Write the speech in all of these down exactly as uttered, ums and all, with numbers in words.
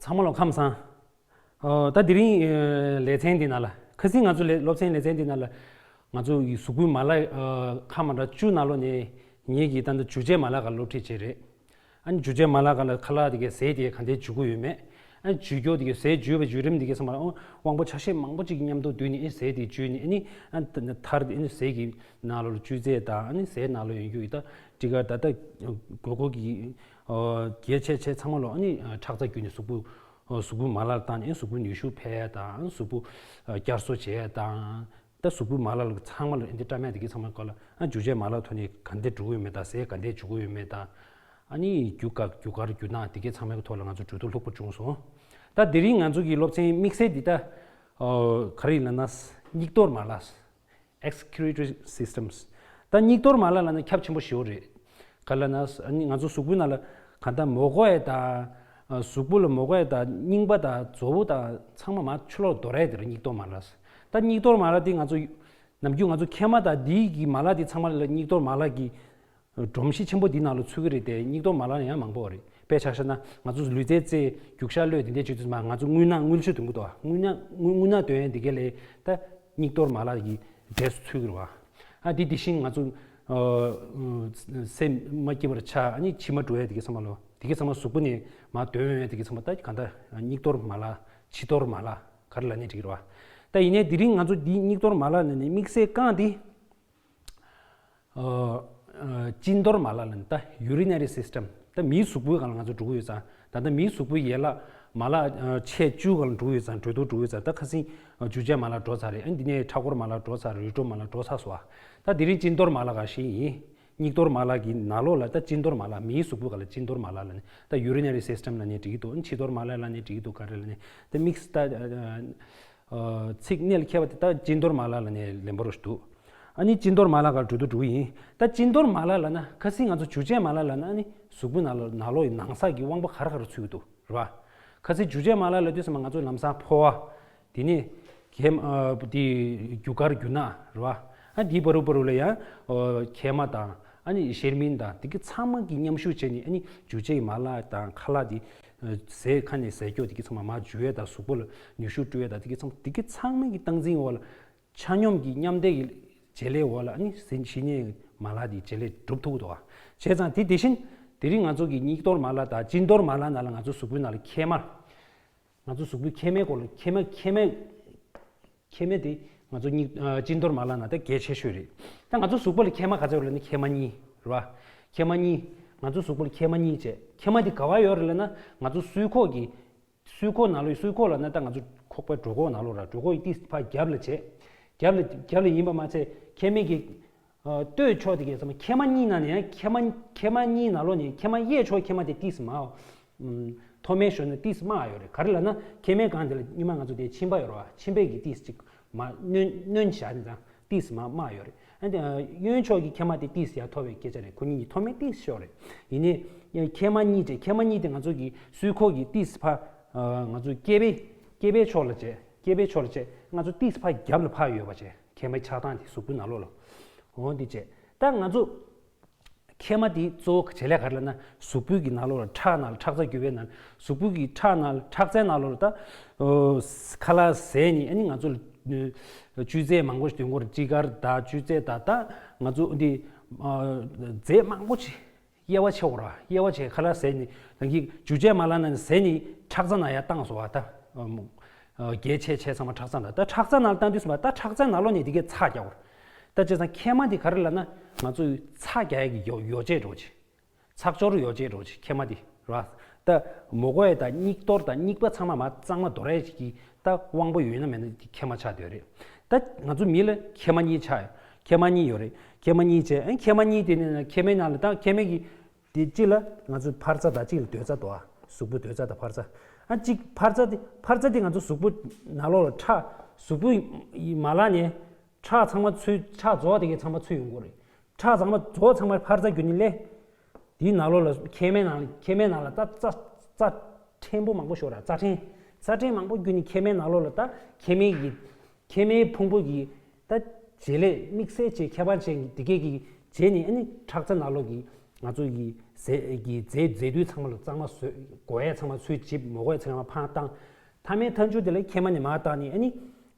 ཚང་མ་ལ་ཁམས་བཟང་། ཨ། ད་དེ་རིང་ཨ་ལེ་ཚན་འདི་ནང་ལ། ཁ་སང་ང་ཚོ་ལེ་སློབ་ཚན་ལེ་ཚན་འདི་ནང་ལ་ང་ཚོ་ཡི་གཟུགས་པོའི་མ་ལག་ཨ་ཁ་མ་འདྲ་བཅུ་ནང་ལོགས་ནས་ངེད་ཀྱིས་ད་ལྟ་འཇུ་བྱེད་མ་ལག་སྒང་སློབ་ཁྲིད་བྱས་རེད། ཨ་ནི་འཇུ་བྱེད་མ་ལག་སྒང་ལ་ཁ་ལག་དེ་གའི་ཟས་དེ་ག་འདྲས་འཇུ་གི་ཡོད་མེད། ཨ་ནི་འཇུ་རྒྱུ་དེ་གའི་ཟས་འཇུ་བའི་འཇུ་རིམ་དེ་གའི་ཚང་མ་ལ་ཨོ་དབང་པོ་ཆ་ཤས་མང་པོ་ཅིག་གི་མཉམ་དུ་བསྡུས་ནས་ཨེ་ཟས་དེ་འཇུས་ནས་ཨ་ནི་ཨ་ནི་མཐར་དེ་ཨ་ནི་ཟས་ཀྱི་ནང་ལོགས་ལ་བཅུད་རྫས་དང་ཨ་ནི་ཟས་ནང་ལོགས་ཡོད་རྒྱུ་ཡི་ད་ཊི་ཀ་ད་ལྟ་དགོས་མཁོ་གི་ཨ་གལ་ཆེ་ཆེ་ཚང་མ་ལོ་ཨ་ནི་ཨ་ཁྲག་རྩ་བརྒྱུད་ནས་གཟུགས་པོ་ཨ་གཟུགས་པོའི་མ་ལག་བཏང་ནས་གཟུགས་པོའི་ནུས་ཤུགས་འཕེལ་ཡ་དང་གཟུགས་པོ་ཨ་བསྐྱར་གསོ་བྱེད་ཡ་དང་། ད་གཟུགས་པོའི་མ་ལག་ལ་ཚང་མ་ལ་ཨེ་འདི་བཀྲམ་ཡ་དེ་གའི་ཚང་མ་སྐོར་ལ་ཨ་འཇུ་བྱེད་མ་ལག་ཐོག་ནས་ག་འདྲས་འགྲོ་གི་ཡོད་མེད་དང་ཟས་ག་འདྲས་འཇུ་གི་ཡོད་མེད་དང་། ཨ་ནི་རྒྱུ་ག་རྒྱུ་གར་རྒྱུ་ནག་དེ་གའི་ཚང་མའི་ཐོག་ལ་ང་ཚོ་གྲོས་བསྡུར་ལྷུག་པོ་བྱུང་སོང་། ད་དེ་རིང་ང་ཚོ་གི་སློབ་ཚན་དམིགས་བསལ་འདི་ད་ཨ་ག་རེ་ཡིན་ལབ་ན་སྙིགས་གཏོར་མ་ལག Excretory systems། ད་སྙིགས་གཏོར་མ་ལག་ལབ་ན་ཁྱབ་ཆེན་པོ་ཞེ་པོ་རེད། ག་ལབ་ན་ཨ་ནི་ང་ཚོ་གཟུགས་པོའི་ནང་ལ་ག་ད་མོ་གོ་ཡ་དང་ཨ་གཟུགས་པོ་ལ་མོ་གོ་ཡ་དང་རྙིང་པ་དང་རྫོབ་པོ་དང་ཚང་མ་མར་ཕྱི་ལོགས་དོར་ཡ་དེ་རེད་སྙིགས་གཏོར་མ་ལག། ད་སྙིགས་གཏོར་མ་ལག་དེ་ང་ཚོ་ནམ་རྒྱུན་ང་ཚོ་མཁལ་མ་དང་འདི་གི་མ་ལག་དེ་ཚང་མ་ལ་སྙིགས་གཏོར་མ་ལག་གི་སྒྲོམ་གཞི་ཆེན་པོ་འདི་ནང་ལ་ཚུད་ཀྱི་རེད་དེ། སྙིགས་གཏོར་མ་ལག་ཡང་མང་པོ་རེད། དཔེ་ཆ་བཞག་ན་ང་ཚོ་ལུས་རྩལ་རྩེད་རྒྱུག་ཤར་གློད་དེ་འདྲའི་བྱེད་དུས་མ་ང་ཚོ་རྔུལ་ནག་རྔུལ་ཆུ་འདོན་གྱི་འདུག་རྔུལ་ནག་རྔུལ་རྔུལ་ནག་འདོན་ཡས་འདི་ག་ལས་ད་སྙིགས་གཏོར་མ་ལག་གི་གྲས་སུ་ཚུད་ཀྱི་རེད་བ། ཨ་འདི་དེ་བཞིན་ང་ཚོ་ཨ་སེམས་མ་སྐྱིད་པར་ཆགས་ཨ་ནི་མཆི་མ་འགྲོ་ཡས་དེ་གའི་ཚང་མ་ལོ་དེ་གའི་ཚང་མ་གཟུགས་པོ་ནས་མར་འདོན་ཡས་དེ་གའི་ཚང་མ་ད་ག་ད་སྙིགས་གཏོར་མ་ལག་མཆི་གཏོར་མ་ལག་ག་རེ་ལབ་ནའི་འགྲིག་གི་རེད་བ། ད་ཡིན་ནའི་དེ་རིང་ང་ཚོ་འདི་སྙིགས་གཏོར་མ་ལག་ལབ་ནའི་དམིགས་བསལ་རྐང་འདི། ཨ་ཨ་གཅིན་གཏོར་མ་ལག་ལ་ད་urinary system། ད་མིའི་གཟུགས་པོའི་སྒང་ལ་ང་ཚོ་འགྲོ་གི་ཡོད་ཙང་ད་ལྟ་མིའི་གཟུགས་པོའི་ཡན་ལག་མ་ལག་ཨ་ཆེ་བཅུ་སྒང་ལ་འགྲོ་གི་ཡོད་ཙང་གྲོས་བསྡུར་འགྲོ་གི་ཡོད་ཙང་ད་ཁ་སང་ཨ་འཇུ་བྱེད་མ་ལག་འགྲོ་ཚར་རེད། ཨ་འདི་ནས་ཁྲག་འཁོར་མ་ལག་འགྲོ་ཚར། རུས་སྒྲོམ་མ་ལག་འགྲོ་ཚར་སོང་། ད་དེ་རིང་གཅིན་གཏོར་མ་ལག་ག་ཞིག་ཡིན། སྙིགས་གཏོར་མ་ལག་གི་ནང་ལོགས་ལ་ད་གཅིན་གཏོར་མ་ལག་མིའི་གཟུགས་པོའི་སྒང་ལ་གཅིན་གཏོར་མ་ལག་ལབ་ནས་ད་urinary system་ལབ་ནས་འགྲིག་གི་འདུག་མཆི་གཏོར་མ་ལག་ལབ་ནས་འགྲིག་གི་འདུག་ག་རེ་ལབ་ནས་ད་དམིགས་ད། ཨ་ཚིག་གནད་ལ་འཁེལ་བ་དེ་ད་གཅིན་གཏོར་མ་ལག་ལབ་ནས་ལེན་པ་རུ་འདུག་ཨ་ནི་གཅིན་གཏོར་མ་ལག་ག་འགྲོ་དུ་འགྲོ་གི་ཡིན། ད་གཅིན་གཏོར་མ་ལག་ལབ་ན་ཁ་སང་ང་ཚོ་འཇུ་བྱེད་མ་ལག་ལབ་ན་ཨ་ནི་གཟུགས་པོའི་ནང་ལོགས་ནང་ལོགས་ཡི་ནང་གསེས་ཀྱི་དབང་པོ་ག་རེ་ག་རེ་ཚུད་ཀྱི་འདུག་རེད་བ། ཁ་སང་འཇུ་བྱེད་མ་ལག་ལབ་དུས་ཙམ་པ་ང་ཚོ་ལམ་སང་ཕོ་བ། དེ་ནས་གད་ཨ་དེ་རྒྱུ་སྐར་རྒྱུ་ནག་རེད་བ། ཨ་དེའི་བར་དུ་བར་དུ་ལ་ཡང་ཨ་མཁལ་མ་དང་ཨ་ནི་གཤེར་རྨེན་དང་དེ་གི་ཚང་མ་གི་མཉམ་ཞུགས་བྱས་ནས་ཨ་ནི་འཇུ་བྱེད་ཀྱི་མ་ལག་དང་ཁ་ལག་དེ་ཟས་ཁ་ནས་ཟས་སྐྱོ་དེ་གི་ཚང་མ་མར་འཇུ་ཡས་དང་གཟུགས་པོ་ལ་ནུས་ཤུགས་སྤྲོད་ཡས་དང་དེ་གི་ཚང་དེ་གི་ཚང་མ་གི་སྟངས་འཛིན་འོག་ལ་ཆ་སྙོམས་ཀྱི་མཉམ་བསྡེབས་ཀྱི་བྱེད་ལས་འོག་ལ་ཨ་ནི་ཟིན་བྱེད་ཉེས་མ་ལག་དེ་བྱེད་ལས་གྲུབ་ཐུབ་ཀྱི་འདུག་བ། བྱས་ཙང་དེ་དེ་བཞིན་དེ་རིང་ང་ཚོ་གི་སྙིགས་གཏོར་མ་ལག་དང་གཅིན་གཏོར་མ་ལག་ནང་ལ་ང་ཚོ་གཟུགས་པོའི་ནང་ལ་མཁལ་མ། ང་ཚོ་གཟུགས་པོའི་མཁལ་མའི་སྐོར་ལ་མཁལ་མ་མཁལ་མ་མཁལ་མ་དེ་ང་ཚོ་སྙིགས་ཨ་གཅིན་གཏོར་མ་ལག་ནང་ད་གལ་ཆེ་ཤོས་རེད། ད་ང་ཚོ་གཟུགས་པོ་ལ་མཁལ་མ་ག་ཚོད་ཡོད་རེད་ལབ་ན་མཁལ་མ་གཉིས་རེད་བ། མཁལ་མ་གཉིས། ང་ཚོ་གཟུགས་པོ་ལ་མཁལ་མ་གཉིས་བྱས། མཁལ་མ་དེ་ག་བ་ཡོད་རེད་ལབ་ན་ང་ཚོ་སྲུས་ཁོག་གི་སྲུས་ཁོག་ནང་ལོགས་སྲུས་ཁོག་ལབ་ན་ད་ང་ཚོ་ཁོག་པའི་གྲོད་ཁོག་ནང་ལོགས་ར་གྲོད་ཁོག་གི་ཏིས་ཕར་རྒྱབ་ལ་བྱས། རྒྱབ་ལ་རྒྱབ་ལ་ཡིན་པ་མ་ཚད་མཁལ་མའི་གི་ཨ་སྟོད་ཕྱོགས་དེ་གའི་ཚང་མ་མཁལ་མ་གཉིས་ནང་ནས་ཡང་མཁལ་མ་མཁལ་མ་གཉིས་ནང་ལོགས་ནས་མཁལ་མ་གཡས་ཕྱོགས་མཁལ་མ་དེ་ཏིས་མ། ཨུམ། མཐོ་དམན་ཞོར་ནས་ཏིས་དམའ་ཡོད་རེད། ག་རེ་ལབ་ན་མཁལ་མའི་སྒང་དེ་ལ་སྙིང་མ་ང་ཚོ་དེ་མཆིན་པ་ཡོད་རེད་བ། མཆིན་པའི་གི་ཏིས་ཅིག་མ་གནོན་གནོན་བཞག་ནས་ཙང་ཏིས་མ་དམའ་ཡོད་རེད། ཨ་ནི་གཡོན་ཕྱོགས་ཀྱི་མཁལ་མ་དེ་ཏིས་ཡར་མཐོ་བའི་སྐད་ཆ་རེད། ཁོ་གཉིས་ཀྱི་མཐོ་དམན་ཏིས་ཤོར་རེད། ཡིན་ནའི་མཁལ་མ་གཉིས་དེ་མཁལ་མ་གཉིས་དེ་ང་ཚོ་གི་སྲུས་ཁོག་གི་ཏིས་ཕར་ང་ཚོ་སྐེད་པའི་སྐེད་པའི་ཕྱོགས་ལ་བྱས། སྐེད་པའི་ཕྱོགས་ལ་བྱས་ང་ཚོ་ཏིས་ཕར་རྒྱབ་ལ་ཕར་ཡོད་པ་བྱས། མཁལ་མའི་ཆགས་སྟངས་དེ་གཟུགས་པོའི་ནང་ལོགས་ལ། འོ་འདི་བྱས། ད་ང་ཚོ་མཁལ་མ་འདི་གཙོ་བོ་བྱེད་ལས་ག་རེ་ལབ་ན་གཟུགས་པོའི་གི་ནང་ལོགས་ལ་ཁྲག་ནང་ལ་ཁྲག་རྩ་རྒྱུ་བའི་ནང་གཟུགས་པོའི་གི་ཁྲག་ནང་ལ་ཁྲག་རྩའི་ནང་ལོགས་ལ་ད་ཨོ་ཁ་ལག་ཟས་ནི་ཨ་ནི་ང་ཚོ་ལ་བཅུད་རྫས་མང་པོ་ཞིག་འདོན་གྱི་ཡོད་རེད། སྤྲི་དཀར་དང་བཅུད་རྫས་དང་ད་ང་ཚོ་འདི་ཨ་རྫས་མང་པོ་ཞིག་དབྱེ་བ་ཕྱེ་དགོས་རེད་བ། དབྱེ་བ་ཕྱེ་ཁ་ལག་ཟས་ནི་རང་གི་འཇུ་བྱེད་མ་ལག་ནང་ནས་ཟས་ནི་ཁྲག་རྩ་ནང་ཡར་བཏང་སོང་བ་ད། ཨ་གལ་ཆེ་ཆེ་ཚང་མ་ཁྲག་རྩ་ནང་ད་ཁྲག་རྩ་ནང་ལ་བཏང་དུས་ཙམ་པ་ད་ཁྲག་རྩའི་ནང་ལོགས་ནས་དེ་གས་ཚྭ་རྒྱག་དགོས་རེད། ད་བྱས་ཙང་མཁལ་མ་དེ་ག་རེ་ལབ་ན་ང་ཚོའི་ཚྭ་རྒྱག་ཡག་གི་ཡོ་ཡོ་བྱད་འདྲ་བོ་ཅིག་ཚགས་སྦྱོར་ཡོ་བྱད་འདྲ་བོ་ཅིག་མཁལ་མ་དེ་རེད་བ། ད་མོ་གོ་ཡ་ད་སྙིགས་གཏོར་ད་སྙིགས་པ་ཚང་མ་མར་གཙང་མ་དོར་ཡ་ཅིག་གི་ད་དབང་པོ་ཡོད་ན་མེད་ན་དེ་མཁལ་མ་ཆགས་བསྡད་རེད། ད་ང་ཚོ་མི་ལ་མཁལ་མ་གཉིས་ཆགས་ཡོད། མཁལ་མ་གཉིས་ཡོད་རེད། མཁལ་མ་གཉིས་བྱས་ཨ་མཁལ་མ་གཉིས་དེ་ནས་མཁལ་མའི་ནང་ལ་ད་མཁལ་མའི་གི་དེ་གཅིག་ལ་ང་ཚོའི་འཕར་རྩ་དང་གཅིག་ལ་སྡོད་རྩ་འདུག་ཨ། གཟུགས་པོའི་སྡོད་རྩ་དང་འཕར་རྩ། ཨ་གཅིག་འཕར་རྩ་དེ་འཕར་རྩ་དེ་ང་ཚོ་གཟུགས་པོ་ནང་ལོགས་ལ་ཁྲག་གཟུགས་པོའི་མ་ལག་ནས་ཁྲག་ཚང་མ་ཚུར་ཁྲག་རྫོགས་དེ་གའི་ཚང་མ་ཚུར་ཡོང་གི་རེད། ཁྲག་ཚང་མ་རྫོགས་ཚང་མ་འཕར་རྩ་བརྒྱུད་ནས་སླེབས། དེའི་ནང་ལོགས་ལ་མཁལ་མའི་ནང་ལ་མཁལ་མའི་ནང་ལ་ད་རྩ་རྩ་ཕྲན་བུ་མང་པོ་ཤོར་ར་རྩ་ཕྲན་རྩ་ཕྲན་མང་པོ་བརྒྱུད་ནས་མཁལ་མའི་ནང་ལོགས་ལ་ད་མཁལ་མའི་གི་མཁལ་མའི་ཕུང་པོ་གི་ད་བྱེད་ལས་དམིགས་བསལ་བྱེད་ཁྱད་པར་ཅན་གྱི་དེ་གས་ཀྱི་བྱས་ནས་ཨ་ནི་ཁྲག་རྩ་ནང་ལོགས་ཀྱི་ ང་ཚོ་གི་ཟས་ཀྱི་རྫས་རྫས་དུས་ཚང་མ་ལ་གཙང་མ་བཟོས། དགོས་ཡས་ཚང་མ་ཚུར་བྱེད། མ་དགོས་ཡས་ཚང་མ་ཕར་བཏང་། མཐའ་མའི་མཐའ་མཇུག་དེ་ལ་མཁལ་མ་ནས་མར་བཏང་ནས། ཨ་ནི་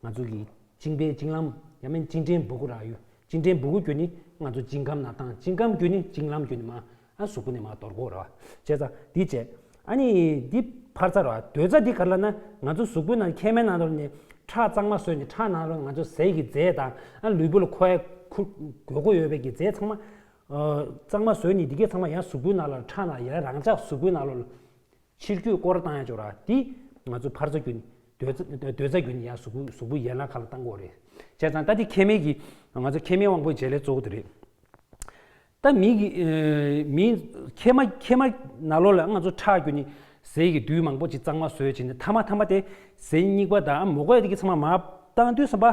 ང་ཚོ་གི་གཅིན་པའི་གཅིན་ལམ། ཡང་མིན་གཅིན་ཕྲན་སྦུ་གུ་རག་ཡོད། གཅིན་ཕྲན་སྦུ་གུ་བརྒྱུད་ནས་ང་ཚོ་གཅིན་སྐམ་ནང་བཏང་། གཅིན་སྐམ་བརྒྱུད་ནས་གཅིན་ལམ་བརྒྱུད་ནས་མར། ཨ་གཟུགས་པོ་ནས་མར་འདོར་དགོས་རེད་བ། བྱས་ཙང་འདི་བྱས། ཨ་ནི་འདི་ཕར་ཚར་བ། དོན་རྩ་འདི་ག་རེ་ལབ་ན། ང་ཚོ་གཟུགས་པོའི་ནང་མཁལ་མའི་ནང་ལོགས་ནས་ཁྲག་གཙང་མ་བཟོས་ནས། ཁྲག་ནང་ལོགས་ང་ཚོ་ཟས་ཀྱི་རྫས་དང་། ཨ་ལུས་པོ་ལ་མཁོ་ཡ་ཁུ་དགོས་མཁོ་ཡོད་པའི་གི་རྫས་ཚང་མ། ཨ་གཙང་མ་བཟོས་ནས་འདི་གས་ཚང་མ་ཡང་གཟུགས་པོའི་ནང་ལ། ཁྲག་ནང་ཡར་རང་འཇགས་གཟུགས་པོའི་ནང་ལོགས་ལ་ཕྱིར་སྐྱོད་སྐོར་བཏང་ཡ་ཅིག་ར། འདི་ང་ཚོ་ཕར་ཚུར་བརྒྱུད་ནས། དོན་རྩ་དོན་རྩ་བརྒྱུད་ནས་ཡང་གཟུགས་པོ་གཟུགས་པོ་ཡན་ལག་ཁག་ལ་བཏང་དགོས་རེད། བྱས་ཙང་ད་འདི་མཁལ་མའི་གི། ང་ཚོ་མཁལ་མའི་དབང་པོའི་བྱེད་ལས་གཙོ་བོ་དེ་རེད། ད་མི་གི་ཨེ་མི་མཁལ་མ་མཁལ་མ་ནང་ལོགས་ལ་ང་ཚོ་ཁྲག་བརྒྱུད་ནས་ཟས་ཀྱི་དུས་མང་པོ་ཅིག་གཙང་མ་བཟོས་བྱས་ནས། མཐའ་མ་མཐའ་མ་དེ་ཟས་རྙིང་པ་དང་། ཨ་མ་དགོས་ཡ་དེ་གི་ཚང་མ་མར་བཏང་དུས་ཙམ་པ།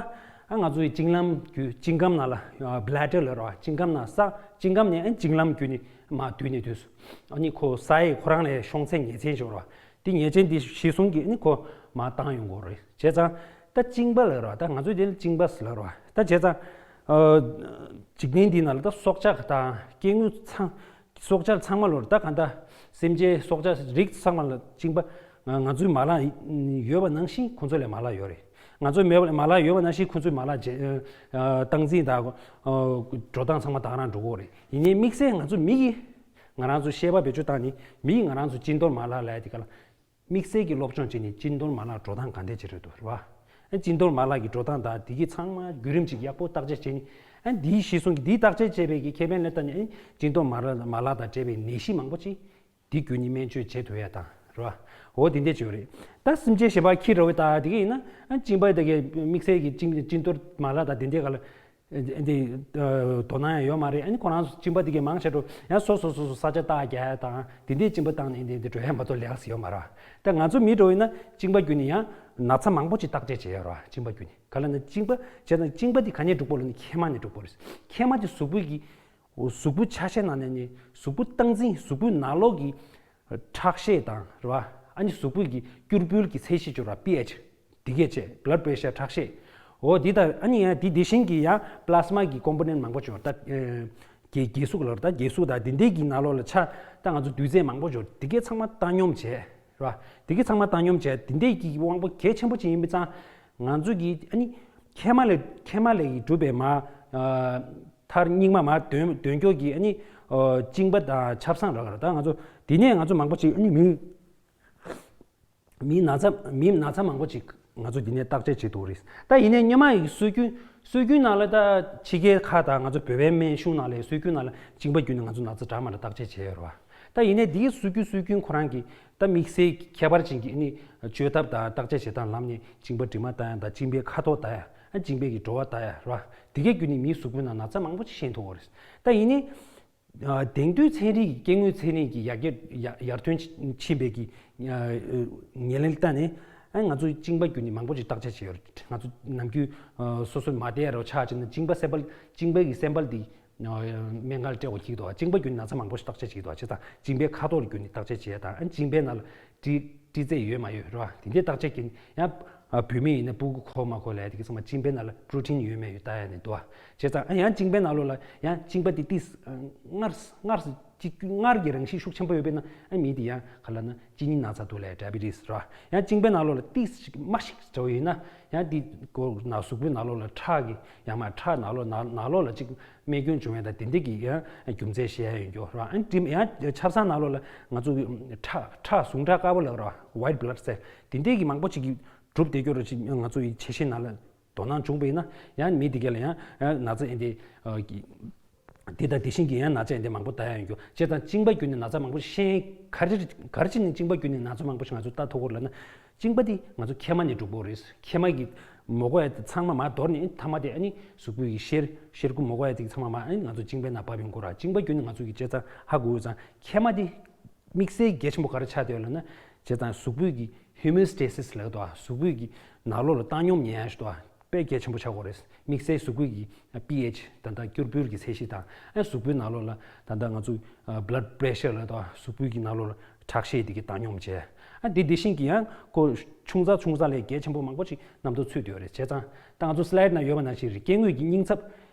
ཨ་ང་ཚོ་ཡི་གཅིན་ལམ་བརྒྱུད། གཅིན་སྐམ་ནང་ལ། ཨ་བྷི་ལེ་ཌར་ལབ་ར་བ། གཅིན་སྐམ་ནང་ས། གཅིན་སྐམ་ནས་ཨ་གཅིན་ལམ་བརྒྱུད་ནས་མར་བསྡུས་ནས། དུས་སུ་ཨ་ནི་ཁོ་ས་ཡི་ཁོ་རང་ལ་ཤོང་ཚད་ངེས་ཅན་ཅིག་ཡོད་ར་བ། དེ་ངེས་ཅན་དེ་གཞིར་བཟུང་གིས་ཨ་ནི་ཁོ་མར་བཏང་ཡོང་གི་ཡོད་རེད། བྱས་ཙང་ད་གཅིན་པ་ལབ་ར་བ། ད་ང་ཚོས་དེ་ལ་གཅིན་པ་ཟེར་ལབ་ར་བ། ད་བྱས་ཙང་ཨ་འཇིག་རྟེན་འདི་ནང་ལ་ད་སྲོག་ཆགས་དང་སྐྱེ་དངོས་ཚང་། སྲོག་ཆགས་ཚང་མ་ལོར། ད་གང་ལྟར་སེམས་ཅན་སྲོག་ཆགས་རིགས་ཚང་མ་ལ་གཅིན་པ་ང་ང་ཚོའི་མ་ལག་ཡོད་པ་ནང་བཞིན་ཁོ་ཚོ་ལ་མ་ལག་ཡོད་རེད། ང་ཚོའི་མ་ལག་ཡོད་པ་ནང་བཞིན་ཁོ་ཚོའི་མ་ལག་སྟངས་འཛིན་དང་འགྲོ་སྟངས་ཚང་མ་དེ་ག་རང་འགྲོ་གི་ཡོད་རེད། ཡིན་ནའི་དམིགས་བསལ་ང་ཚོ་མི་གིས་ང་རང་ཚོ་ཤེས་པ་བེད་སྤྱོད་བཏང་ནས། མི་གིས་ང་རང་ཚོ་གཅིན་གཏོར་མ་ལག་ལབ་ཡ་དེ་ག་ལ། དམིགས་བསལ་གྱི་སློབ་སྦྱོང་བྱས་ནས་གཅིན་གཏོར་མ་ལག་འགྲོ་སྟངས་ག་འདྲ་ཅིག་རེད་འདུག་རེད་བ། ཨ་གཅིན་གཏོར་མ་ལག་གི་འགྲོ་སྟངས་དང་དེ་གི་ཚང་མ་བརྒྱུད་རིམ་ཅིག་ཡག་པོ་བརྟག་དཔྱད་བྱས་ནས། ཨ་འདིའི་གཞིར་བཟུང་གིས། འདིའི་བརྟག་དཔྱད་བྱས་པའི་གི་ཁེ་ཕན་ལ་བལྟས་ནས། ཨ་གཅིན་གཏོར་མ་ལག་མ་ལག་དང་འབྲེལ་བའི་ནད་གཞི་མང་པོ་ཅིག་འདི་བརྒྱུད་ནས་སྨན་བཅོས་བྱེད་ཐུབ་ཡ་དང་། རེད་བ། འོ་དེ་འདྲ་ཅིག་ཡོད་རེད། ད་སེམས་ཅན་གཞན་པ་ཁྱི་ར་བོ་དང་དེ་གི་ཡིན་ན། ཨ་གཅིན་པ་དེ་གི་དམིགས་བསལ་གྱི་གཅིན་གཅིན་གཏོར་མ་ལག་དང་དེ་འདྲའི་སྒང་ལ། འདི་དོ་སྣང་ཡང་ཡོད་མ་རེད། ཨ་ནི་ཁོ་རང་ཚོ་གཅིན་པ་དེ་གའི་མང་ཆེ་རུ་ཡང་སོ་སོ་སོ་སོ་ས་ཆ་རྟགས་རྒྱག་ཡ་དང་དེ་འདྲའི་གཅིན་པ་བཏང་ནས་འདི་འདི་འགྲོ་ཡ་མ་གཏོགས་ལས་ཀ་ཡོད་མ་རེད། ད་ང་ཚོ་མི་འགྲོ་ཡིན་ན་གཅིན་པ་བརྒྱུད་ནས་ཡང་ན་ཚ་མང་པོ་ཅིག་བརྟག་དཔྱད་བྱེད་ཡ་རེད། གཅིན་པ་བརྒྱུད་ནས་ག་ལ་ན་གཅིན་པ་བྱས་ན། གཅིན་པ་དེ་ག་ནས་འགྲོ་གི་ཡོད་ལབ་ན་མཁལ་མ་ནས་འགྲོ་གི་ཡོད་རེད། མཁལ་མ་དེ་གཟུགས་པོའི་གི་གཟུགས་པོ་ཆ་ཤས་ནང་ནས་ནི་གཟུགས་པོ་སྟངས་འཛིན། གཟུགས་པོའི་ནང་ལོགས་ཀྱི་ཁྲག་ཤེད་དང་རེད་བ། ཨ་ནི་གཟུགས་པོའི་གི་སྐྱུར་འབུལ་གྱི་ཚད་གཞི་ཅིག་ཡོད་རེད་བ། པི་ཨེཆ། དེ་གས་བྱས། blood pressure། ཁྲག་ཤེད། འོ་འདི་དང་། ཨ་ནི་ཡང་དེ་དེ་བཞིན་གྱི་ཡང་plasma་གི་component་མང་པོ་ཅིག་ཡོད་རེད། ད་ཨེ་གས་གས་གཟུགས་ལབ་རེད། ད་གས་གཟུགས་དང་དེ་འདྲའི་གི་ནང་ལོགས་ལ་ཆ། ད་ང་ཚོ་དུས་ཚོད་མང་པོ་ཅིག་ཡོད་རེད། དེ་གས་ཚང་མ་བཏང་སྙོམས་བྱས་རེད་བ། དེ་གས་ཚང་མ་བཏང་སྙོམས་བྱས། དེ་འདྲའི་གི་དབང་པོ་གལ་ཆེན་པོ་ཅིག་ཡིན་པ་ཙང་། ང་ཚོ་གི་ཨ་ནི་མཁལ་མ་ལ། མཁལ་མ་ལས་གྲུབ་པའི་མ་ཨ་མཐར་རྙིང་མ་མ་དོན་དོན་འཁྱོག་གི་ཨ་ནི་ཨ་གཅིན་པ་དང་ཆབ་གསང་རེད་བ། ད་ང་ཚོ་དེ་ནས་ང་ཚོ་མང་པོ་ཅིག་ཨ་ནི་མི་མིའི་ན་ཚ། མིའི་ན་ཚ་མང་པོ་ཅིག་ང་ཚོ་འདི་ནས་བརྟག་དཔྱད་བྱེད་ཐུབ་རེད། ད་ཡིན་ནའི་སྔོན་མ་ཡི་སྲོལ་རྒྱུན། སྲོལ་རྒྱུན་ནང་ལ་ད་ཕྱི་རྒྱལ་ཁག་དང་ང་ཚོ་བོད་པའི་སྨན་གཞུང་ནང་ལ། སྲོལ་རྒྱུན་ནང་ལ་གཅིན་པ་བརྒྱུད་ནས་ང་ཚོ་ན་ཚ་དྲག་མ་དྲག་བརྟག་དཔྱད་བྱས་ཡོད་རེད་བ། ད་ཡིན་ནའི་འདིའི་སྲོལ་རྒྱུན། སྲོལ་རྒྱུན་ཁོ་རང་གི་ད་དམིགས་བསལ་ཁྱད་པར་ཅན་གྱི་ཨ་ནི་བཅོས་ཐབས་དང་བརྟག་དཔྱད་བྱེད་སྟངས་ལམ་ནས་གཅིན་པ་དྲི་མ་བཏང་ཡ་དང་། གཅིན་པའི་ཁ་དོག་ལྟ་ཡ། ཨ་གཅིན་པའི་གི་བྲོ་བ་ལྟ་ཡ་རེད་བ། དེ་གའི་བརྒྱུད་ནས་མིའི་གཟུགས་པོའི་ནང་ན་ཚ་མང་པོ་ཞིག་ཤེས་ཐུབ་ཡོད་རེད། ད་ཡིན་ནའི། ཨ་དེང་དུས་ཚན་རིག་གི། སྐྱེ་དངོས་ཚན་རིག་གི་ཡར་རྒྱས་ཡར་ཡར་ཐོན་ཕྱིན་པའི་གི་ཨ་ཉེར་ལེན་ལྟ་ནས། ཨ་ང་ཚོས་གཅིན་པ་བརྒྱུད་ནས་མང་པོ་ཅིག་བརྟག་དཔྱད་བྱས་ཡོད་རེད། ང་ཚོ་ནམ་རྒྱུན་ཨ་སོ་སོ་མ་བསྡད་རོགས་ཆགས་བྱས་ན། གཅིན་པ་སེམ་པ། གཅིན་པ་གི་སེམ་པ་འདི་ཨ་སྨན་ཁང་ལ་སྤྲད་དགོས་ཀྱི་འདུག་བ། གཅིན་པ་བརྒྱུད་ནས་ན་ཚ་མང་པོ་ཞིག་བརྟག་དཔྱད་བྱེད་ཀྱི་འདུག་བ། བྱས་ཙང་གཅིན་པའི་ཁ་དོག་ལ་བརྒྱུད་ནས་བརྟག་དཔྱད་བྱེད་ཡ་དང་། ཨ་གཅིན་པའི་ནང་ལ་དྲི་དྲི་རྫས་ཡོད་མ་ཡོད་རེད་བ། དེ་འདྲའི་བརྟག་དཔྱད་བྱེད། ཡང་ཨ་བུད་མེད་ཡིན་ན་སྤུ་གུ་འཁོར་མ་འཁོར་ལབ་ཡ་དེ་གི་ཚང་མ། གཅིན་པའི་ནང་ལ་པྲོ་ཊིན་ཡོད་མེད་ཡོད་ལྟ་ཡ་ནི་འདུག་བ། བྱས་ཙང་ཨ་ཡང་གཅིན་པའི་ནང་ལོགས་ལ་ཡང་གཅིན་པ་དེ་ཏིས་ཨ་མངར་མངར་ཅིག་མངར་གྱི་རང་བཞིན་ཤུགས་ཆེན་པོ་ཡོད་པས་ན། ཨ་མི་དེ་ཡང་ག་ལབ་ན་གཅིན་སྙི་ན་ཚ་འདུག་ལབ་ཡ། ཌའི་བི་ཊི་སི་རེད་བ། ཡང་གཅིན་པའི་ནང་ལོགས་ལ་ཏིས་ཅིག་དམར་ཞིག་འདྲ་བོ་ཡིན་ན། ཡང་དེ་གོ་ན་གཟུགས་པོའི་ནང་ལོགས་ལ་ཁྲག་གི། ཡང་མ་ཁྲག་ནང་ལོགས། ནང་ནང་ལོགས་ལ་ཅིག་རྨས་སྐྱོན་བྱུང་ཡ་དང་དེ་འདྲ་གི་ཡང་རྒྱུ་མཚན་བཤད་ཡ་ཡོད་རྒྱུ་རེད་བ། ཨ་དེ་ཡང་ཆབ་གསང་ནང་ལོགས་ལ་ང་ཚོ་གི་ཁྲག་ཁྲག་ཟུངས་ཁྲག་དཀར་པོ་ལབ་རེད་བ། ཝའིཊ་བྷི་ལཌ་སེལ། དེ་འདྲ་གི་མང་པོ་ཅིག་གི་གྲུབ་བསྡད་རྒྱུ་རེད། ཅིག་ང་ཚོ་ཡི་ཆ་ཤས་ནང་ལ་དོ་སྣང་བྱུང་བ་ཡིན་ན། ཡང་མི་དེ་ག་ལ་ཡང་ཡང་ན་ཚ་ཨེ་འདི་ཨ་གི་དེ་དང་དེ་བཞིན་གྱི་ཡང་ན་ཚ་ཨེ་འདི་མང་པོ་ལྟ་ཡ་ཡོང་རྒྱུ། བྱས་ཙང་གཅིན་པ་བརྒྱུད་ནས་ན་ཚ་མང་པོ་ཤེས། ག་རེ་ག་རེ་བྱས་ནས་གཅིན་པ་བརྒྱུད་ནས་ན་ཚ་མང་པོ་ཞིག་ང་ཚོ་ལྟ་ཐུབ་ཀྱི་རེད་ལབ་ན། གཅིན་པ་དེ་ང་ཚོ་མཁལ་མ་ནས་འགྲོ་གི་རེད། མཁལ་མ་གི་མ་དགོས་ཡ་དེ་ཚང་མ་མར་འདོར་ནས། མཐའ་མ་དེ་ཨ་ནི་གཟུགས་པོའི་གི་གཤེར་གཤེར་ཁུ་མ་དགོས་ཡ་དེ་ཚང་མ་མར་ཨ་ནི་ང་ཚོ་གཅིན་པའི་ནང་བབས་ཡོང་གི་རེད། གཅིན་པ་བརྒྱུད་ནས་ང་ཚོ་གི་བྱས་ཙང་ཧ་གོ་ཡོད་ཙང་། མཁལ་མ་དེ་དམིགས་བསལ་གལ་ཆེན་པོ་ག་རེ་ཆགས་བསྡད་ཡོད་ལབ་ན། བྱས་ཙང་གཟུགས་པོའི་གི་ཧོ་མེའོ་སི་ཊེ་སི་སི་ལབ་འདུག་བ། གཟུགས་པོའི་གི་ནང་ལོགས་ལ་བཏང་སྙོམས་ཉན་ཡ་ཞིག་འདུག་བ། དཔེ་གལ་ཆེན་པོ་ཆགས་ཀྱི་ཡོད་རེད། དམིགས་བསལ་གཟུགས་པོའི་གི་པི་ཨེཆ། ད་ལྟ་སྐྱུར་འབུལ་གྱི་ཚད་གཞི་དང་། ཨ་གཟུགས་པོའི་ནང་ལོགས་ལ་ད་ལྟ་ང་ཚོ་ཨ་བྷི་ལཌ་པི་རེ་ཤར་ལབ་འདུག་བ། གཟུགས་པོའི་གི་ནང་ལོགས་ལ་ཁྲག་ཤེད་དེ་གི་བཏང་སྙོམས་བྱས། ཨ་དེ་དེ་བཞིན་གྱི་ཡང་ཁོ་ཆུང་ཙག་ཆུང་ཙག་ལས་གལ་ཆེན་པོ་མང་པོ་ཅིག་རྣམ་རྟོག་ཚུད་བསྡད་ཡོད་རེད། བྱས་ཙང་ད་ང་ཚོ་སི་ལའེ་ཌི་ནང་ཡོད་པ་ནང་བཞིན་རེད། སྐྱེ་དངོས་ཀྱི་རྙིང་ཚབ།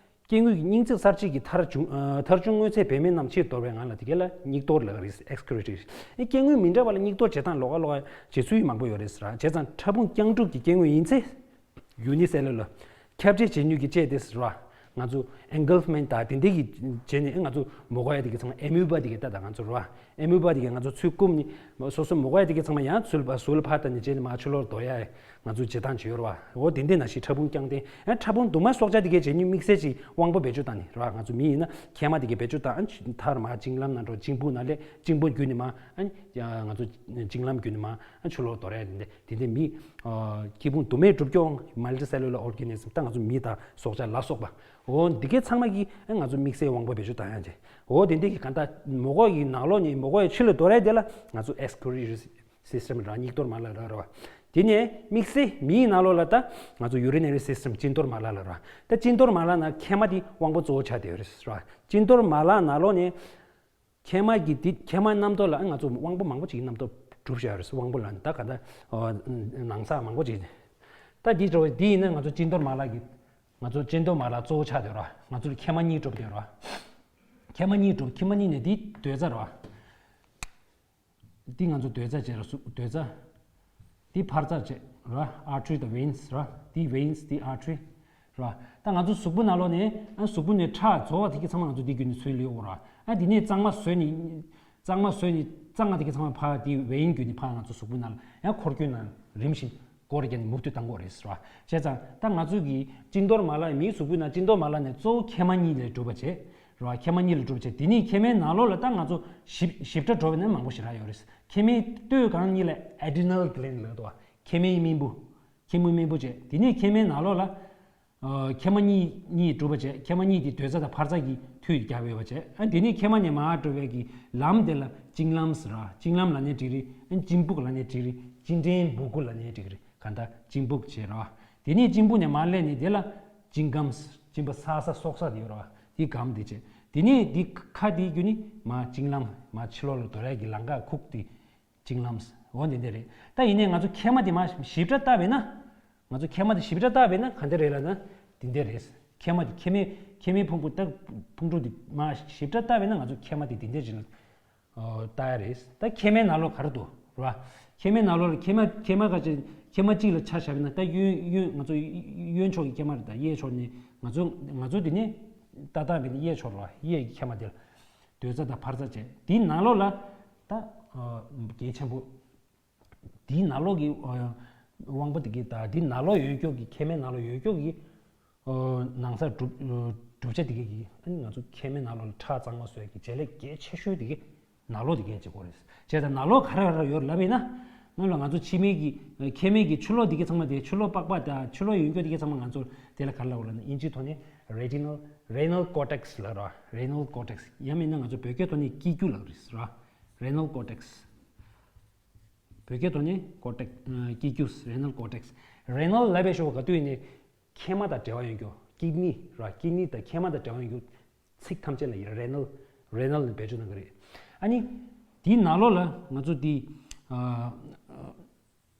སྐྱེ་དངོས་ཀྱི་སྙིང་རྩིས་གསར་བརྗེ་གི་མཐར་བྱུང་། ཨ། མཐར་བྱུང་དངོས་ཚད་བེད་མེད་རྣམས་ཕྱིར་དོར་བའི་ངང་ལ་དེ་ག་ལ་སྙིགས་དོར་ལབ་རེད། ཨེག་སི་ཀུ་རེ་ཊི་རེད། ཨེ། སྐྱེ་དངོས་མི་འདྲ་བ་ལ་སྙིགས་དོར་བྱེད་སྟངས་ལོགས་ཀ་ལོགས་ཀ་བྱེད་ཚུལ་མང་པོ་ཡོད་རེད་ཟེར། བྱས་ཙང་ཕྲ་ཕུང་རྐྱང་གྲུབ་ཀྱི་སྐྱེ་དངོས་ཡིན་ཚེ། ཡུ་ནི་སེ་ལུ་ལར། ཁྱབ་བྱེད་བྱེད་ནུས་ཀྱི་ཅེས་དེ་ཟེར་བ། ང་ཚོ་ཨེན་གལ་མེན་ཊི་དང་དེ་འདྲའི་གི་བྱས་ནས། ང་ཚོ་མོ་གོ་ཡ་དེ་གི་ཚང་མ་ཨེ་མུ་བ་དེ་གི་ལྟ་དང་། ང་ཚོ་རེད་བ། ཨེ་མུ་བ་དེ་གི་ང་ཚོ་ཚུར་བསྐུམ་ནས། སོ་སོ་མོ་གོ་ཡ་དེ་གི་ཚང་མ་ཡང་ཚུར་ཕར་ཟུར་ལ་ཕར་བལྟས་ནས་བྱས་ནས་མར་ཕྱི་ལོགས་ལ་དོར་ཡ། ང་ཚོ་བྱེད་སྟངས་ཅིག་ཡོད་རེད་བ། འོ་དེ་འདྲ་ནང་བཞིན་ཕྲ་ཕུང་རྐྱང་ལྡན། ཨ། ཕྲ་ཕུང་དུ་མ་སྲོག་ཆགས་དེ་གས་བྱེད་ནུས་དམིགས་བསལ་ཅིག་དབང་པོ་བེད་སྤྱོད་བཏང་ནས་རེད་བ། ང་ཚོ་མི་ཡིན་ན་མཁལ་མ་དེ་གས་བེད་སྤྱོད་བཏང་། ཨ། མཐར་མར་བྱིང་རླུང་ནང་འགྲོ། གཅིན་སྤུ་ནང་སླེབས། གཅིན་སྤུ་བརྒྱུད་ནས་མར། ཨ། ང་ཚོ་བྱིང་རླུང་བརྒྱུད་ནས་མར། ཨ། ཕྱི་ལོགས་དོར་ཡ་དེ་འདྲ། དེ་འདྲ་མི། ཨ། སྐྱེ་ཕུང་དུ་མས་གྲུབ་རྒྱུ་མལ་ཊི་སེ་ལུ་ལར་ཨོར་གེ་ནི་ཛམ། ད་ང་ཚོ་མི་དང་སྲོག་ཆགས་ལ་སོགས་པ། འོ་འདི་གས་ཚང་མ་གིས། ཨ། ང་ཚོ་དམིགས་བསལ་དབང་པོ་བེད་སྤྱོད་བཏང་ཡ་བྱས། འོ་དེ་འདྲ་གི་གང་ལྟར་མོ་གོ་ཡི་ནང་ལོགས་ནས་མོ་གོ་ཡི་ཕྱི་ལ་དོར་ཡ་དེ་ལ་ང་ཚོ་ཨེག་སི་ཀུ་རེ་ཊི་སི་སི་ཊམ་རེད། སྙིགས་དོར་མ་ལག་རེད་བ། དེ་ནས་དམིགས་བསལ་མིའི་ནང་ལོགས་ལ་ད་ང་ཚོ་ཡུ་རི་ནེ་རི་སི་སི་ཊམ། གཅིན་གཏོར་མ་ལག་ལབ་རེད་བ། ད་གཅིན་གཏོར་མ་ལག་ནང་མཁལ་མ་དེ་དབང་པོ་གཙོ་བོ་ཆགས་བསྡད་ཡོད་རེད་བ། གཅིན་གཏོར་མ་ལག་ནང་ལོགས་ནས་མཁལ་མ་གི་དེ། མཁལ་མ་རྣམ་རྟོག་ལ། ཨ། ང་ཚོ་དབང་པོ་མང་པོ་ཅིག་གི་རྣམ་རྟོག་གྲུབ་བཞག་ཡོད་རེད། དབང་པོ་ལ་ད་ག་ད། ཨ། ནང་གསེས་མང་པོ་ཅིག་ད་འདི་འདྲ་བོ་འདི་ཡིན་ན་ང་ཚོ་གཅིན་གཏོར་མ་ལག་གི། ང་ཚོ་གཅིན་གཏོར་མ་ལག་གཙོ་བོ་ཆགས་བསྡད་ཡོད་རེད་བ། ང་ཚོ་ལ་མཁལ་མ་གཉིས་གྲུབ་བསྡད་ཡོད་རེད་བ། མཁལ་མ་གཉིས་གྲུབ། མཁལ་མ་གཉིས་ནས་འདི་རྡོག་རྩ་རེད་བ། འདི་ང་ཚོ་རྡོག་རྩ་བྱས་ར། གཟུགས་རྡོག་རྩ། འདི་འཕར་རྩ་བྱས་ར། ཨར་ཊི་རི་དང་ཝེན་སི་ར། འདི་ཝེན་སི། འདི་ཨར་ཊི་རི་ར། ད་ང་ཚོ་གཟུགས་པོ་ནང་ལོགས་ནས། ཨ། གཟུགས་པོ་ནས་ཁྲག་བཙོག་པ་དེ་གི་ཚང་མ་ང་ཚོ་འདི་བརྒྱུད་ནས་ཚུར་ལུས་ཡོང་ར། ཨ། འདི་ནས་གཙང་མ་བཟོས་ནས། གཙང་མ་བཟོས་ནས། གཙང་མ་དེ་གི་ཚང་མ་ཕར་འདི་ཝེན་བརྒྱུད་ནས་ཕར་ང་ཚོ་གཟུགས་པོ་ནང་ལ་ཡང་འཁོར་རྒྱུག་ནང་རིམ་བཞིན་སྐོར་རྒྱག་ནས་མུ་མཐུད་བཏང་གི་ཡོད་རེད་བ། བྱས་ཙང་ད་ང་ཚོ་གི་གཅིན་གཏོར་མ་ལག། མིའི་གཟུགས་པོའི་ནང་གཅིན་གཏོར་མ་ལག་ནས་གཙོ་བོ་མཁལ་མ་གཉིས་ལས་གྲུབ་པ་བྱས། རེད་བ། མཁལ་མ་གཉིས་ལས་གྲུབ་བྱས། དེ་ནས་མཁལ་མའི་ནང་ལོགས་ལ་ད་ང་ཚོ་ཞིབ་ཞིབ་ཕྲ་འགྲོ་བ་ན་མང་པོ་ཞེ་དྲག་ཡོད་རེད། མཁལ་མའི་སྟོད་སྒང་གཉིས་ལ་ཨེ་ཌི་རི་ནལ་གི་ལེན་ཌི་ལབ་འདུག་བ། མཁལ་མའི་རྨེན་བུ། མཁལ་མའི་རྨེན་བུ་བྱས། དེ་ནས་མཁལ་མའི་ནང་ལོགས་ལ། ཨ། མཁལ་མ་གཉིས་གཉིས་གྲུབ་པ་བྱས། མཁལ་མ་གཉིས་དེ་རྡོག་རྩ་དང་འཕར་རྩ་གིས་མཐུད་རྒྱབ་ཡོད་པ་བྱས། ཨ། དེ་ནས་མཁལ་མ་ནས་མར་འགྲོ་བའི་གི་ལམ་དེ་ལ་གཅིན་ལམ་ཟེར་བ། གཅིན་ལམ་ལབ་ནའི་འགྲིག་རེད། ཨ། གཅིན་སྦུག་ལབ་ནའི་འགྲིག་རེད། གཅིན་ཕྲན་སྦུ་གུ་ལབ་ནའི་འགྲིག་རེད། གང་ལྟར་གཅིན་སྦུག་བྱས་རེད་བ། དེ་ནས་གཅིན་སྦུག་ནས་མར་སླེབས་ནས་དེ་ལ་གཅིན་སྒམ། གཅིན་པ་སྲ་ས་སྲོག་ས་དེ་ཡོད་རེད་བ། དེ་སྒམ་དེ་བྱས། དེ་ནས་དེ་ཁ་དེ་བརྒྱུད་ནས་མར་གཅིན་ལམ། མར་ཕྱི་ལོགས་ལ་དོར་ཡ་གི་ལམ་ཁ་ཁུག་དེ། གཅིན་ལམ། འོ་འདི་འདྲ་རེད། ད་ཡིན་ནའི་ང་ཚོ་མཁལ་མ་དེ་མར་ཞིབ་ཕྲ་བལྟས་པས་ན། ང་ཚོ་མཁལ་མ་དེ་ཞིབ་ཕྲ་བལྟས་པས་ན་ག་འདྲ་རེད་ལབ་ན། འདི་འདྲ་རེད། མཁལ་མ་དེ། མཁལ་མའི། མཁལ་མའི་ཕུང་པོ། ད་ཕུང་པོ་དེ་མར་ཞིབ་ཕྲ་བལྟས་པས་ན་ང་ཚོ་མཁལ་མ་དེ་འདི་འདྲ་ཅིག་ལ། ཨོ། བལྟ་ཡ་རེད། ད་མཁལ་མའི་ནང་ལོགས་ག་རེ་འདུག་རེད་བ། མཁལ་མའི་ནང་ལོགས་ལ་མཁལ་མ། མཁལ་མ་ག་ཅིག་མཁལ་མ་གཅིག་ལ་ཆ་བཞག་པ་ཡིན་ན། ད་གཡོན། གཡོན། ང་ཚོ་གཡོན་ཕྱོགས་ཀྱི་མཁལ་མ་རེད། ད་གཡས་ཕྱོགས་ནས་ང་ཚོ། ང་ཚོ་འདི་ནས་ཏག་ཏག་འདི་ནས་གཡས་ཕྱོགས་རེད་བ། གཡས་ཀྱི་མཁལ་མ་དེ་ལ། རྡོག་རྩ་དང་འཕར་རྩ་བྱས། དེའི་ནང་ལོགས་ལ་ད། ཨ། གལ་ཆེན་པོ། དེའི་ནང་ལོགས་ཀྱི། ཨ། དབང་པོ་དེ་གའི། ད་དེའི་ནང་ལོགས་ཡོད་རྒྱུ་གི། མཁལ་མའི་ནང་ལོགས་ཡོད་རྒྱུ་གི། ཨ། ནང་གསེས་གྲུབ། ཨ། གྲུབ་ཆ་དེ་གའི་གི། ཨ་ནི་ང་ཚོ་མཁལ་མའི་ནང་ལོགས་ལ་ཁྲག་གཙང་མ་བཟོ་ཡ་གི་བྱེད་ལས་གལ་ཆེ་ཤོས་དེ་གའི་ནང་ལོགས་དེ་གའི་བྱེད་སྒོ་རེད། བྱས་ཙང་ནང་ལོགས་ག་རེ་ག་རེ་ཡོད་ལབ་ཡིན་ན། སྔོན་ལ་ང་ཚོ་ཕྱི་མའི་གི། མཁལ་མའི་གི་ཕྱི་ལོགས་དེ་གའི་ཚང་མ་དེ། ཕྱི་ལོགས་པགས་པ་དང་ཕྱི་ལོགས་ཡོད་རྒྱུ་དེ་གའི་ཚང་མ་ང་ཚོ་དེ་ལ་ག་རེ་ལབ་དགོས་ལབ་ན། དབྱིན་ཇིའི་ཐོག་ནས་རེ་ཊི་ནལ། རེ་ཊི་ནལ་ཀོར་ཊེག་སི་ལབ་ར། རེ་ཊི་ནལ་ཀོར་ཊེག་སི། ཡང་མིན་ན་ང་ཚོ་བོད་སྐད་ཐོག་ནས་སྐྱིད་སྐྱུག་ལབ་རེད་ར། རེ་ཊི་ནལ་ཀོར་ཊེག་སི། བོད་སྐད་ཐོག་ནས་ཀོར་ཊེག། ཨ། སྐྱིད་སྐྱུག། རེ་ཊི་ནལ་ཀོར་ཊེག་སི། རེ་ཊི་ནལ་ལབ་པའི་ཤོག་ག་དུས་ནས་མཁལ་མ་དང་འབྲེལ་བ་ཡོད་རྒྱུ། ཀིཌ་ནི་ར། ཀིཌ་ནི་དང་མཁལ་མ་དང་འབྲེལ་བ་ཡོད་རྒྱུ། ཚིག་ཐམས་ཅད་ལ་ཡ་རེ་ཊི་ནལ། རེ་ཊི་ནལ་ནས་བེད་སྤྱོད་གནང་གི་རེད། ཨ་ནི་དེའི་ནང་ལོགས་ལ་ང་ཚོ་དེ། ཨ།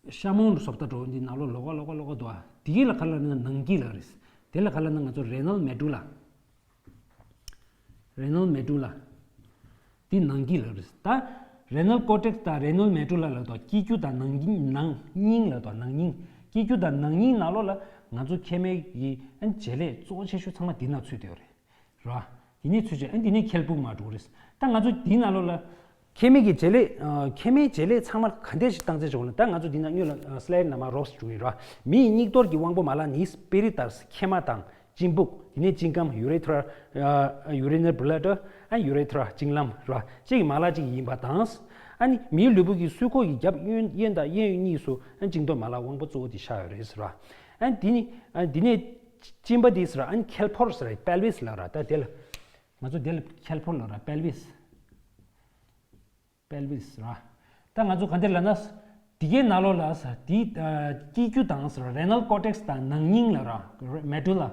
ཤ་མོང་ལ་བཟོ་ལྟ་འདྲ་བོ་འདི་ནང་ལོགས་ལོགས་ཀ་ལོགས་ཀ་ལོགས་ཀ་འདུག་ཨ། དེ་གི་ལ་ག་རེ་ལབ་ན་ནང་སྐྱིད་ལབ་རེད། དེ་ལ་ག་རེ་ལབ་ན་ང་ཚོ་རེ་ཊི་ནལ་མེ་ཌུ་ལ། རེ་ཊི་ནལ་མེ་ཌུ་ལ། འདི་ནང་སྐྱིད་ལབ་རེད། ད་རེ་ཊི་ནལ་ཀོར་ཊེག་སི་དང་རེ་ཊི་ནལ་མེ་ཌུ་ལ་ལབ་དུས་སྐྱིད་སྐྱུག་དང་ནང་སྙིང་། ནང་སྙིང་ལབ་དུས་ནང་སྙིང་། སྐྱིད་སྐྱུག་དང་ནང་སྙིང་ནང་ལོགས་ལ་ང་ཚོ་མཁལ་མའི་གི། ཨ། བྱེད་ལས་གཙོ་ཆེ་ཤོས་ཚང་མ་འདི་ནང་ཚུད་བསྡད་ཡོད་རེད། རེད་བ། དེ་ནས་ཚུད་བྱས། ཨ། དེ་ནས་མཁལ་སྦུག་མར་འགྲོ་གི་རེད། ད་ང་ཚོ་དེའི་ནང་ལོགས་ལ། མཁལ་མའི་གི་བྱེད་ལས། ཨ། མཁལ་མའི་བྱེད་ལས་ཚང་མ་ག་འདྲས་ཞིག་བཏང་ཚེ་བྱུང་ན། ད་ང་ཚོ་འདི་ནང་སྔོན་ལ། ཨ། སི་ལའེ་ཌི་ནང་མར་རོབ་ཙམ་འགྲོ་གི་ཡིན། རེད་བ། མི་ཡི་སྙིགས་དོར་གྱི་དབང་པོ་མ་ལག་ནི་སྤེ་ར་དང་མཁལ་མ་དང་གཅིན་སྦུག། དེ་ནས་གཅིན་སྒམ། ཡུ་རེ་ཐ་ར། ཨ། ཡུ་རི་ནར་བྷི་ལེ་ཌར། ཨ། ཡུ་རེ་ཐ་ར། གཅིན་ལམ། རེད་བ། བཅས་ཀྱི་མ་ལག་ཅིག་ཡིན་པ་དང་། ཨ་ནི་མིའི་ལུས་པོ་གི་སུལ་ཁོག་གི་རྒྱབ་གཡོན། གཡས་དང་གཡས་གཡོན་གཉིས་སུ། ཨ། གཅིན་གཏོར་མ་ལག་དབང་པོ་གཙོ་བོ་དེ་བཞག་ཡོད་རེད་ཟེར་བ། ཨ། འདི་ནི། ཨ། འདི་ནས་གཅིན་པ་འདི་ཟེར། ཨ། མཁལ་ཕོར་ཟེར། པེལ་ཝིས་ལབ་ར། ད་དེ་ལ། ང་ཚོ་དེ་ལ་མཁལ་ཕོར་ལབ་ར། པེལ་ཝིས། པེལ་ཝིས་ར། ད་ང་ཚོ་ག་འདྲ་ལབ་ན། འདི་གའི་ནང་ལོགས་ལ་ཟེར། འདི། ཨ། སྐྱིད་སྐྱུག་དང་ཟེར། རེ་ཊི་ནལ་ཀོར་ཊེག་སི་དང་ནང་སྙིང་ལབ་ར། མེ་ཌུ་ལ།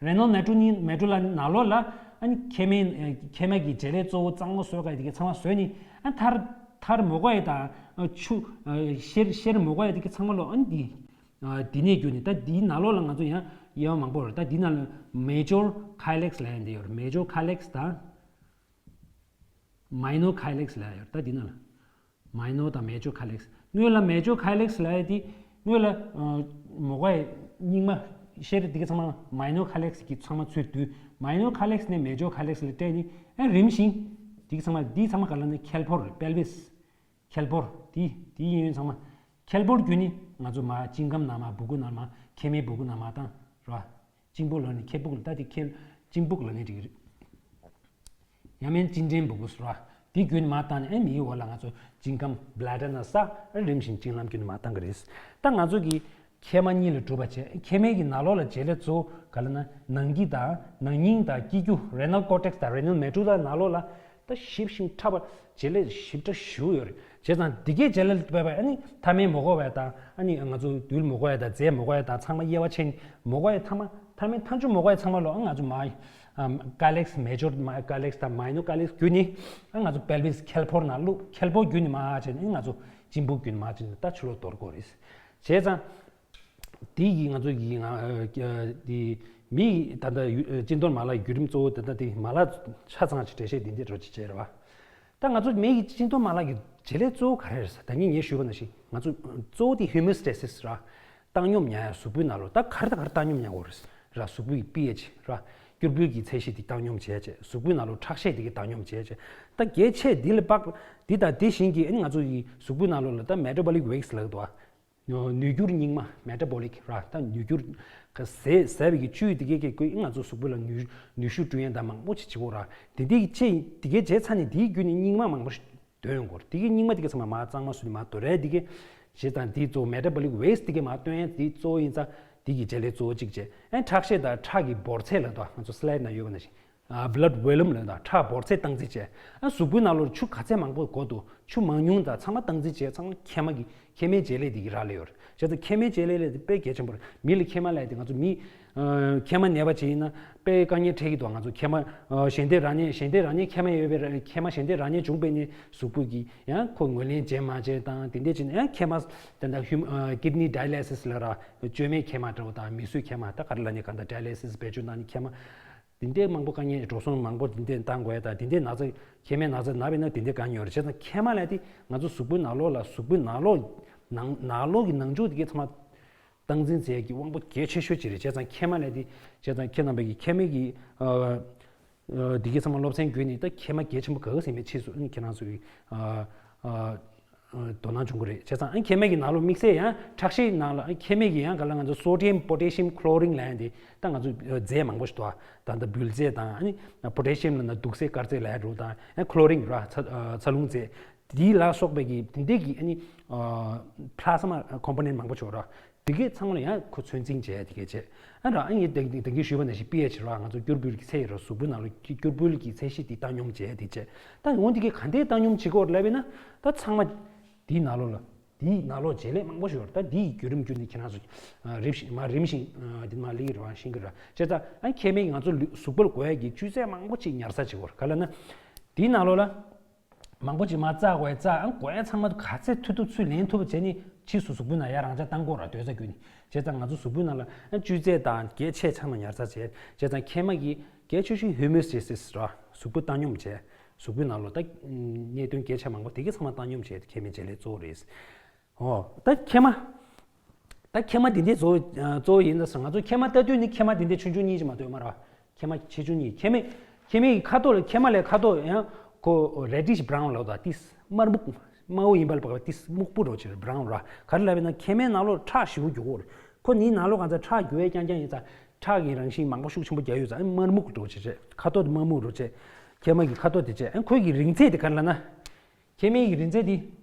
རེ་ཊི་ནལ་མེ་ཌུ་ལ། མེ་ཌུ་ལ་ནང་ལོགས་ལ། ཨ་ནི་མཁལ་མའི། མཁལ་མ་གི་བྱེད་ལས་གཙོ་བོ་གཙང་མ་བཟོ་ག་འདི་གའི་ཚང་མ་བཟོས་ནས། ཨ། མཐར། མཐར་མོ་གོ་ཡ་དང་། ཨ། ཆུ། ཨ། གཤེར། གཤེར་མོ་གོ་ཡ་འདི་གའི་ཚང་མ་ལོགས། ཨ་ནི་འདི། ཨ། འདི་ནས་བརྒྱུད་ནས་ད་འདིའི་ནང་ལོགས་ལ་ང་ཚོ་ཡང་ དབྱེ་བ་མང་པོ་ཡོད་རེད། ད་འདི་ནང་ལ་major calyx ལབ་ཡ་འདི་ཡོད་རེད། major calyx དང་minor calyx ལབ་ཡ་ཡོད་རེད། ད་འདི་ནང་ལ་minor དང་major calyx། སྔོན་ལ་major calyx ལབ་ཡ་འདི་སྔོན་ལ་མོ་གའི་རྙིང་མ་ཤེལ་འདི་ག་ཚང་མ་minor calyx གི་ཚང་མ་ཚུར་བསྡུས། minor calyx ནས་major calyx ལ་སྤྲད་ནས་ཨ་རིམ་བཞིན་འདི་ག་ཚང་མ་འདི་ཚང་མ་ག་ལ་ནི་ཁལ་ཕོར་རེད། pelvis ཁལ་ཕོར། དེ་དེ་གཡས་གཡོན་ཚང་མ་ཁལ་ཕོར་བརྒྱུད་ནས་ང་ཚོ་མར་གཅིན་སྐམ་ནང་མར་སྦུ་གུ་ནང་མར་མཁལ་མའི་སྦུ་གུ་ནང་མར་བཏང་ར། གཅིན་སྦུག་ལབ་ནས་ཁལ་སྦུག་ལ་ད་དེ་ཁལ་གཅིན་སྦུག་ལབ་ནས་འགྲིག་གི་རེད། ཡང་མིན་གཅིན་ཕྲན་སྦུ་གུ་ཟེར་ར། དེ་བརྒྱུད་ནས་མར་བཏང་ནས་ཨེ་མིའི་འོག་ལ་ང་ཚོ་གཅིན་སྐམ་bladder ནང་ས་ཨེ་རིམ་བཞིན་གཅིན་ལམ་བརྒྱུད་ནས་མར་བཏང་གི་རེད། ད་ང་ཚོ་གི་མཁལ་མ་གཉིས་ལས་གྲུབ་པ་བྱས། མཁལ་མའི་གི་ནང་ལོགས་ལ་བྱེད་ལས་གཙོ་བོ་ག་ལ་ན་ནང་སྐྱི་དང་ནང་སྙིང་དང་སྐྱི་རྒྱུ་renal cortex དང་renal medulla ནང་ལོགས་ལ་ད་ཞིབ་ཞིང་ཕྲ་བ་བྱེད་ལས་ཞིབ་ཕྲ་ཞུ་ཡོད་རེད། བྱས་ཙང་འདི་གའི་བྱེད་ལས་པས་ཨ་ནི་ཐ་མལ་མོ་གོ་བས་དང་ཨ་ནི་ང་ཚོ་རྡུལ་མོ་གོ་ཡ་དང་རྫས་མོ་གོ་ཡ་དང་ཚང་མ་དབྱེ་བ་ཕྱེ་ནས་མོ་གོ་ཡ་ཐ་མ་ཐ་མལ་ཐ་མཆུ་མོ་གོ་ཡ་ཚང་མ་ལོ་ཨ་ང་ཚོ་མ་calyx major calyx དང་minor calyx བརྒྱུད་ནས་ཨ་ང་ཚོ་pelvis ཁལ་ཕོར་ནང་བླུགས། ཁལ་ཕོར་བརྒྱུད་ནས་མར་བྱས་ནས་ང་ཚོ་གཅིན་སྦུག་བརྒྱུད་ནས་མར་བྱས་ནས་ད་ཕྱི་ལོགས་དོར་དགོས་རེད། བྱས་ཙང་། དེ་ཡིས་ང་ཚོ་ཡིས་ང་དེ་མིའི་ད་ལྟ་གཅིན་གཏོར་མ་ལག་བརྒྱུད་རིམ་གཙོ་བོ་ད་ལྟ་དེ་མ་ལག་ཆ་ཚང་ཅིག་འགྲེལ་བཤད་འདི་འདྲ་ཅིག་བྱས་རེད་བ། ད་ང་ཚོ་མི་ཡི་གཅིན་གཏོར་མ་ལག་གི་བྱེད་ལས་གཙོ་བོ་ག་རེ་རེད་ཟེར། ད་ངས་ངས་ཞུས་པ་ནང་བཞིན་ང་ཚོ་གཙོ་བོ་དེ་hemostasis ར། བཏང་སྙོམས་ཉར་ཡ། གཟུགས་པོའི་ནང་ལོགས་ད་ག་རེ་དང་ག་རེ་བཏང་སྙོམས་ཉར་དགོས་རེད་ར། གཟུགས་པོའི་pH ར། སྐྱུར་འབུལ་གྱི་ཚད་གཞི་དེ་བཏང་སྙོམས་བྱས་བྱས། གཟུགས་པོའི་ནང་ལོགས་ཁྲག་ཤེད་དེ་གི་བཏང་སྙོམས་བྱས་བྱས། ད་གལ་ཆེ་འདི་ལས་དཔག་འདི་དང་དེ་བཞིན་གྱི་ཨ་ནི་ང་ཚོ་ཡི་གཟུགས་པོའི་ནང་ལོགས་ལ་ད་metabolic waste ལབ་འདུག་ཨ། ནུས་འགྱུར་རྙིང་མ་metabolic ར། ད་ནུས་འགྱུར་ཟས་ཟས་པའི་གི་བཅུད་དེ་གས་གས་ཀོས་ང་ཚོ་གཟུགས་པོ་ལ་ནུས་ནུས་ཤུགས་སྤྲོད་ཡན་དང་མང་པོ་ཅིག་བྱེད་དགོས་ར། དེ་འདི་གི་ཅེས་དེ་གས་བྱས་ཚར་ནས་དེའི་བརྒྱུད་ནས་རྙིང་མ་མང་པོ་ཞིག་འདོན་ཡོང་གི་རེད། དེ་གི་རྙིང་མ་དེ་གས་ཚང་མ་མར་གཙང་མ་བཟོས་ནས་མར་དོར་རེད། དེ་གས་བྱས་ཙང་དེ་གཙོ་བོ་metabolic waste དེ་གས་མར་བཏོན་ཡན་དེ་གཙོ་བོ་ཡིན་ཙང་དེ་གི་བྱེད་ལས་གཙོ་བོ་གཅིག་བྱས། ཨ་ཁྲག་ཤེད་དང་ཁྲག་གི་འབོར་ཚད་ལ་ད་ང་ཚོ་slide ནང་ཡོད་པ་ནང་བཞིན། ཨ་blood volume ལབ་ན་ཁྲག་འབོར་ཚད་སྟངས་འཛིན་བྱས། ཨ་གཟུགས་པོའི་ནང་ལོགས་ཆུ་ག་ཚད་མང་པོ་དགོས་འདུག་ཆུ་མང་ཉུང་དང་ཚང་མ་སྟངས་འཛིན་བྱས་ཚང་མ་མཁལ་མ་གི་མཁལ་མའི་བྱེད་ལས་དེ་གི་རག་ལས་ཡོད་རེད། བྱས་ཙང་མཁལ་མའི་བྱེད་ལས་ལས་དེ་དཔེ་གལ་ཆེན་པོ་རེད། མི་ལ་མཁལ་མ་ལས་དེ་ང་ཚོ་མི་ཨ་མཁལ་མ་ནད་པ་ཅིག་ཡིན་ན་དཔེ་དཀའ་ངལ་འཕྲད་ཀྱི་འདུག་ང་ཚོ་མཁལ་མ་ཨ་ཞལ་འདེབས་རག་མཁན་ཞལ་འདེབས་རག་མཁན་མཁལ་མ་ཡོད་པའི་ར་མཁལ་མ་ཞལ་འདེབས་རག་མཁན་བྱུང་པས་ནི་གཟུགས་པོ་གི་ཡང་ཁོ་ངོས་ལེན་བྱེད་མ་བྱེད་དང་དེ་འདྲས་བྱས་ནས་ཡང་མཁལ་མ་དེ་འདྲ་ཧུམ་ཨ་kidney dialysis ལབ་ར། བཅོས་མའི་མཁལ་མ་འདྲ་བོ་དང་མིས་བཟོས་མཁལ་མ་ད་ག་རེ་ལབ་ནས་གང་ལྟར་dialysis བེད་སྤྱོད་གནང་ནས་མཁལ་མ། དེ་འདྲའི་མང་པོ་དཀའ་ངལ་འགྲོ་སོང་མང་པོ་དེ་འདྲའི་བཏང་དགོས་ཡ་དང་དེ་འདྲའི་ན་ཚ་མཁལ་མའི་ན་ཚ་ན་བས་ན་དེ་འདྲའི་དཀའ་ངལ་ཡོད་རེད། བྱས་ཙང་མཁལ་མ་ལབ་དེ་ང་ཚོ་གཟུགས་པོའི་ནང་ལོགས་ལ་གཟུགས་པོའི་ནང་ལོགས་ནང་ནང་ལོགས་ཀྱི་ནང་ཆོས་དེ་གའི་ཚང་མ་སྟངས་འཛིན་བྱེད་ཡ་གི་དབང་པོ་གལ་ཆེ་ཤོས་ཅིག་རེད། བྱས་ཙང་མཁལ་མ་ལབ་དེ་བྱས་ཙང་ཁྱེད་རྣམ་པ་གི་མཁལ་མའི་གི་ཨ་ཨ་དེ་གའི་ཚང་མ་སློབ་ཚན་བརྒྱུད་ནས་ད་མཁལ་མ་གལ་ཆེན་པོ་ག་ག་ཟིན་པའི་ཕྱིས་སུ་ཨ་ནི་ཁྱེད་རང་ཚོ་གི་ཨ་ཨ། དོ་སྣང་བྱུང་གི་རེད། བྱས་ཙང་ཨ་མཁལ་མའི་གི་ནང་ལོགས་དམིགས་བསལ་ཡང་ཁྲག་ཤེད་ནང་ལ་ཨ་མཁལ་མའི་གི་ཡང་ག་ལ་ང་ཚོ་sodium potassium chlorine ལབ་ཡ་དེ་ད་ང་ཚོ་རྫས་མང་པོ་ཞིག་འདུག་ད་ལྟ་འབུལ་རྫས་དང་ཨ་ནི་potassium ལབ་ན་དུག་རྫས་དཀར་རྫས་ལབ་ཡ་འདྲ་བོ་དང་ཨ་chlorine ར་ཚ་ཚ་རླུང་རྫས་དེ་ལ་སོགས་པའི་གི་དེ་འདྲའི་གི་ཨ་ནི་plasma component མང་པོ་ཞིག་ཡོད་ར། དེ་གས་ཚང་མ་ལ་ཡང་ཁོ་ཚོད་འཛིན་བྱས་དེ་གས་བྱས། ཨ་ར་ཨ་ཡིན་དེ་དེ་གས་ཞུས་པ་ནང་བཞིན་pH ར་ང་ཚོ་སྐྱུར་འབུལ་གྱི་ཚད་ཡིན་ར་གཟུགས་པོའི་ནང་ལ་སྐྱུར་འབུལ་གྱི་ཚད་གཞི་དེ་བཏང་སྙོམས་བྱས་དེ་བྱས། ད་འོན་ཏེ་གས་ག་འདྲས་བཏང་སྙོམས་བྱེད་དགོས་ལབ་ཡིན་ན་ད་ཚང་མ་དེའི་ནང་ལོགས་ལ་དེའི་ནང་ལོགས་བྱེད་ལས་མང་པོ་ཞིག་ཡོད་རེད། ད་དེའི་བརྒྱུད་རིམ་བརྒྱུད་ནས་ཁྱེད་རང་ཚོ་རིམ་བཞིན་མ་རིམ་བཞིན་དེ་མ་ལི་ཡིར་བ་ཤིང་གི་ར་བྱས་ཙང་ཨ་མཁལ་མའི་ང་ཚོ་གཟུགས་པོར་དགོས་ཡ་གི་བཅུད་ཚད་མང་པོ་ཅིག་ཉར་ས་བྱེད་དགོས་རེད། ག་ལབ་ན་དེའི་ནང་ལོགས་ལ། མང་པོ་ཅིག་མ་བཙག་དགོས་བཙག་ཨང་དགོས་ཡ་ཚང་མ་ག་ཚད་ཐུབ་ཐུབ་ཚུར་ལེན་ཐུབ་པ་བྱས་ནས་ཕྱིས་སུ་གཟུགས་པོའི་ནང་ཡར་རང་འཇགས་བཏང་དགོས་ར། སྡོད་ས་བརྒྱུད་ནས་བྱས་ཙང་ང་ཚོ་གཟུགས་པོའི་ནང་ལ་ཨ་བཅུད་རྫས་དང་གལ་ཆེ་ཚང་མ་ཉར་ཚར་བྱས་བྱས་ཙང་མཁལ་མ་གི་གལ་ཆེ་ཤོས་homeostasis ར་གཟུགས་པོ་བཏང་སྙོམས་བྱས་གཟུགས་པོའི་ནང་ལོ་ད་གནད་དོན་གལ་ཆེ་མང་པོ་དེ་གས་ཚང་མ་བཏང་སྙོམས་བྱས་མཁལ་མའི་བྱེད་ལས་གཙོ་བོ་རེད། ཨོ། ད་མཁལ་མ། ད་མཁལ་མ་འདི་འདྲའི་གཙོ་བོ་གཙོ་བོ་ཡིན་ན་ང་ཚོ་མཁལ་མ་ལྟ་དུས་ནི་མཁལ་མ་འདི་འདྲའི་ཆུང་ཆུང་གཉིས་ཅིག་མ་གཏོགས་ཡོད་མ་རེད་བ། མཁལ་མ་ཆེ་ཆུང་གཉིས། མཁལ་མའི་མཁལ་མའི་ཁ་དོག་ལ་མཁལ་མ་ལས་ཁ་དོག་ཡང་ཁོ་reddish brown ལབ་ད་ཏིས་དམར་སྨུག་དམར་པོ་ཡིན་པ་ལ་བབ་ཏིས་སྨུག་པོ་འདྲ་བོ་ཅིག་རེད། brown ར། ག་རེ་ལབ་ཡིན་ན་མཁལ་མའི་ནང་ལོགས་ཁྲག་ཞེ་པོ་རྒྱུག་གོ་རེད། ཁོ་ནི་ནང་ལོགས་གང་ཚ་ཁྲག་རྒྱུག་ཡས་རྐྱང་རྐྱང་ཡིན་ཙང་ཁྲག་གི་རང་བཞིན་མང་པོ་ཤུགས་ཆེན་པོ་རྒྱག་ཡོད་ཙང་དམར་སྨུག་འདྲ་བོ་ཅིག་རེད། ཁ་དོག་དེ་དམར་སྨུག་འདྲ་བོ་ཅིག་མཁལ་མ་གི་ཁ་དོག་དེ་བྱས་ཁོའི་གི་རིང་ཚད་དེ་ག་རེ་ལབ་ན། མཁལ་མའི་གི་རིང་ཚད་དེ་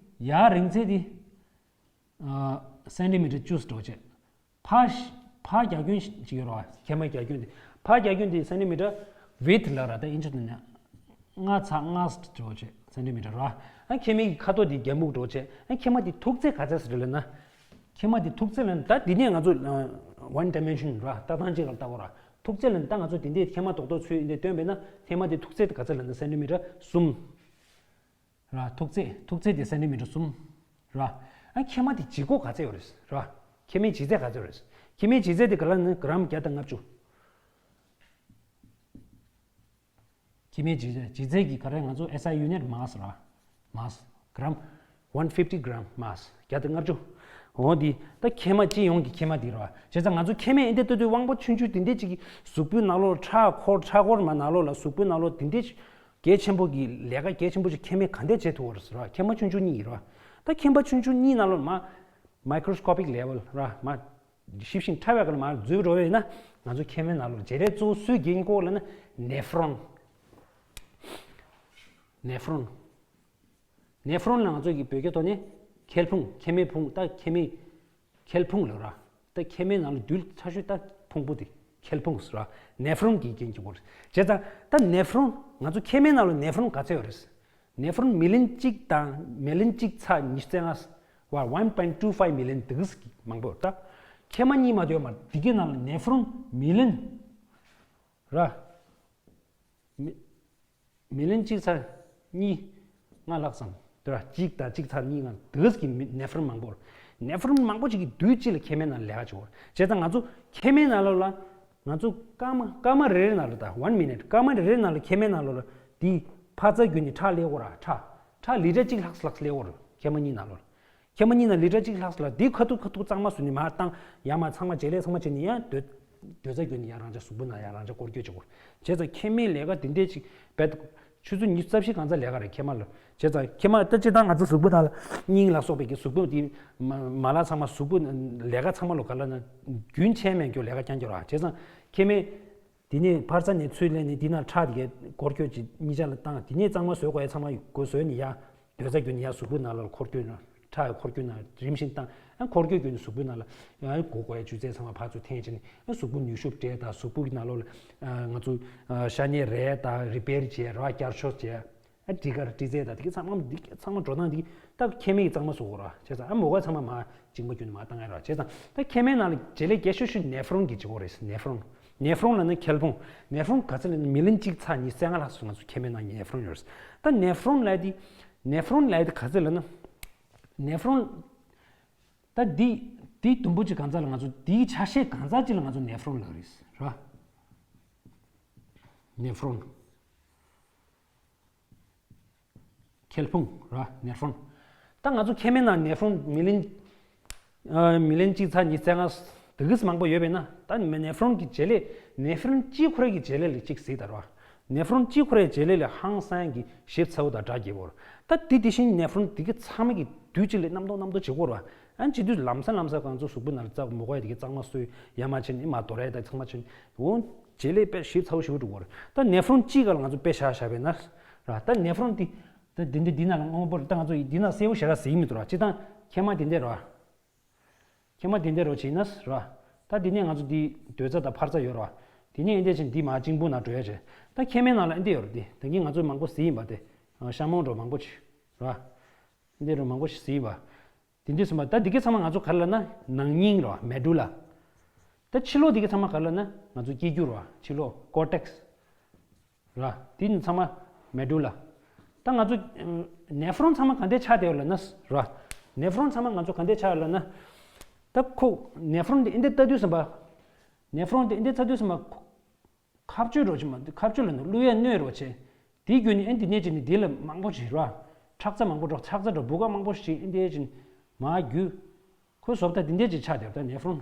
ཡར་རིང་ཚད་དེ། སེན་ཊི་མི་ཊར་བཅུ་འདྲ་བོ་བྱས། ཕར་ཕར་རྒྱ་ཁྱོན་ཅིག་ཡོད་རེད་བ། མཁལ་མ་རྒྱ་ཁྱོན་དེ། ཕར་རྒྱ་ཁྱོན་དེ་སེན་ཊི་མི་ཊར་width ལབ་ར་ད་ཨིན་ཅི་དེ་ནས་ལྔ་ཚེག་ལྔ་འདྲ་བོ་བྱས་སེན་ཊི་མི་ཊར་ར། ཨ་མཁལ་མའི་གི་ཁ་དོག་དེ་རྒྱ་སྨུག་འདྲ་བོ་བྱས། ཨ་མཁལ་མ་དེ་མཐུག་ཚད་ག་ཚད་ཟེར་ལབ་ན། མཁལ་མ་དེ་མཐུག་ཚད་ལབ་ན་ད་འདི་ནས་ང་ཚོ་one dimension ར་ལྟ་སྟངས་གཅིག་ལ་ལྟ་དགོས་ར། མཐུག་ཚད་ལབ་ན་ད་ང་ཚོ་དེ་འདྲའི་མཁལ་མ་རྡོག་རྡོག་ཚོས་འདི་སྟོན་པས་ན་མཁལ་མ་དེ་མཐུག་ཚད་དེ་ག་ཚད་ལབ་ན་སེན་ཊི་མི་ཊར་གསུམ། ར། མཐུག་ཚད་མཐུག་ཚད་དེ་སེན་ཊི་མི་ཊར་གསུམ། ར། ཨ་མཁལ་མ་དེ་ལྗིད་ཁོག་ག་ཚད་ཡོད་རེད། ར། མཁལ་མའི་ལྗིད་ཚད་ག་ཚད་ཡོད་རེད། ཁྱད་མའི་ལྗིད་ཚད་དེ་ག་ལ་ནི་གྲམ་བརྒྱ་དང་ལྔ་བཅུ། ཁྱད་མའི་ལྗིད་ཚད་ལྗིད་ཚད་ཀྱི་ག་རེ་ང་ཚོ་S I unit mass ར། mass gram one fifty gram mass བརྒྱ་དང་ལྔ་བཅུ། འོ་འདི་ད་ཁྱད་མ་སྤྱི་ཡོངས་ཀྱི་ཁྱད་མ་འདི་ར། བྱས་ཙང་ང་ཚོ་ཁྱད་མའི་ཨེ་འདི་ལྟ་དུས་དབང་པོ་ཆུང་ཆུང་འདི་འདྲས་ཅིག་གི་གཟུགས་པོའི་ནང་ལོགས་ཁྲག་འཁོར་ཁྲག་འཁོར་མ་ནང་ལོགས་ལ་གཟུགས་པོའི་ནང་ལོགས་འདི་འདྲས་གལ་ཆེན་པོ་གི་ལས་ཀ་གལ་ཆེན་པོ་ཅིག་ཁྱད་མའི་ག་འདྲས་བྱེད་ཐུབ་པ་རེད་ཟེར་བ། ཁྱད་མ་ཆུང་ཆུང་གཉིས་རེད་བ། ད་ཁྱད་མ་ཆུང་ཆུང་གཉིས་ནང་ལོགས་མ་microscopic level ར་མ་ཞིབ་ཞིང་ཕྲ་བའི་སྒང་ལ་མར་འཛུལ་འགྲོ་བས་ན། ང་ཚོ་ཁྱད་མའི་ནང་ལོགས་བྱེད་ལས་གཙོ་བོ་སུས་འགན་ཁུར་ལབ་ན་nephron nephron nephron ལ་ང་ཚོ་གི་བོད་སྐད་ཐོག་ནས་མཁལ་ཕུང་ཁྱད་མའི་ཕུང་ད་ཁྱད་མའི་མཁལ་ཕུང་ལབ་ར། ད་ཁྱད་མའི་ནང་ལ་རྡུལ་ཕྲ་ཤོས་ད་ཕུང་པོ་དེ་མཁལ་ཕུང་ཟེར་ར། nephron གི་རྐྱེན་གྱི་སྐོར་བྱས་ཙང་ད་nephron ང་ཚོ་ཁྱད་མའི་ནང་ལ་nephron ག་ཚད་ཡོད་རེད། nephron million གཅིག་དང་million གཅིག་ཚེག་ཉི་ཤུ་རྩ་ལྔ་བར་one point two five million དེ་གི་མང་པོ་ཡོད། ད་ཁྱད་མ་གཉིས་མ་དེ་ཡོད་མ་དེ་གི་ནང་ལ་nephron million ར། མི་མི་ལན་གཅིག་ཚེག་གཉིས་ལྔ་ལྷག་ཙམ་དེ་ར། གཅིག་དང་གཅིག་ཚེག་གཉིས་ལྔ་དེ་གི་མི་nephron མང་པོ་ར། nephron མང་པོ་ཅིག་གི་རྡུལ་གཅིག་ལ་ཁྱད་མའི་ནང་ལས་ཀ་བྱེད་པ་ར། བྱས་ཙང་ང་ཚོ་ཁྱད་མའི་ནང་ལོགས་ལ་ང་ཚོ་སྐར་མ་སྐར་མ་རེ་རེ་ནང་ལ་ད་one minute སྐར་མ་རེ་རེ་ནང་ལ་ཁྱད་མའི་ནང་ལོགས་ལ་དེ་འཕར་རྩ་བརྒྱུད་ནས་ཁྲག་སླེབས་ཀྱི་ཡོད་ར། ཁྲག་ཁྲག་ལི་ཊར་གཅིག་ལྷག་ལྷག་སླེབས་ཀྱི་ཡོད་ར། ཁྱད་མ་གཉིས་ནང་ལོགས་ལ། ཁྱད་མ་གཉིས་ནང་ལི་ཊར་གཅིག་ལྷག་ཙམ་ལ་དེ་ཁ་ཐུག་ཁ་ཐུག་གཙང་མ་བཟོས་ནས་མར་བཏང་། ཡར་མར་ཚང་མ་བྱེད་ལས་ཚང་མ་བྱས་ནས་ཡང་སྡོད་སྡོད་རྩ་བརྒྱུད་ནས་ཡང་རང་ཅག་གཟུགས་པོ་ནང་ཡང་རང་ཅག་སྐོར་སྐྱོད་བྱེད་དགོས། བྱས་ཙང་ཁྱད་མའི་ལས་ཀ་དེ་འདྲས་ཅིག་བེད། ཆུ་ཚོད་ཉི་ཤུ་རྩ་བཞི་གང་ཙམ་ལས་ཀ་རེད་ཁྱད་མ་ལ། བྱས་ཙང་ཁྱད་མ་ད་སྤྱིར་བཏང་ང་ཚོ་གཟུགས་པོ་ནང་ལ་སྙིང་ལ་སོགས་པའི་གི་གཟུགས་པོ་དེ་མ་མ་ལག་ཚང་མ་གཟུགས་པོ་ལས་ཀ་ཚང་མ་ལ་ག་ལ་ན་རྒྱུན་ཆད་མེད་རྒྱུ་ལས་ཀ་རྐྱང་རྐྱང་རེད། བྱས་ཙང་ཁྱད་མའི་དེ་ནས་འཕར་རྩ་ནས་ཚུར་སླེབས་ནས་དེ་ནང་ཁྲག་དེ་གས་སྐོར་སྐྱོད་ཅིག་གཉིས་ཆ་ལ་བཏང་། དེ་ནས་གཙང་མ་བཟོ་དགོས་ཡ་ཚང་མ་སྒོ་བཟོས་ནས་ཡ། སྡོད་རྩ་བརྒྱུད་ནས་ཡར་གཟུགས་པོའི་ནང་ལ་འཁོར་སྐྱོད་ན། ཁྲག་འཁོར་སྐྱོད་ན་རིམ་བཞིན་བཏང་། ཨ་འཁོར་སྐྱོད་བརྒྱུད་ནས་གཟུགས་པོའི་ནང་ལ་ཡང་དགོས་དགོས་ཡ་ཆུ་ཚད་ཚང་མ་ཕར་ཚུར་འཐེན་བྱས་ནས། ཨ་གཟུགས་པོ་ནུས་ཤུགས་སྤྲད་དང་། གཟུགས་པོ་གི་ནང་ལོགས་ལ་ཨ་ང་ཚོ་ཨ་ཤ་གནད་རལ་དང་རི་པེར་བྱས་ར། བསྐྱར་བཅོས་བྱས། ཨ་སྒྲིག་གར་སྒྲིག་རྫས་དང་དེ་ག་ཚང་མ་འདི་ག་ཚང་མ་འགྲོ་སྟངས་འདི་ད་ཁྱད་མའི་གཙང་མ་བཟོ་དགོས་ར། བྱས་ཙང་ཨ་མོ་ག་ཚང་མ་མར་གཅིག་མ་གྱུར་ནས་མར་བཏང་ཡ་ར། བྱས་ཙང་ད་ཁྱད་མའི་ནང་ལ་བྱེད་ལས་རྒྱ་ཤོས་ཤོས་ནེ་ཕ་རོན་གྱི་བྱེད་སྒོ་རེད། ནེ་ཕ་རོན། ནེ་ཕ་རོན་ལབ་ན་མཁལ་ཕུང་། ནེ་ཕ་རོན་ག་ཚོད་ལབ་ན་མི་ལན་གཅིག་ཚེག་ཉི་ཤུ་རྩ་ལྔ་ལྷག་ཙམ་ང་ཚོ་ཁྱད་མའི་ནང་ནེ་ཕ་རོན་ཡོད་རེད། ད་ནེ་ཕ་རོན་ལབ་དེ། ནེ་ཕ་རོན་ལབ་དེ་ག་ཚོད་ལབ་ན། ནེ་ཕ་རོན། ད་འདི་འདི་དུམ་བུ་གཅིག་གང་ཚ་ལ་ང་ཚོ་འདིའི་ཆ་ཤས་གང་ཚ་གཅིག་ལ་ང་ཚོ་ནེ་ཕ་རོན་ལབ་རེད། ར། ནེ་ཕ་རོན། མཁལ་ཕུང་ར། ནེ་ཕ་རོན། ད་ང་ཚོ་ཁྱད་མའི་ནང་ནེ་ཕ་རོན་མི་ལན། ཨ་མི་ལན་གཅིག་ཚེག་ཉི་ཤུ་རྩ་ལྔ་དེ་གིས་མང་པོ་ཡོད་པས་ན། ད་ནེ་ཕ་རོན་གྱི་བྱེད་ལས། ནེ་ཕ་རོན་གཅིག་ཁོ་རང་གི་བྱེད་ལས་ལ་གཅིག་གཟིགས་དང་ར། ནེ་ཕ་རོན་གཅིག་ཁོ་རའི་བྱེད་ལས་ལ་ཧང་སང་གི་ཞིབ་ཚགས་པོ་དང་སྦྲགས་རྒྱས་པོ་ར། ད་དེ་དེ་བཞིན་ནེ་ཕ་རོན་དེ་གི་ཚང་མ་གི་དུས་གཅིག་ལ་རྣམ་རྟོག་རྣམ་རྟོག་བྱེད་དགོས་ར། ཨ་བྱེད་དུས་ལམ་སང་ལམ་སང་ང་ཚོ་གཟུགས་པོ་ནང་ལ་རྩ་མོ་གོ་ཡ་དེ་གི་གཙང་མ་གསོས། ཡ་མ་བྱས་ནས་མ་དོར་ཡ་ད་ཚང་མ་བྱས་ནས། འོ། བྱེད་ལས་དཔེ་ཞིབ་ཚགས་པོ་ཞིག་འགྲོ་གི་རེད། ད་ནེ་ཕ་རོན་གཅིག་ག་ལ་ང་ཚོ་དཔེ་བཞག་བཞག་པས་ན། ར། ད་ནེ་ཕ་རོན་དེ། ད་དེ་འདི་འདི་ནང་ལ་དངོས་པོ་རེད། ད་ང་ཚོ་འདི་ནང་གསལ་པོ་ཞེ་དྲག་གཟིགས་མི་འདུག་ར། སྤྱིར་བཏང་ཁྱད་མ་དེ་འདྲས་ར། ཁྱད་མ་དེ་འདྲས་ར་བྱས་ན་ར། ད་དེ་ནས་ང་ཚོ་འདི་སྡོད་རྩ་དང་འཕར་རྩ་ཡོད་ར། དེ་ནས་ཨེ་འདྲས་བྱས་འདི་མར་གཅིན་སྤུ་ནང་འགྲོ་ཡ་བྱས། ད་ཁྱད་མའི་ནང་ལ་ཨེ་འདྲས་ཡོད་ར། དེ་ད་གིན་ང་ཚོ་མང་པོ་གཟིགས་ཡིན་པ་དེ། ཤ་མོང་འགྲོ་མང་པོ་ཅིག་ར། ཨེ་འདྲས་ར་མང་པོ་ཞིག་གཟིགས་ཡིན་པ། དེ་འདྲས་སོང་བ། ད་འདི་ག་ཚང་མ་ང་ཚོ་ག་རེ་ལབ་ན་ནང་སྙིང་རེད་བ། མེ་ཌུ་ལ། ད་ཕྱི་ལོགས་འདི་ག་ཚང་མ་ག་རེ་ལབ་ན་ང་ཚོ་སྐྱེ་རྒྱུ་རེད་བ། ཕྱི་ལོགས་ཀོར་ཊེག་སི་ར། དེ་ཚང་མ་མེ་ཌུ་ལ། ད་ང་ཚོ་ནེ་ཕ་རོན་ཚང་མ་ག་འདྲས་ཆགས་བསྡད་ཡོད་ལབ་ན་ར། ནེ་ཕ་རོན་ཚང་མ་ང་ཚོ་ག་འདྲས་ཆགས་ཡོད་ལབ་ན། ད་ཁོ་ནེ་ཕ་རོན་འདི་ཨེ་འདྲས་ལྟ་དུས་སོང་བ། ནེ་ཕ་རོན་འདི་ཨེ་འདྲས་ལྟ་དུས་སོང་བ། ཁ་གཅོད་རོ་ཅི་མ་ཁ་གཅོད་ལ་ནི་བླུག་ཡས་སྣོད་རོ་ཆེ། དེའི་རྒྱུ་ནི་ཨེ་འདི་ནས་ཅི་ནི་འདི་ལ་མང་པོ་ཞིག་ར། ཁྲག་རྩ་མང་པོ་འགྲོ། ཁྲག་རྩ་འགྲོ་བུ་ག་མང་པོ་ཞིག་ཨེ་འདི་ཅི་ནི་མ་རྒྱུ། ཁོའི་བཟོ་ལྟ་འདི་འདྲས་ཅིག་ཆགས་བསྡད་པ་ད་ནེ་ཕ་རོན།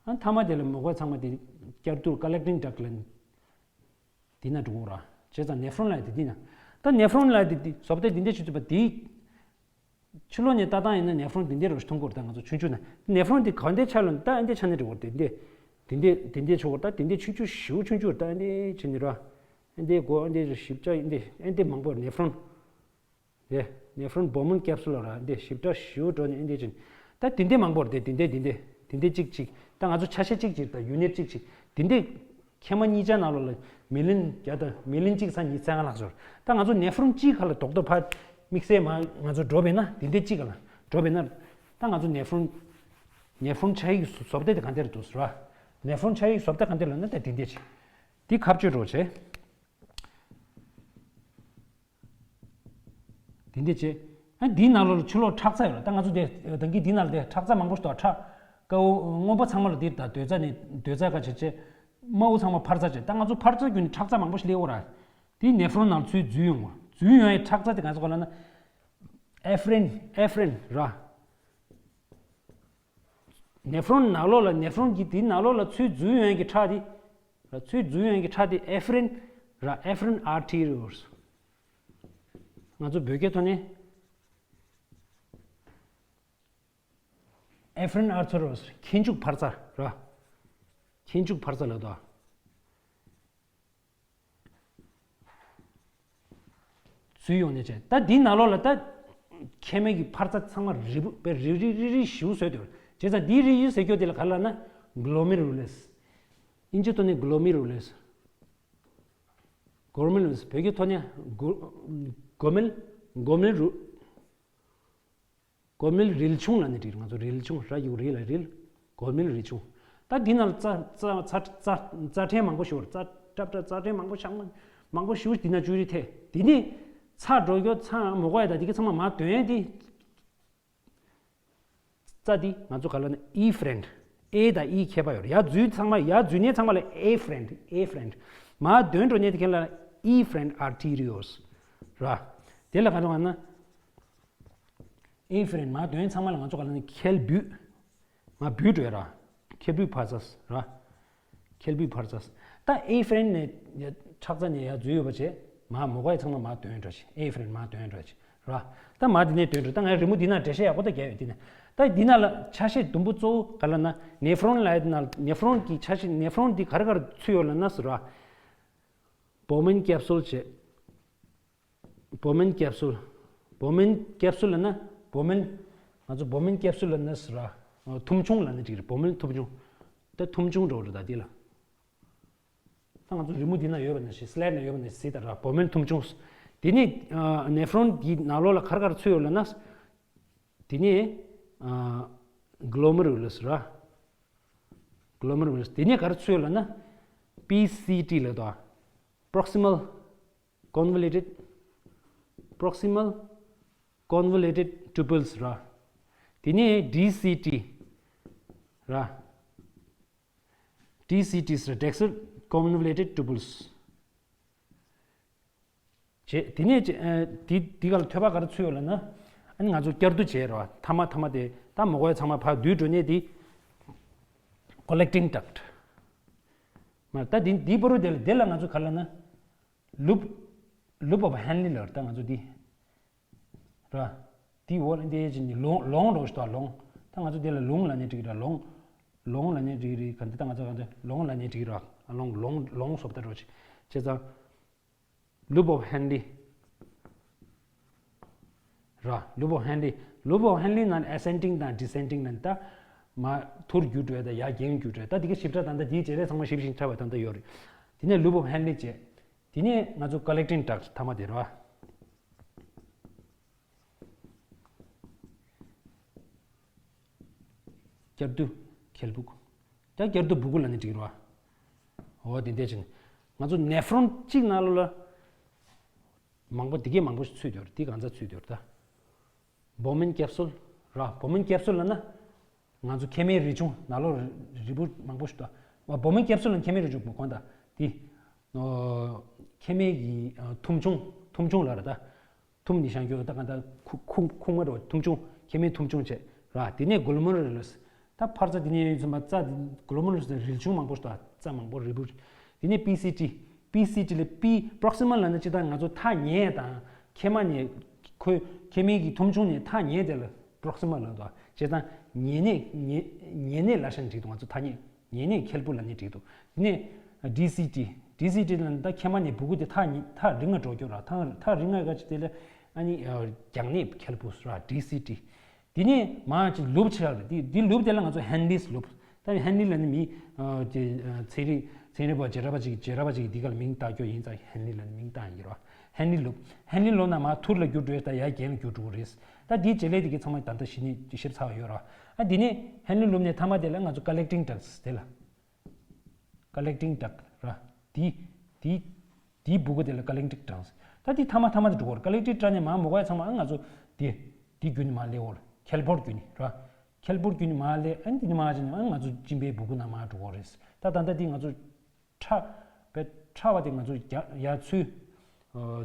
ཨ་མཐའ་མ་དེ་ལ་མོ་གོས་ཚང་མ་དེ་བསྐྱར་དུ་ཀ་ལེག་ཊིང་ཌག་ཊི་ལ་འདི་ན་འགྲོ་གོ་ར། བྱས་ཙང་ནེ་ཕ་རོན་ལ་དེ་འདི་ན། ད་ནེ་ཕ་རོན་ལ་དེ་འདི་བཟོ་ལྟ་འདི་འདྲས་ཅིག་ཐུབ་པ་དེའི། ཕྱི་ལོགས་ནས་ལྟ་སྟངས་ཡིན་ན་ནེ་ཕ་རོན་དེ་འདྲས་རོ་ཞིག་མཐོང་གི་རེད། ད་ང་ཚོ་ཆུང་ཆུང་ན་ནེ་ཕ་རོན་དེ་ག་འདྲས་ཆགས་ལ་ད་ཨེ་འདྲས་ཆགས་ནས་འགྲོ་གི་རེད། དེ་འདྲས་དེ་འདྲས་དེ་འདྲས་ཆོག་གི་རེད། ད་དེ་འདྲས་ཆུང་ཆུང་ཞེ་པོ་ཆུང་ཆུང་རེད། ད་ཨེ་འདྲས་བྱས་ནས་ར། ཨེ་འདྲས་གོ་ཨེ་འདྲས་ཞིབ་ཆ་ཨེ་འདྲས་ཨེ་འདྲས་མང་པོ་ནེ་ཕ་རོན། རེད། ནེ་ཕ་རོན་བོ་མན་ཀེབ་སུལ་ལ་ར་ཨེ་འདྲས་ཞིབ་ཕྲ་ཞེ་པོ་འགྲོ་ནས་ཨེ་འདྲས་བྱས་ནས། ད་དེ་འདྲས་མང་པོ་རེད། དེ་དེ་འདྲས་དེ་འདྲས་དེ་འདྲས་གཅིག་གཅིག་ད་ང་ཚོ་ཆ་ཤས་གཅིག་གཅིག་དང་ཡུ་ནིཊ་གཅིག་གཅིག་དེ་འདྲས། ཁྱད་མ་གཉིས་ཆ་ནང་ལོགས་ལ་མི་ལན་བརྒྱ་དང་མི་ལན་གཅིག་ཚེག་ཉི་ཤུ་རྩ་ལྔ་ལྷག་ཙམ། ད་ང་ཚོ་ནེ་ཕ་རོན་གཅིག་ཁ་ལ་རྡོག་རྡོག་ཕར་དམིགས་བསལ་མ་ང་ཚོ་འགྲོ་བས་ན་དེ་འདྲས་གཅིག་ལ་འགྲོ་བས་ན། ད་ང་ཚོ་ནེ་ཕ་རོན་ནེ་ཕ་རོན་ཆ་ཡིག་བཟོ་ལྟ་དེ་ག་འདྲས་རེད་འདུག་ཟེར་བ། ནེ་ཕ་རོན་ཆ་ཡིག་བཟོ་ལྟ་ག་འདྲས་ལབ་ན་ད་དེ་འདྲས་ཅིག་དེ་ཁ་གཅོད་རོགས་བྱས། དེ་འདྲས་བྱས། ཨ་འདིའི་ནང་ལོགས་ལ་ཕྱི་ལོགས་ཁྲག་རྩ་ཡོད་རེད། ད་ང་ཚོ་དེ་ད་གིན་འདིའི་ནང་ལ་དེ་ཁྲག་རྩ་མང་པོ་ཞིག་འདུག་ཁྲག་ དཔའ་བོ་སྔོན་པོ་ཚང་མ་ལ་འདིར་ད་སྡོད་རྩ་ནས་སྡོད་རྩ་ཁ་བྱེད་བྱེད། དམར་པོ་ཚང་མ་འཕར་རྩ་བྱེད། ད་ང་ཚོ་འཕར་རྩ་བརྒྱུད་ནས་ཁྲག་རྩ་མང་པོ་ཞིག་སླེབས་ཡོད་ར། དེ་ནེ་ཕྲོན་ནང་ཚུར་འཛུལ་ཡོང་བ། འཛུལ་ཡོང་ཡའི་ཁྲག་རྩ་དེ་ང་ཚོ་ག་ལ་ན། ཨེ་ཕི་རིན། ཨེ་ཕི་རིན་ར། ནེ་ཕྲོན་ནང་ལོགས་ལ། ནེ་ཕྲོན་གྱི་དེའི་ནང་ལོགས་ལ་ཚུར་འཛུལ་ཡོང་ཡའི་ཁྲག་དེ་ར། ཚུར་འཛུལ་ཡོང་ཡའི་ཁྲག་དེ་ཨེ་ཕི་རིན་ར། ཨེ་ཕི་རིན་ཨར་ཊི་རི་ཡོལ། ང་ཚོ་བོད་སྐད་ཐོག་ནས། ཨེ་ཕི་རིན་ཨར་ཊི་རི་ཡོལ། མཁལ་མཇུག་འཕར་རྩ་ར། མཁལ་མཇུག་འཕར་རྩ་ལབ་དོ། འཛུལ་ཡོང་ནས་བྱས། ད་འདི་ནང་ལོགས་ལ་ད་མཁལ་མའི་གི་འཕར་རྩ་ཚང་མ་རིལ་བུ་དཔེ་རིལ་རིལ་རིལ་རིལ་ཞེ་པོ་བཟོས་འདུག། བྱས་ཙང་འདིའི་རིལ་རིལ་ཟེར་རྒྱུ་དེ་ལ་ག་ལབ་ན། གོ་མེ་རུ་ལེས། ཨིན་ཇི་ཐོག་ནས་གོ་མེ་རུ་ལེས། གོ་མེ་རུ་ལེས། བོད་སྐད་ཐོག་ནས་གོ་གོ་མེ། གོ་མེ་རུ། གོ་མེ་རིལ་ཆུང་ལབ་ནས་འགྲིག། ང་ཚོ་རིལ་ཆུང་། ར་གི་གུ་རི་ལ་རིལ། གོ་མེ་རིལ་ཆུང་། ད་འདི་ནང་ལ་རྩ་རྩ་རྩ་རྩ་རྩ་ཕྲན་མང་པོ་ཞིག་ཡོད་རེད། རྩ་ཏྲབ་ཏྲབ་རྩ་ཕྲན་མང་པོ་ཞིག་མང་པོ་ཞིག་འདི་ན་བཅུད་རིལ་ཐེ། འདི་ནས་ཚ་འགྲོ་རྒྱུ། ཚ་མོ་གོ་ཡ་ད་འདི་ག་ཚང་མ་མར་འདོན་ཡ་འདི། རྩ་འདི་ང་ཚོ་ག་ལ་ན་ཨེ་ཕི་རན། ཨེ་དང་ཨི་ཁྱད་པར་ཡོད་རེད། ཡར་འཛུལ་ཚང་མ། ཡར་འཛུལ་ནས་ཚང་མ་ལ་ཨེ་ཕི་རན། ཨེ་ཕི་རན། མར་འདོན་འགྲོ་ནས་དེ་གན་ལ་ཨེ་ཕི་རན་ཨར་ཊི་རི་ཡོལ་ར། དེ་ལ་ག་རེ་ལབ་ན། ཨེ་ཕི་རན་མར་འདོན་ཚང་མ་ལ་ང་ཚོ་ག་ལ་ནི་མཁལ་སྦུག། མར་སྦུག་འགྲོ་ཡ་ར། མཁལ་སྦུག་འཕར་རྩ་ར། མཁལ་སྦུག་འཕར་རྩ། ད་ཨེ་ཕི་རན་ནས་ཁྲག་རྩ་ནས་ཡར་འཛུལ་ཡོད་པ་བྱས། མར་མོ་གོ་ཡ་ཚང་མ་མར་འདོན་འགྲོ་བྱས། ཨེ་ཕི་རན་མར་འདོན་འགྲོ་བྱས་ར། ད་མར་འདི་ནས་འདོན་འགྲོ། ད་ངས་རི་མོ་འདི་ན་འགྲེལ་བཤད་ཡག་པོ་ད་རྒྱག་ཡོད། འདི་ན། ད་འདི་ན་ལ་ཆ་ཤས་དུམ་བུ་གཙོ་བོ་ག་ལ་ན་ནེ་ཕྲོན་ལ་ཡ། འདི་ན་ནེ་ཕྲོན་གྱི་ཆ་ཤས། ནེ་ཕྲོན་འདི་ག་རེ་ག་རེ་ཚུད་ཡོད་ལབ་ན་ཟེར་ར། བོ་མིན་ཀེབ་སུལ་བྱས། བོ་མིན་ཀེབ་སུལ། བོ་མིན་ཀེབ་སུལ་ལབ་ན། བོ་མིན། ང་ཚོ་བོ་མིན་ཀེབ་སུལ་ལབ་ན་ཟེར་ར། ཐུམ་ཆུང་ལབ་ན་འགྲིག་རེད། བོ་མིན་ཐུམ་ཆུང་། ད་ཐུམ་ཆུང་འགྲོ་རེད། ད་འདི་ལ། ད་ང་ཚོ་རི་མོ་འདི་ན་ཡོད་པ་ནང་བཞིན། སི་ལའེ་ཌི་ན་ཡོད་པ་ནང་བཞིན་གཟིགས་དང་ར། བོ་མིན་ཐུམ་ཆུང་། དེ་ནས་ནེ་ཕྲོན་འདི་ནང་ལོགས་ལ་ག་རེ་ག་རེ་ཚུད་ཡོད་ལབ་ན། དེ་ནས་གོ་མེ་རུ་ལེས་ར། གོ་མེ་རུ་ལེས། དེ་ནས་ག་རེ་ཚུད་ཡོད་ལབ་ན། པི་སི་ཊི་ལབ་དོ། པྲོག་སི་མལ་ཀོན་ཝོ་ལུ་ཊེཌ། པྲོག་སི་མལ་ཀོན་ཝོ་ལུ་ཊེཌ་ཊུ་པལ་ར། དེ་ནས་ཌི་སི་ཊི་ར། ཌི་སི་ཊི་ཟེར། ཌེག་སི་ཊལ་ཀོན་ཝོ་ལུ་ཊེཌ་ཊུ་པལ་བྱས། དེ་ནས་བྱས། ཨ། དེ་དེ་ག་ལ་ཐོད་པ་ག་རེ་ཚུད་ཡོད་ལབ་ན། ཨ་ནི་ང་ཚོ་བསྐྱར་ཟློས་བྱས་ར། ཐ་མ་ཐ་མ་དེ་ད་མོ་གོ་ཡ་ཚང་མ་ཕར་བསྡུས་འགྲོ་ནས་དེ་ཀོ་ལེག་ཊིང་ཌག་ཊི། མ་ད་དེ་དེའི་བར་དུ་དེ་ལ། དེ་ལ་ང་ཚོ་ག་ལབ་ན། ལུབ། ལུབ་ཨོབ་ཧན་ལི་ལབ་རེད། ད་ང་ཚོ་དེ་ར། དེའི་འོག་ལ་འདི་ཅི་ནི་ལོང་། ལོང་རོ་ཞིག་དང་ལོང་། ད་ང་ཚོ་དེ་ལ་ལུང་ལབ་ནས་འགྲིག་ར། ལོང་། ལོང་ལབ་ནས་འགྲིག་རེད། ག་འདི་ད་ང་ཚོ་ག་འདི་ལོང་ལབ་ནས་འགྲིག་ར། ལོང་། ལོང་། ལོང་སོབ་ད་རོ་ཅི། བྱས་ཙང་། ལུབ་ཨོབ་ཧན་ལི་ར། ལུབ་ཨོབ་ཧན་ལི། ལུབ་ཨོབ་ཧན་ལི་ནང་ཨེ་སེན་ཌིང་དང་ཌི་སེན་ཌིང་ནང་ད་མར་མཐོ་རུ་རྒྱུགས་འགྲོ་ཡ་དང་ཡར་རྒྱང་རྒྱུགས་འགྲོ་ཡ། ད་འདི་ག་ཞིབ་ཕྲ་ད་ལྟ་འདིའི་བྱེད་ལས་ཚང་མ་ཞིབ་ཞིབ་ཕྲ་བ་ད་ལྟ་ཡོད་རེད། དེ་ནས་ལུབ་ཨོབ་ཧན་ལི་བྱས། དེ་ནས་ང་ཚོ་ཀོ་ལེག་ཊིང་ཌག་ཊི་ཐ་མ་དེ་རེད་བ། བསྐྱར་ཟློས་མཁལ་སྦུག། ད་བསྐྱར་ཟློས་སྦུ་གུ་ལབ་ནས་འགྲིག་རེད་བ། འོ་དེ་འདྲ་བྱས་ནས་ང་ཚོ་ནེ་ཕྲོན་གཅིག་ནང་ལོགས་ལ་མང་པོ། དེ་གས་མང་པོ་ཞིག་ཚུད་ཡོད་རེད། དེ་གང་ཚ་ཚུད་ཡོད་རེད་ད། བོ་མིན་ཀེབ་སུལ་ར། བོ་མིན་ཀེབ་སུལ་ལབ་ན། ང་ཚོ་མཁལ་མའི་རིལ་ཆུང་ནང་ལོགས་རིལ་བུ་མང་པོ་ཞིག་འདུག། བོ་མིན་ཀེབ་སུལ་ལ་མཁལ་མའི་རིལ་ཆུང་གོ་ད། དེ། མཁལ་མའི་གི་ཐུམ་ཆུང་། ཐུམ་ཆུང་ལབ་ར་ད། ཐུམ་ནི་བཤད་རྒྱུ་ད་ག་ད་ཁུག་ཁུག་ཁུག་མ་འགྲོ། ཐུམ་ཆུང་། མཁལ་མའི་ཐུམ་ཆུང་བྱས་ར། དེ་ནས་གོ་མེ་རུ་ལེས། ད་འཕར་རྩ་དེ་ནས་ཡིན་ཙམ་པ་རྩ་དེ་གོ་མེ་རུ་ལེས་རིལ་ཆུང་མང་པོ་ཞིག་འདུག། རྩ་མང་པོ་རིལ་བུ། དེ་ནས་པི་སི་ཊི། པི་སི་ཊི་ལ་པི་པྲོག་སི་མལ་ལབ་ན་ཅི། ད་ང་ཚོ་མཐའ་ཉེ་དང་མཁལ་མ་ཉེ། ཁོའི་མཁལ་མའི་གི་ཐུམ་ཆུང་ནས་མཐའ་ཉེ་དེ་ལ་པྲོག་སི་མལ་ལབ་འདུག། བྱས་ཙང་ཉེ་གནས། ཉེ་ཉེ་གནས་ལབ་ཤག་འགྲིག་འདུག། ང་ཚོ་མཐའ་ཉེ། ཉེ་གནས་མཁལ་སྦུག་ལབ་ནས་འགྲིག་འདུག། དེ་ནས་ཌི་སི་ཊི། ཌི་སི་ཊི་ལབ་ན་ད་མཁལ་མ་ནས་སྦུ་གུ་དེ་ཐག་ཉེ། ཐག་རིང་ང་འགྲོ་རྒྱུ་ར། ཐག་ཐག་རིང་ང་ག་ཅི་དེ་ལ་ཨ་ནི་རྒྱང་ནས་མཁལ་སྦུག་ར། ཌི་སི་ཊི། དེ་ནས་མར་ཅིག་ལུབ་ཆགས་རེད། དེ་དེ་ལུབ་དེ་ལ་ང་ཚོ་ཧན་ལིས་ལུབ། ད་ཧན་ལི་ལབ་ནི་མི་ཨ་དེ་ཨ་ཚན་རིག་ཚན་རིག་པ་བྱེ་བྲག་པ་ཅིག། བྱེ་བྲག་པ་ཅིག་འདི་ག་ལ་མིང་བཏགས་རྒྱུ་ཡིན་ཙང་ཧན་ལི་ལབ་ནི་མིང་བཏགས་ཡིན་ར། ཧན་ལི་ལུབ། ཧན་ལི་ལུབ་ན་མར་ཐུར་ལ་རྒྱུགས་འགྲོ་ཡ་དང་ཡར་རྒྱང་ལ་རྒྱུགས་འགྲོ་གི་རེད། ད་འདིའི་བྱེད་ལས་དེ་གི་ཚང་མ་ད་ལྟ་ཞིབ་ནས་ཞིབ་ཚགས་ཡོད་ར། ཨ་འདི་ནས་ཧན་ལི་ལུབ་ནས་མཐའ་མ་དེ་ལ་ང་ཚོ་ཀོ་ལེག་ཊིང་ཌག་ཊི་དེ་ལ། ཀོ་ལེག་ཊིང་ཌག་ཊི་ར། དེ་དེ་དེའི་སྦུ་གུ་དེ་ལ་ཀོ་ལེག་ཊིང་ཌག་ཊི། ད་དེ་མཐའ་མ་མཐའ་མ་དེ་འགྲོ་གི་རེད། ཀོ་ལེག་ཊིང་ཌག་ཊི་ནས་མར་མོ་གོ་ཡ་ཚང་མ་ཨ་ང་ཚོ་དེ་དེ་བརྒྱུད་ནས་མར་སླེབས་ཡོད་རེད། མཁལ་ཕོར་བརྒྱུད་ནས་ར། ཁེལ་པུར་བརྒྱུད་ནས་མར་སླེབས། ཨ་ནི་དེ་ནས་མར་བྱས་ནས་ཨ་ང་ཚོ་གཅིན་པའི་སྦུ་གུ་ནང་མར་འགྲོ་གི་རེད། ད་ད་ལྟ་དེ་ང་ཚོ་ཁྲ་བའི་ཁྲ་བ་དེ་ང་ཚོ་རྒྱ་ཡར་ཚུར་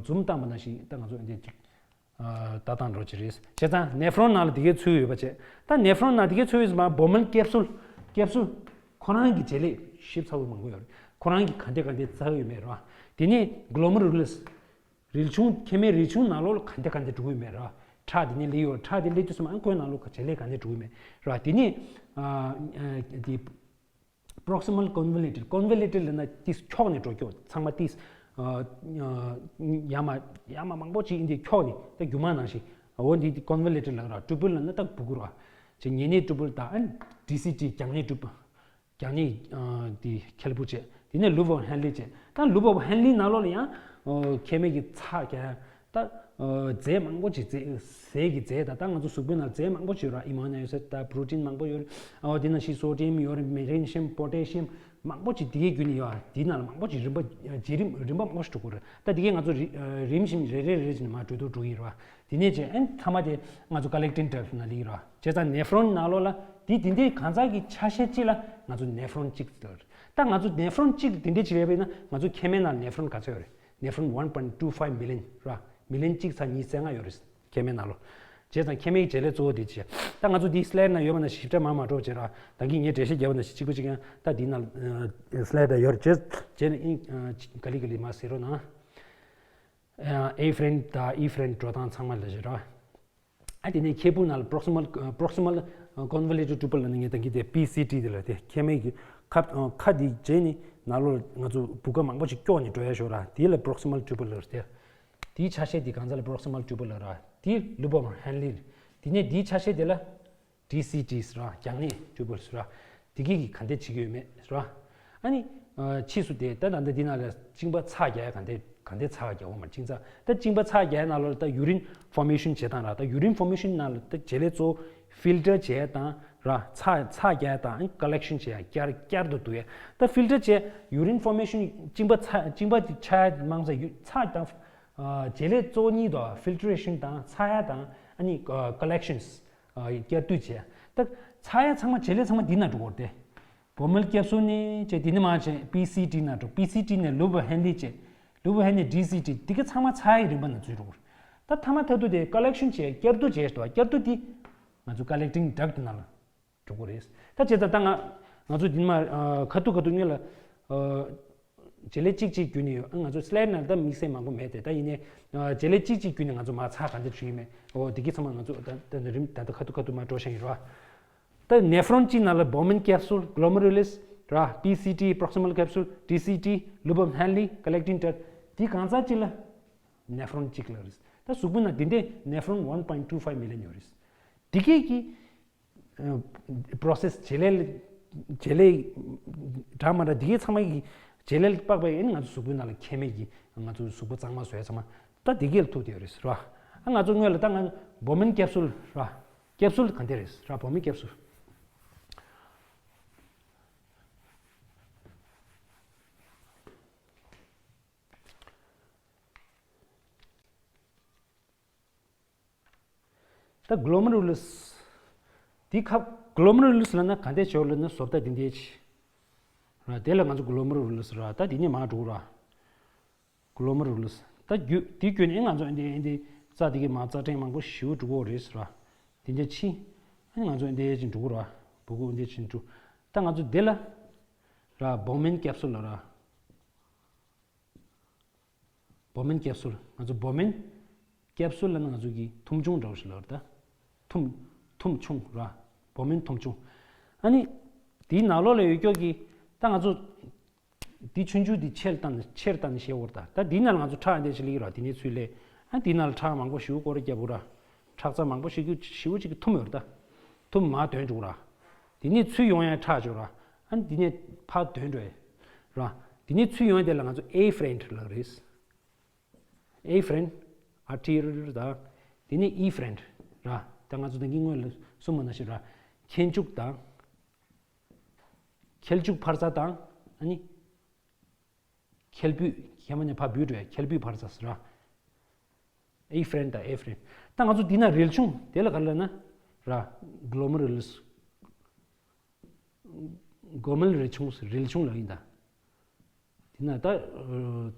ཛུམ་བཏང་པ་ནང་བཞིན་ད་ང་ཚོ་འདི་ཅིག་ལྟ་སྟངས་འགྲོ་གི་རེད། བྱས་ཙང་ནེ་ཕྲོན་ནང་ལ་དེ་གའི་ཚུད་ཡོད་པ་བྱས། ད་ནེ་ཕྲོན་ནང་དེ་གའི་ཚུད་ཡོད་པ། བོ་མན་ཀེབ་སུལ། ཀེབ་སུལ་ཁོ་རང་གི་བྱེད་ལས་ཞིབ་ཚགས་པོ་མང་པོ་ཡོད་རེད། ཁོ་རང་གི་ག་འདྲ་ག་འདྲ་བཙགས་ཡོད་མེད་རེད་བ། དེ་ནས་གློ་མེ་རུ་ལས་རིལ་ཆུང་། མཁལ་མའི་རིལ་ཆུང་ནང་ལོགས་ལ་ག་འདྲ་ག་འདྲ་འགྲོ་གི་ཡོད་མེད་རེད་བ། ཁྲག་དེ་ནས་སླེབས་ཡོད། ཁྲག་དེ་སླེབས་དུས་ཙམ་ཨ་ཁོའི་ནང་ལོགས་བྱེད་ལས་ག་འདྲ་འགྲོ་གི་ཡོད་མེད་རེད་བ། དེ་ནས་ཨ་ཨ་དེ་པྲོག་སི་མལ་ཀོན་ཝོ་ལུ་ཊེཌ། ཀོན་ཝོ་ལུ་ཊེཌ་ལབ་ན་ཏིས་འཁྱོག་ནས་འགྲོ་རྒྱུ། ཚང་མ་ཏིས་ཨ་ཨ་ཡར་མར་ཡར་མར་མང་པོ་ཅིག་འདི་འཁྱོག་ནས་ད་རྒྱུ་མ་ནང་བཞིན། འོ་འདི་ཀོན་ཝོ་ལུ་ཊེཌ་ལབ་ར། ཊུ་བུལ་ལབ་ན་ད་སྦུ་གུ་ར། ཅིག་ཉེ་གནས་ཊུ་བུལ་དང་ཨ་ཌི་སི་ཊི་རྒྱང་ནས་ཊུ་བུལ། རྒྱང་ནས་ཨ་དེ་ཁེལ་པུར་བྱས། དེ་ནས་ལུབ་ཨོབ་ཧན་ལི་བྱས། ད་ལུབ་ཨོབ་ཧན་ལི་ནང་ལོགས་ལ་ཡང་ཨ་མཁལ་མའི་གི་ཚྭ་རྒྱག་ཡ། ད་ཨ་རྫས་མང་པོ་ཅིག་རྫས། ཟས་ཀྱི་རྫས་དང་། ད་ང་ཚོ་གཟུགས་པོའི་ནང་རྫས་མང་པོ་ཅིག་ཡོད་ར། ཨེ་མོ་ནོ་ཨེ་སི་ཌི་དང་པྲོ་ཊིན་མང་པོ་ཡོད་རེད། ཨ་དེ་ནང་བཞིན་སོ་ཌི་ཡམ་ཡོད་རེད། མེག་ནེ་ཤི་ཡམ། པོ་ཊེ་ཤི་ཡམ། མང་པོ་ཅིག་དེ་གའི་བརྒྱུད་ནས་ཡོད་ར། དེའི་ནང་ལ་མང་པོ་ཅིག་རིམ་པ་བརྗེ་རིམ་རིམ་པ་མང་པོ་ཞིག་འགྲོ་གི་རེད། ད་དེ་གའི་ང་ཚོ་རི་ཨ་རིམ་བཞིན་རེ་རེ་རེ་རེ་བྱས་ནས་མར་འགྲོ་དུ་འགྲོ་གི་ཡིན་ར། དེ་ནས་བྱས་ཨ་ནི་མཐའ་མ་དེ་ང་ཚོ་ཀ་ལེག་ཊིང་ཌག་ཊི་ནང་སླེབས་ཀྱི་རེད་བ། བྱས་ཙང་ནེ་ཕྲོན་ནང་ལོགས་ལ་དེ་དེ་འདྲའི་གང་ཟག་གི་ཆ་ཤས་གཅིག་ལ་ང་ཚོ་ནེ་ཕྲོན་གཅིག་ཟེར། ད་ང་ཚོ་ནེ་ཕྲོན་གཅིག་དེ་འདྲའི་ཅིག་ཡོད་པ་ཡིན་ན། ང་ཚོ་མཁལ་མའི་ནང་ནེ་ཕྲོན་ག་ཚོད་ཡོད་རེད། ནེ་ཕྲོན་one point two five million ར། མི་ལན་གཅིག་ཚེག་ཉི་ཤུ་རྩ་ལྔ་ཡོད་རེད་མཁལ་མའི་ནང་ལོགས། བྱས་ཙང་མཁལ་མའི་བྱེད་ལས་གཙོ་བོ་དེ་བྱས། ད་ང་ཚོ་འདིའི་སི་ལའེ་ཌི་ནང་ཡོད་པ་ནང་བཞིན་ཞིབ་ཕྲ་མར་མ་འགྲོ་བྱས་ར། ད་གིན་ངས་འགྲེལ་བཤད་བརྒྱབ་པ་ནང་བཞིན་གཅིག་པ་གཅིག་རྐྱང་ད་འདིའི་ནང་སི་ལའེ་ཌི་ཡོད་རེད། བྱས་བྱས་ནས་ཨིན་ག་ལེ་ག་ལེ་མར་གཟིགས་རོགས་གནང་། ཨེ་ཕ་རེན་དང་ཨི་ཕ་རེན་འགྲོ་སྟངས་ཚང་མ་ལ་བྱེད་རོགས། ཨ་དེ་ནས་ཁེ་པུ་ནང་ལ་པྲོག་སི་མལ་པྲོག་སི་མལ་ཀོན་ཝོ་ལུ་ཊེཌ་ཊུ་བུལ་ལབ་ནས་ངས་ད་གིན་དེ་པི་སི་ཊི་དེ་ལ་དེ་མཁལ་མའི་གི་ཁ་ཁ་དེ་བྱས་ནས་ནང་ལོགས་ང་ཚོ་སྦུ་ག་མང་པོ་ཞིག་སྐྱོག་ནས་འགྲོ་ཡ་ཞོར་ར། དེ་ལ་པྲོག་སི་མལ་ཊུ་བུལ་ལབ་རེད་དེ། དེའི་ཆ་ཤས་དེ་གང་ཟག་ལ་པྲོག་སི་མལ་ཊུ་བུལ་ལབ་ར། དེ་ལུབ་ཨོབ་ཧན་ལི་རེད། དེ་ནས་དེའི་ཆ་ཤས་དེ་ལ། ཌི་སི་ཊི་ཟེར་བ། རྒྱང་ནས་ཊུ་བུལ་ཟེར་བ། དེ་གི་གི་ག་འདྲ་བྱེད་ཀྱི་ཡོད་མེད་ཟེར་བ། ཨ་ནི་ཕྱིས་སུ་དེ་ད་ད་ལྟ་འདི་ནང་ལ་གཅིན་པ་ཚྭ་རྒྱག་ཡ་ག་འདྲ་ག་འདྲ་ཚྭ་རྒྱག་འོང་མ་གཅིན་ཚྭ། ད་གཅིན་པ་ཚྭ་རྒྱག་ཡ་ནང་ལོགས་ལ་ད་ཡུ་རིན་ཕོར་མེ་ཤན་བྱེད་སྟངས་ར། ད་ཡུ་རིན་ཕོར་མེ་ཤན་ནང་ལ་ད་བྱེད་ལས་གཙོ་བོ་ཕིལ་ཊར་བྱེད་ཡ་དང་ར། ཚྭ་ཚྭ་རྒྱག་ཡ་དང་ཨ་ནི་ཀ་ལེག་ཤན་བྱེད་ཡ། བསྐྱར་བསྐྱར་དུ་བསྡུ་ཡ། ད་ཕིལ་ཊར་བྱེད། ཡུ་རིན་ཕོར་མེ་ཤན་གཅིན་པ་ཚྭ་གཅིན་པ་དེ་ཆགས་ཡ་མང་ཚ་ཡུ་ཚྭ་དང་། བྱེད་ལས་གཙོ་བོ་གཉིས་དོ། ཕིལ་ཊི་རེ་ཤན་དང་ཚྭ་ཡ་དང་ཨ་ནི་ཀ་ལེག་ཤན་བསྐྱར་ཟློས་བྱས། ད་ཚྭ་ཡ་ཚང་མ་བྱེད་ལས་ཚང་མ་འདི་ན་འགྲོ་གི་རེད་དེ། བོ་མལ་ཀེབ་སུལ་ནས་བྱས། དེ་ནས་མར་བྱས་པི་སི་ཊི་ན་འགྲོ། པི་སི་ཊི་ནས་ལུབ་ཧན་ལི་བྱས། ལུབ་ཧན་ལི་ཌི་སི་ཊི། དེ་ག་ཚང་མ་ཚྭ་ཡའི་རིམ་པ་ན་འཛུལ་འགྲོ་གི་རེད། ད་ཐ་མ་ཐ་དུ་དེ་ཀ་ལེག་ཤན་བྱས། བསྐྱར་ཟློས་བྱས་འགྲོ། བསྐྱར་ཟློས་དེ་ང་ཚོ་ཀ་ལེག་ཊིང་ཌག་ཊི་ནང་ལ་འགྲོ་གི་རེད། ད་བྱས་ཙང་ད་ང་ང་ཚོ་འདི་ནས་མར་ཁ་ཐུག་ཁ་ཐུག་ངེད་ལ་བྱེད་ལས་གཅིག་གཅིག་བརྒྱུད་ནས་ཡོད། ང་ཚོ་སི་ལའེ་ཌི་ནང་ད་དམིགས་བསལ་མང་པོ་མེད་དེ། ད་ཡིན་ནའི་བྱེད་ལས་གཅིག་གཅིག་བརྒྱུད་ནས་ང་ཚོ་མར་ཚྭ་ག་འདྲ་བྱུང་ཡོད་མེད། འོ་དེ་གི་ཚང་མ་ང་ཚོ་ད་ད་རིམ་ད་ད་ཁ་ཐུག་ཁ་ཐུག་མར་འགྲོ་བཞིན་ཡོད་ར། ད་ནེ་ཕྲོན་གཅིག་ནང་ལ་བོ་མན་ཀེབ་སུལ། གློ་མེ་རུ་ལིས་ར། པི་སི་ཊི། པྲོག་སི་མལ་ཀེབ་སུལ། ཌི་སི་ཊི། ལུབ་ཧན་ལི། ཀ་ལེག་ཊིང་ཌག་ཊི། དེ་གང་ཟག་གཅིག་ལ་ནེ་ཕྲོན་གཅིག་ལ་རེད། ད་གཟུགས་པོ་ནང་དེ་འདྲའི་ནེ་ཕྲོན་one point two five million ཡོད་རེད། དེ་གས་ཀྱི་པྲོ་སེ་སི་བྱེད་ལས་བྱེད་ལས་འདྲ་མ་འདྲ་དེ་གས་ཚང་མ་གི་བྱེད་ལས་དཔག་པའི་ཨ་ནི་ང་ཚོ་གཟུགས་པོའི་ནང་ལ་མཁལ་མའི་གི་ང་ཚོ་གཟུགས་པོ་གཙང་མ་བཟོ་ཡ་ཚང་མ་ད་དེ་གས་ལ་ཐུག་བསྡད་ཡོད་རེད་ར། ཨ་ང་ཚོ་སྔོན་ལ་ད་ང་བོ་མིན་ཀེབ་སུལ་ར། ཀེབ་སུལ་ག་འདྲ་རེད་ར། བོ་མིན་ཀེབ་སུལ། ད་གློ་མེ་རུ་ལུ་ལིས། དེ་ཁ་གློ་མེ་རུ་ལུ་ལིས་ལབ་ན་ག་འདྲ་ཆོག་ལབ་ན་བཟོ་ལྟ་དེ་འདྲ་ཅིག་ར། དེ་ལ་ང་ཚོ་གློ་མེ་རུ་ལུ་ལིས་ར། ད་དེ་ནས་མར་འགྲོ་ར། གློ་མེ་རུ་ལུ་ལིས། ད་རྒྱུ་དེ་བརྒྱུད་ནས་ང་ཚོ་འདི་འདི་རྩ་དེ་གའི་མར་རྩ་ཕྲན་མང་པོ་ཞེ་པོ་འགྲོ་གི་རེད་ར། དེ་འདྲ་ཕྱིན། ཨ་ནི་ང་ཚོ་འདི་ཅིག་འགྲོ་གི་ར། སྦུ་གུ་འདི་ཅིག་འགྲོ། ད་ང་ཚོ་འདི་ལ་ར་བོ་མིན་ཀེབ་སུལ་ལབ་ར། བོ་མིན་ཀེབ་སུལ། ང་ཚོ་བོ་མིན་ཀེབ་སུལ་ལབ་ན་ང་ཚོ་གི་ཐུམ་ཆུང་འདྲ་བོ་ཞིག་ལབ་རེད་ད། ཐུམ་ཐུམ་ཆུང་ར། བོ་མིན་ཐུམ་ཆུང་། ཨ་ནི་དེའི་ནང་ལོགས་ལ་ཡོད་ཀྱོག་གི་ད་ང་ཚོ་དེ་ཆུང་ཆུང་དེ་ཆེར་བཏང་ནས་ཆེར་བཏང་ནས་བཤད་འོར་ད། ད་དེའི་ནང་ལ་ང་ཚོ་ཁྲག་འདྲ་ཞིག་སླེབས་ཀྱི་ར། དེ་ནས་ཚུར་སླེབས། ཨ་དེའི་ནང་ལ་ཁྲག་མང་པོ་ཞེ་པོ་སྐོར་ར་རྒྱབ་འོར་ར། ཁྲག་རྩ་མང་པོ་ཞིག་གི་ཞེ་པོ་ཅིག་གི་ཐུམ་ཡོད་རེད་ད། ཐུམ་མར་དོན་འགྲོ་གི་ར། དེ་ནས་ཚུར་ཡོང་ཡ་ཁྲག་ཅིག་ར། ཨ་དེ་ནས་ཕར་དོན་འགྲོ་ཡ་ར། དེ་ནས་ཚུར་ཡོང་ཡ་དེ་ལ་ང་ཚོ་ཨེ་ཕ་རེན་ལབ་རེད། ཨེ་ཕ་རེན། ཨར་ཊི་རི་ཡལ་དང་། དེ་ནས་ཨི་ཕ་རེན་ར། ད་ང་ཚོ་ད་གིན་སྔོན་ལ་གསུངས་པ་ནང་བཞིན་ར། མཁལ་མཇུག་དང་། མཁལ་མཇུག་འཕར་རྩ་དང་། ཨ་ནི། མཁལ་སྦུས། མཁལ་མ་ནས་ཕར་སྦུས་འགྲོ་ཡ་མཁལ་སྦུས་འཕར་རྩ་ཟེར་ར། ཨེ་ཕ་རེན་དང་ཨེ་ཕ་རེན། ད་ང་ཚོ་འདི་ན་རིལ་ཆུང་དེ་ལ་ག་རེ་ལབ་ན་ར། གློ་མེ་རུ་ལུ་ལིས། སྒོ་མལ་རིལ་ཆུང་རིལ་ཆུང་ལབ་ཡིན་ད། དེ་ན་ད་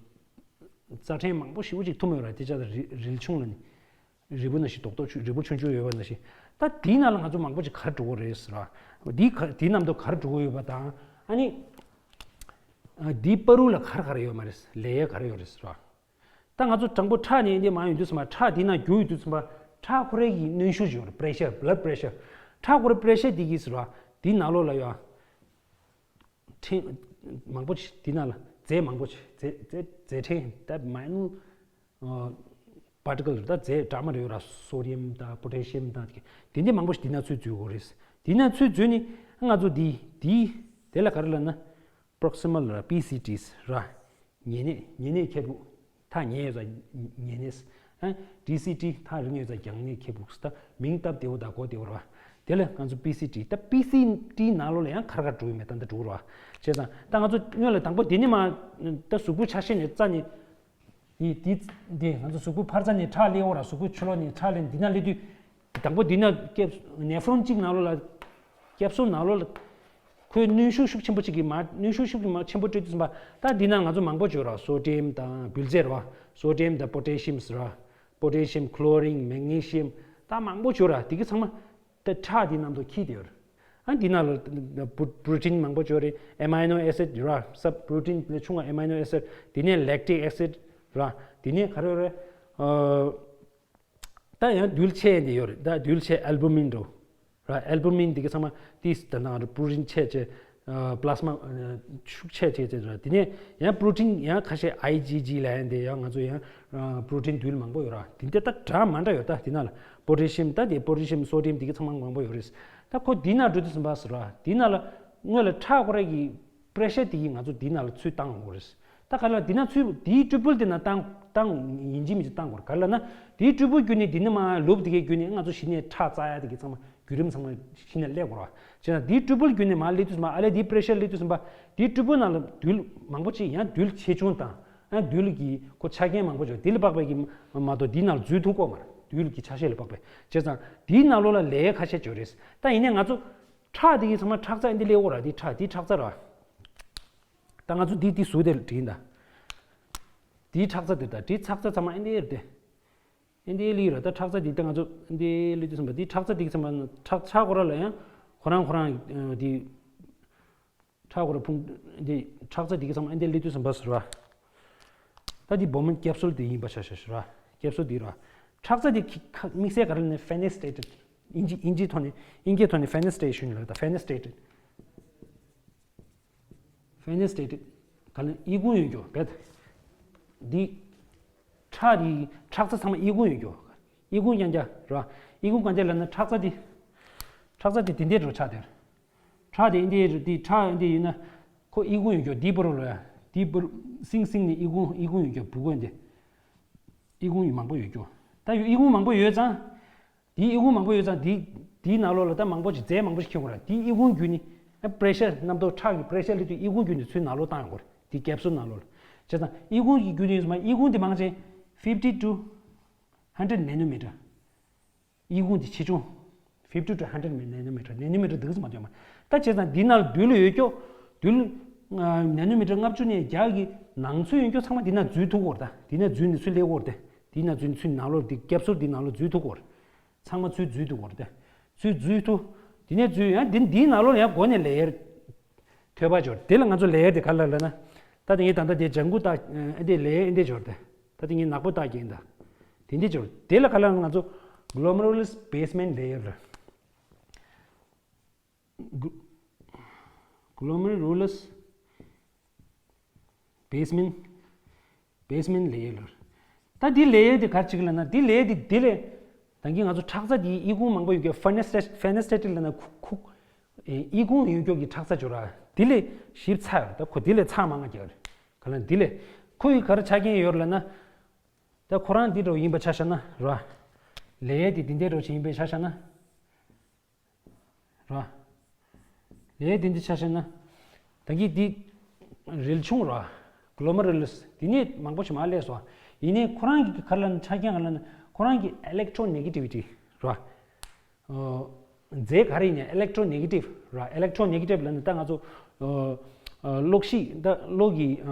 རྩ་ཕྲན་མང་པོ་ཞེ་པོ་ཅིག་ཐུག་མ་ཡོད་ར། དེ་ཅག་ད་རིལ་ཆུང་ལ་ནི་རིལ་བུ་ན་ཞིག་རྡོག་རྡོག་ཆུ་རིལ་བུ་ཆུང་ཆུང་ཡོད་པ་ན་ཞིག་ད་དེའི་ནང་ལ་ང་ཚོ་མང་པོ་ཅིག་ག་རེ་འགྲོ་གི་རེད་ཟེར་བ། དེའི་ག་དེའི་ནང་དུ་ག་རེ་འགྲོ་གི་ཡོད་པ་དང་ཨ་ནི། དེའི་བར་དུ་ལ་ག་རེ་ག་རེ་ཡོད་མ་རེད། ལེ་ཡར་ག་རེ་ཡོད་རེད་ཟེར་བ། ད་ང་ཚོ་དང་པོ་ཁྲག་ནས་འདི་མ་ཡོང་དུས་ཙམ་པ་ཁྲག་འདི་ན་རྒྱུ་ཡོད་དུས་ཙམ་པ་ཁྲག་ཁོ་རའི་གི་གནོན་ཤུགས་ཡོད་རེད། པེ་རེ་ཤར་བྷ་ལཌ་པེ་རེ་ཤར། ཁྲག་ཁོ་རའི་པེ་རེ་ཤར་འདི་གིས་ཟེར་བ། འདི་ནང་ལོགས་ལ་ཡོད། ཕྲན་མང་པོ་ཅིག་འདི་ནང་ལ་རྫས་མང་པོ་ཅིག་རྫས་རྫས་རྫས་ཕྲན་ད་མའི་ནོར་པར་ཊི་ཀལ་རེད། ད་རྫས་འདྲ་མི་འདྲ་ཡོད་ར། སོ་ཌི་ཡམ་དང་པོ་ཊེ་ཤི་ཡམ་དང་དེ་འདྲ་མང་པོ་ཞིག་འདི་ན་ཚུར་འཛུལ་དགོས་རེད། འདི་ན་ཚུར་འཛུལ་ནས་ང་ཚོ་འདི་འདི་དེ་ལ་ག་རེ་ལབ་ན་པྲོག་སི་མལ་ར་པི་སི་ཊི་ར། ཉེ་གནས་ཉེ་གནས་ཁེ་སྦུག་ཐག་ཉེ་ཡོད་ས་ཉེ་གནས། ཨ་ཌི་སི་ཊི་ཐག་རིང་ཡོད་ས་རྒྱང་གནས་ཁེ་སྦུག་ད་མིང་སྟབས་བདེ་བོ་དང་གོ་བདེ་བོ་ར། དེ་ལ་ང་ཚོ་པི་སི་ཊི་ད་པི་སི་ཊི་ནང་ལོགས་ལ་ཡང་ག་རེ་ག་རེ་འགྲོ་ཡོད་མེད་ད་འདི་འགྲོ་ར། བྱས་ཙང་ད་ང་ཚོ་སྔོན་ལ་དང་པོ་འདི་ནས་མ་ད་གཟུགས་པོ་ཆ་ཤས་ནས་རྩ་ནས། ཡིན་འདི་འདི་ང་ཚོ་གཟུགས་པོ་ཕར་རྩ་ནས་ཁྲག་སླེབས་ཡོད་ར། གཟུགས་པོ་ཕྱི་ལོགས་ནས་ཁྲག་སླེབས་འདི་ན་སླེབས་དུས། དང་པོ་འདི་ན་ཀེབ་ནེ་ཕྲོན་གཅིག་ནང་ལོགས་ལ་ཀེབ་སུལ་ནང་ལོགས་ལ་ཁོའི་གནོན་ཤུགས་ཤུགས་ཆེན་པོ་གཅིག་གིས་མ་གནོན་ཤུགས་ཤུགས་མ་ཆེན་པོ་སྤྲད་དུས་ཙམ་པ་ད་འདི་ན་ང་ཚོ་མང་པོ་ཅིག་ཡོད་ར། སོ་ཌི་ཡམ་དང་བིལ་ཛེ་ར། སོ་ཌི་ཡམ་དང་པོ་ཊེ་ཤི་ཡམ་ཟེར་ར། པོ་ཊེ་ཤི་ཡམ་ཁོ་ལོ་རིན་མེག་ནེ་ཤི་ཡམ་ད་མང་པོ་ཅིག་ཡོད་ར། དེ་གི་ཚང་མ། ད་ཁྲག་འདི་ནང་དུ་འཁྱིལ་བསྡད་ཡོད་རེད། ཨ་འདི་ནང་ལ་པྲོ་ཊིན་མང་པོ་ཅིག་ཡོད་རེད། ཨེ་མའི་ནོ་ཨེ་སིཌ་ར། སབ་པྲོ་ཊིན་ལས་ཆུང་བ་ཨེ་མའི་ནོ་ཨེ་སིཌ། དེ་ནས་ལེག་ཊིག་ཨེ་སིཌ་ར། དེ་ནས་ག་རེ་ཡོད་རེད། ཨ་ད་ཡང་རྡུལ་ཆེ་འདི་ཡོད་རེད། ད་རྡུལ་ཆེ་ཨལ་བུ་མིན་འགྲོ་ར། ཨལ་བུ་མིན་འདི་ག་ཚང་མ་ཏིས་ད་ནང་རུ་པྲོ་ཊིན་ཆེ་ཆེ། པླ་ཟ་མ་ཤུགས་ཆེ་ཆེ་ཆེ་ར། དེ་ནས་ཡང་པྲོ་ཊིན་ཡང་ཁ་ཤས་ཨའི་ཇི་ཇི་ལབ་ཡ་འདི་ཡང་ང་ཚོ་ཡང་པྲོ་ཊིན་རྡུལ་མང་པོ་ཡོད་ར། དེ་འདྲ་ད་འདྲ་མ་འདྲ་ཡོད། ད་དེ་ན་ལ་པོ་ཊེ་ཤི་ཡམ་ད་དེ་པོ་ཊེ་ཤི་ཡམ་སོ་ཌི་ཡམ་དེ་གི་ཚང་མ་མང་པོ་ཡོད་རེད། ད་ཁོ་དེ་ན་འགྲོ་དུས་ཙམ་པ་ཟེར་ར། དེ་ན་ལ་སྔོན་ལ་ཁྲག་ཁོ་ར་གི་པྲེ་ཤར་དེ་གི་ང་ཚོ་དེ་ན་ལ་ཚུར་བཏང་དགོས་རེད། ད་ག་ལ་དེ་ན་ཚུར་དེའི་ཊུ་བལ་དེ་ན་བཏང་བཏང་ཡིན་གཅིག་མིན་གཅིག་བཏང་དགོས་རེད། ག་ལ་ན་དེའི་ཊུ་བལ་བརྒྱུད་ནས་དེ་ན་མ་ལུབ་དེ་གི་བརྒྱུད་ནས་ང་ཚོ་གཞི་ནས་ཁྲག་བཙག་ཡ་དེ་གི་ཚང་མ་བརྒྱུད་རིམ་ཚང་མ་གཞི་ནས་སླེབས་དགོས་ར། བྱས་ན་དེའི་ཊུ་བལ་བརྒྱུད་ནས་མ་སླེབས་དུས་ཙམ་པ་ཨ་ལས་དེའི་པྲེ་ཤར་སླེབས་དུས་ཙམ་པ་དེའི་ཊུ་བལ་ནང་ལ་རྡུལ་མང་པོ་ཅིག་ཡང་རྡུལ་ཆེ་ཆུང་དང་། ཨ་རྡུལ་གྱི་ཁོ་ཆ་རྐྱེན་མང་པོ་ཅིག་དེ་ལ་དཔག་པའི་གི་མ་གཏོགས་དེའི་ནང་ལ་འཛུལ་ཐུབ་ཀྱི་ཡོད་མ་རེད། རྡུལ་གྱི་ཆ་ཤས་ལ་དཔག་པའི། བྱས་ཙང་དེའི་ནང་ལོགས་ལ་ལེ་ཡར་ཁ་ཤས་ཅིག་ཡོད་རེད། ད་ཡིན་ནའི་ང་ཚོ་ཁྲག་དེ་གི་ཚང་མ་ཁྲག་རྩ་ཨེ་འདི་སླེབས་ཡོད་ར། དེ་ཁྲག་དེ་ཁྲག་རྩ་ར། ད་ང་ཚོ་དེ་དེ་ཟུར་དེ་ལ་བྲིས་ཡིན་ད། དེའི་ཁྲག་རྩ་དེ་ད་དེའི་ཁྲག་རྩ་ཚང་མ་ཨེ་འདི་རེད་དེ། ཨེ་འདི་ལི་ར། ད་ཁྲག་རྩ་དེ་ད་ང་ཚོ་ཨེ་འདི་ལི་དུས་ཙམ་པ་དེའི་ཁྲག་རྩ་དེ་གི་ཚང་མ་ཁྲག་ཁྲག་ཁོ་ར་ལ་ཡང་ཁོ་རང་ཁོ་རང་དེ། ཁྲག་ཁོ་ར་ཕུང་དེ་ཁྲག་རྩ་དེ་གི་ཚང་མ་ཨེ་འདི་ལི་དུས་ཙམ་པ་ཟེར་བ། ད་དེ་བོ་མན་ཀེབ་སུལ་དེ་ཡིན་པ་ཆ་བཞག་ཟེར་བ། ཀེབ་སུལ་དེ་ར། ཁྲག་རྩ་དེ་ཁི་ཁ་དམིགས་བསལ་ག་རེ་ལབ་ན་ཕེ་ནེ་སི་ཊེ་ཊིཌ། ཨིན་ཇི་ཨིན་ཇིའི་ཐོག་ནས་ཨིན་སྐད་ཐོག་ནས་ཕེ་ནེ་སི་ཊེ་ཊིཌ་ལབ་ད། ཕེ་ནེ་སི་ཊེ་ཊིཌ། ཕེ་ནེ་སི་ཊེ་ཊིཌ་ག་ལ་ཨི་ཁུང་ཡོད་རྒྱུ་བེད། འདི་ཁྲག་དེ་ཁྲག་རྩ་ཚང་མ་ཨི་ཁུང་ཡོད་རྒྱུ། ཨི་ཁུང་རྐྱང་རྐྱང་ར། ཨི་ཁུང་རྐྱང་རྐྱང་ལབ་ན་ཁྲག་རྩ་དེ། ཁྲག་རྩ་དེ་དེ་འདྲས་འགྲོ་ཆགས་དེར། ཁྲག་དེ་འདི་རུ་དེ་ཁྲག་འདི་ཡིན་ན། ཁོ་ཨི་ཁུང་ཡོད་རྒྱུ་འདི་བར་ལ་ཡ། འདི་བར་སིང་སིང་ནས་ཨི་ཁུང་ཨི་ཁུང་ཡོད་རྒྱུ་བུ་གོན་དེ། ཨི་ཁུང་ཡོད་མང་པོ་ཡོད་རྒྱུ། ད་ཡོད་ཨི་ཁུང་མང་པོ་ཡོད་ཙང་། དེའི་ཨི་ཁུང་མང་པོ་ཡོད་ཙང་དེའི་དེའི་ནང་ལོགས་ལ་ད་མང་པོ་ཅིག་རྫས་མང་པོ་ཞིག་འཁྱེར་དགོས་ར། དེའི་ཨི་ཁུང་བརྒྱུད་ནས་ཨ་པྲེ་ཤར་རྣམ་རྟོག་ཁྲག་གི་པྲེ་ཤར་སླེབས་དུས་ཨི་ཁུང་བརྒྱུད་ནས་ཚུར་ནང་ལོགས་བཏང་ཡོང་གི་རེད། དེ་ཀེབ་སུལ་ནང་ལོགས་ལ། བྱས་ཙང་ཨི་ཁུང་གི་བརྒྱུད་ནས་ཡོད་ཙང་ཨི་ཁུང་དེ་མང་ཆེ་fifty to hundred nanometer། ཨི་ཁུང་དེ་ཆེ་ཆུང་fifty to hundred nanometer། ནེ་ནོ་མི་ཊར་འདུག་སེ་མ་འདོད་མ། ད་བྱས་ཙང་འདི་ནང་རྡུལ་ཡོད་ཀྱོ། རྡུལ་ནེ་ནོ་མི་ཊར་ལྔ་བཅུ་ནས་བརྒྱ་གི་ནང་ཚུད་ཡོད་ཀྱོ་ཚང་མ་འདི་ན་འཛུལ་ཐུབ་ཀྱི་ཡོད་རེད། ད་འདི་ན་འཛུལ་ནས་ཚུར་སླེབས་ཀྱི་ཡོད་རེད། འདི་ན་འཛུལ་ནས་ཚུར་ནང་ལོགས་འདི་ཀེབ་སུལ་འདི་ནང་ལོགས་འཛུལ་ཐུབ་ཀྱི་ཡོད་རེད། ཚང་མ་ཚུར་འཛུལ་ཐུབ་ཀྱི་ཡོད་རེད། ཚུར་འཛུལ་ཐུབ། འདི་ནས་འཛུལ་ཡང་འདི་འདིའི་ནང་ལོགས་ཡང་སྒོ་ནས་ལེ་ཡར་ཐོལ་པ་འབྱོར། དེ་ལ་ང་ཚོ་ལེ་ཡར་དེ་ག་ལ་ལབ་ན། ད་དེ་ངས་ད་ལྟ་དེ་ལྗང་གུ་བཏགས་ཨེ་འདི་ལེ་ཡར་ཨེ་འདི་འབྱོར་ཏེ། ད་དེ་ངས་ནག་པོ་བཏགས་ཀྱིན་ད། དེ་འདི་འབྱོར། དེ་ལ་ག་ལ་ང་ཚོ་གློ་མེ་རུ་ལས་བེ་སི་མེན་ཊི་ལེ་ཡར་ལབ། གློ་མེ་རུ་ལས་བེ་སི་མེན་ཊི། བེ་སི་མེན་ཊི་ལེ་ཡར་ལབ། ད་འདི་ལེ་ཡར་དེ་ག་རེ་བྱེད་ཀྱི་ལབ་ན། འདི་ལེ་ཡར་དེ་འདི་ལས་ད་གིན་ང་ཚོ་ཁྲག་རྩ་དེའི་ཨི་ཁུང་མང་པོ་ཡོད་ཀྱི་ཕེ་ནེ་སི་ཊེ་ཕེ་ནེ་སི་ཊེ་ཊིཌ་ལབ་ན་ཁུག་ཁུག་ཨེ་ཨི་ཁུང་ཡོད་ཀྱོག་གི་ཁྲག་རྩ་འབྱོར་ར། འདི་ལས་ཞིབ་ཚགས་ཡོད། ད་ཁོ་འདི་ལས་ཚགས་མང་ང་རྒྱག་རེད། ག་ལ་འདི་ལས་ཁོ་ཡི་ག་རེ་ཆ་རྐྱེན་ཡོད་ལབ་ན། ད་ཁོ་རང་འདི་འདྲ་ཡིན་པ་ཆ་བཞག་ན་ར། ལེ་ཡར་དེ་འདི་འདྲ་ཡིན་པའི་ཆ་བཞག་ན། ར། ལེ་ཡར་དེ་འདི་ཆ་བཞག་ན། ད་གི་འདི་རིལ་ཆུང་ར། གློ་མེ་རུ་ལས་དེ་ནས་མང་པོ་ཞིག་མར་སླེབས་སོང་། ཡིན་ནའི་ཁོ་རང་གི་ག་རེ་ལབ་ན་ཆ་རྐྱེན་ག་རེ་ལབ་ན་ཁོ་རང་གི་ཨི་ལེག་ཊོ་ནེ་གེ་ཊི་བི་ཊི་ར། ཨོ། རྫས་ག་རེ་ཡིན་ན་electronegative ར། electronegative ལབ་ན་ད་ང་ཚོ་ཨ་ཨ་གློག་གཞི་ད་གློག་གི་ཨ་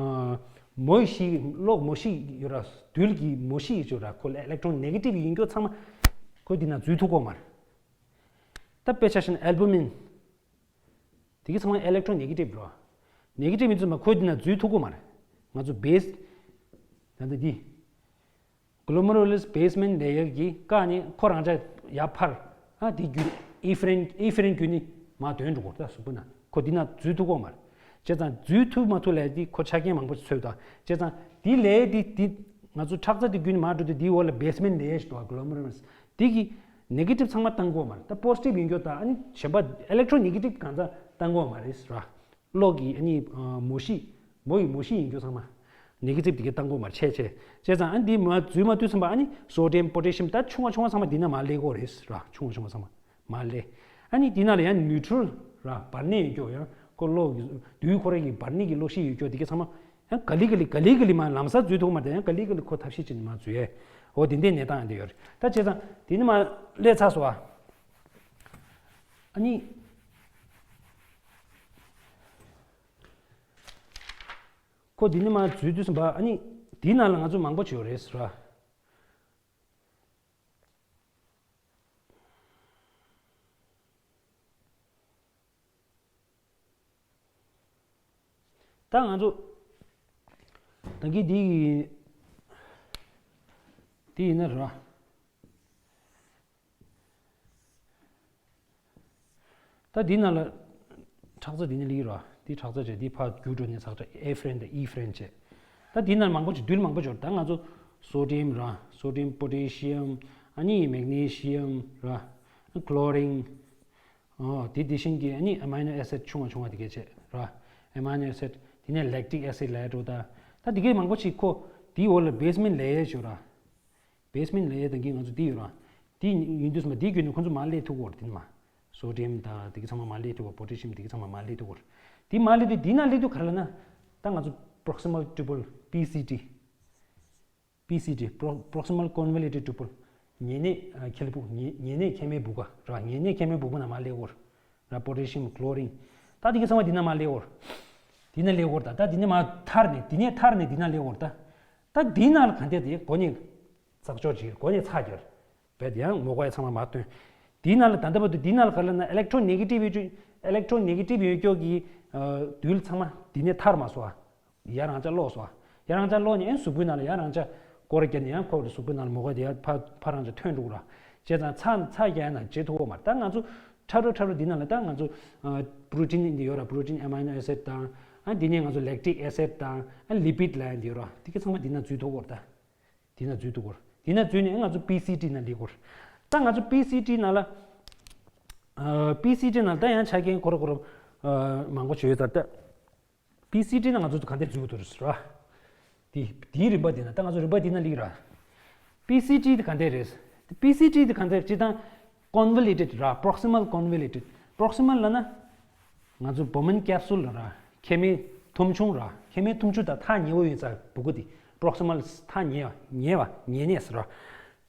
མོ་ཡི་གཞི་གློག་མོ་གཞི་ཡོད་ར། རྡུལ་གྱི་མོ་གཞི་ཡོད་ར། ཁོ་electronegative ཡིན་རྒྱུ་ཚང་མ་ཁོ་འདི་ན་འཛུལ་ཐུབ་ཀྱི་ཡོད་མ་རེད། ད་དཔེ་ཆ་བཞག་ན་albumin། དེ་གི་ཚང་མ་electronegative རེད་བ། negative ཡིན་ཚུལ་མ་ཁོ་འདི་ན་འཛུལ་ཐུབ་ཀྱི་མ་རེད། ང་ཚོ་base ད་ལྟ་འདི་glomerulus basement layer གི་བཀག་ནས་ཁོ་རང་ཅག་ཡར་འཕར། ཨ་དེ་བརྒྱུད་efferent efferent བརྒྱུད་ནས་མར་དོན་འགྲོ་གོ། ད་གཟུགས་པོ་ན་ཁོ་འདི་ན་འཛུལ་ཐུབ་ཀྱི་མ་རེད། བྱས་ཙང་འཛུལ་ཐུབ་མ་ཐུབ་ལས་དེ་ཁོ་ཆ་རྐྱེན་མང་པོ་ཚོད་ད། བྱས་ཙང་དེ་ལས་དེ་དེ་ང་ཚོ་ཁྲག་རྩ་དེ་བརྒྱུད་ནས་མར་འགྲོ་དུས་དེའི་འོག་ལ་basement layer ཞིག་འདུག་ག glomerulus དེ་གི་negative ཚང་མ་བཏང་དགོས་མ་རེད། ད་positive ཡིན་རྒྱུ་དང་ཨ་ནི་གཞན་པ་electronegative གང་ཚང་བཏང་དགོས་མ་རེད་ར། གློག་གི་ཨ་ནི་མོ་གཞི་མོ་ཡི་མོ་གཞི་ཡིན་རྒྱུ་ཚང་མ་negative དེ་ག་བཏང་དགོས་མ་རེད། ཆེ་ཆེ་བྱས་ཙང་ཨ་ནི་འདི་མ་འཛུལ་མ་ཐུབ་ཙམ་པ་ཨ་ནི་sodium potassium ད་ཆུང་བ་ཆུང་བ་ཚང་མ་འདི་ན་མར་སླེབས་དགོས་རེད་ར། ཆུང་བ་ཆུང་བ་ཚང་མ་མར་སླེབས། ཨ་ནི་འདི་ན་ལ་ཡང་neutral ར་བར་གནས་ཡོད་རྒྱུ་ཡང་ཁོ་གློག་གི་རྡུལ་ཁོ་རང་གི་བར་གནས་ཀྱི་གློག་གཞི་ཡོད་རྒྱུ་དེ་ག་ཚང་མ། ཡང་ག་ལེ་ག་ལེ་ག་ལེ་ག་ལེ་མར་ལམ་སང་འཛུལ་ཐུབ་མ་རེད། ཡང་ག་ལེ་ག་ལེ་ཁོ་ཐབས་ཤེས་བྱས་ནས་མར་འཛུལ་ཡས། འོ་དེ་འདྲའི་གནས་སྟངས་འདི་ཡོད་རེད། ད་བྱས་ཙང་དེ་ནི་མར་སླེབས་ཚར་སོང་ཨ། ཨ་ནི་ཁོ་དེ་ནི་མར་འཛུལ་དུས་ཙམ་པ་ཨ་ནི་དེའི་ནང་ལ་ང་ཚོ་མང་པོ་བྱས་ཡོད་རེད་ཟེར་བ། ད་ང་ཚོ་ད་གིན་འདི་འདི་ཡིན་ན་ར། ད་འདི་ནང་ལ་ཁྲག་རྩ་འདི་ནི་ལིག་ར། འདི་ཁྲག་རྩ་བྱས་འདི་ཕར་རྒྱུག་འགྲོ་ནས་ཚགས་ཁྲག་ཨེ་ཕི་རན་དང་ཨི་ཕི་རན་བྱས། ད་འདི་ནང་མང་པོ་ཅིག་རྡུལ་མང་པོ་ཅིག་ཡོད་རེད། ད་ང་ཚོ་sodium ར། sodium potassium ཨ་ནི་magnesium ར། chlorine ཨོ། དེ་དེ་བཞིན་གྱི་ཨ་ནི་amino acid ཆུང་བ་ཆུང་བ་དེ་གས་བྱས་ར། amino acid དེ་ནས་lactic acid ལབ་ཡ་འགྲོ་ད། ད་དེ་གས་མང་པོ་ཞིག་ཁོ་དེའི་འོག་ལ་basement layer ཞིག་ཡོད་ར། basement layer དང་གི་ང་ཚོ་དེ་ཡོད་ར། དེ་ཡིན་དུས་ཙམ་པ་དེའི་བརྒྱུད་ནས་ཁོ་ཚོ་མར་སླེབས་ཐུབ་ཀྱི་ཡོད་རེད། དེ་ནི་མ་sodium དང་དེ་གས་ཚང་མ་མར་སླེབས་ཐུབ་པ། potassium དེ་གས་ཚང་མ་མར་སླེབས་ཐུབ་ཀྱི་ཡོད་རེད། དེ་མར་སླེབས་དུས་དེ་ན་སླེབས་དུས་ག་རེ་ལབ་ན། ད་ང་ཚོ་proximal tubule P C T། P C T pro- proximal convoluted tubule ཉེ་གནས་ཨ་ཁེ་ལས་སྦུག་ཉེ་ཉེ་གནས་མཁལ་མའི་སྦུག་ག་ར། ཉེ་གནས་མཁལ་མའི་སྦུག་པ་ན་མར་སླེབས་ཀྱི་ཡོད་རེད། potassium chlorine ད་དེ་གི་ཚང་མ་འདི་ན་མར་སླེབས་ཀྱི་ཡོད་རེད། འདི་ན་སླེབས་ཀྱི་ཡོད་རེད། ད་ད་འདི་ནས་མར་ཐར་ནས་འདི་ནས་ཐར་ནས་འདི་ན་སླེབས་ཀྱི་ཡོད་རེད། ད་ད་འདི་ན་ལ་ག་འདྲས་དེ་མགོ་ནས་ཚགས་ཆོག་ཅིག་མགོ་ནས་ཚགས་ཀྱི་ཡོད་རེད། བས་དེ་ཡང་མོ་ག་ཡ་ཚང་མ་མར་བཏོན། འདི་ན་ལ་ད་ལྟ་བར་དུ་འདི་ན་ལ་ག་ལ་ན་electronegative ཡོད་རྒྱུ་electronegative ཡོད་རྒྱུ་གི་ཨ་རྡུལ་ཚང་མ་འདི་ནས་ཐར་མ་སོང་ཨ། ཡར་རང་ཅག་ལོག་སོང་ཨ། ཡར་རང་ཅག་ལོག་ནས་ཨེ་གཟུགས་པོའི་ནང་ལ་ཡར་རང་ཅག་སྐོར་རྒྱབ་ནས་ཡང་ཁོ་གཟུགས་པོའི་ནང་ལ་མོ་ག་དེ་ཡར་ཕར་ཕར་རང་ཅག་ཐོན་འགྲོ་གི་ར། བྱས་ཙང་ཚ་ཚ་རྒྱག་ཡ་ན་བྱེད་ཐུབ་ཀྱི་མ་རེད། ད་ང་ཚོ་ཁྲ་རོ་ཁྲ་རོ་འདི་ནང་ལ་ད་ང་ཚོ་ཨ་protein འདི་ཡོད་ར། protein amino acid དང་ཨ་འདི་ནས་ང་ཚོ་lactic acid དང་ཨ་lipid ལབ་ཡ་འདི་ཡོད་ར། དེ་ག་ཚང་མ་འདི་ན་འཛུལ་ཐུབ་ཀྱི་རེད་ད། དེ་ན་འཛུལ་ཐུབ་ཀྱི་རེད། དེ་ན་འཛུལ་ནས་ང་ཚོ་P C T ན་སླེབས་ཀྱི་རེད། ད་ང་ཚོ་P C T ནང་ལ་ཨ་P C T ནང་ལ་ད་ཡང་ཆ་རྐྱེན་ཁོ་ར་ཁོ་ར་ཨ་མང་པོ་ཞིག་ཡོད་ད། ད་P C T ན་ང་ཚོ་ག་འདྲས་འཛུལ་ཐུབ་རེད་ཟེར་བ། དེ་དེའི་རིམ་པ་དེ་ན་ད་ང་ཚོ་རིམ་པ་དེ་ན་སླེབས་ར། P C T དེ་ག་འདྲས་རེད། P C T དེ་ག་འདྲས་སྤྱིར་བཏང་convoluted ར། proximal convoluted proximal ལབ་ན། ང་ཚོ་Bowman capsule ལ་ར། མཁལ་མའི་ཐུམ་ཆུང་ར། མཁལ་མའི་ཐུམ་ཆུང་དང་ཐག་ཉེ་བོ་ཡོད་ས་སྦུག་གུ་དེ་proximal ཐག་ཉེ་བ་ཉེ་བ་ཉེ་གནས་ཟེར་ར།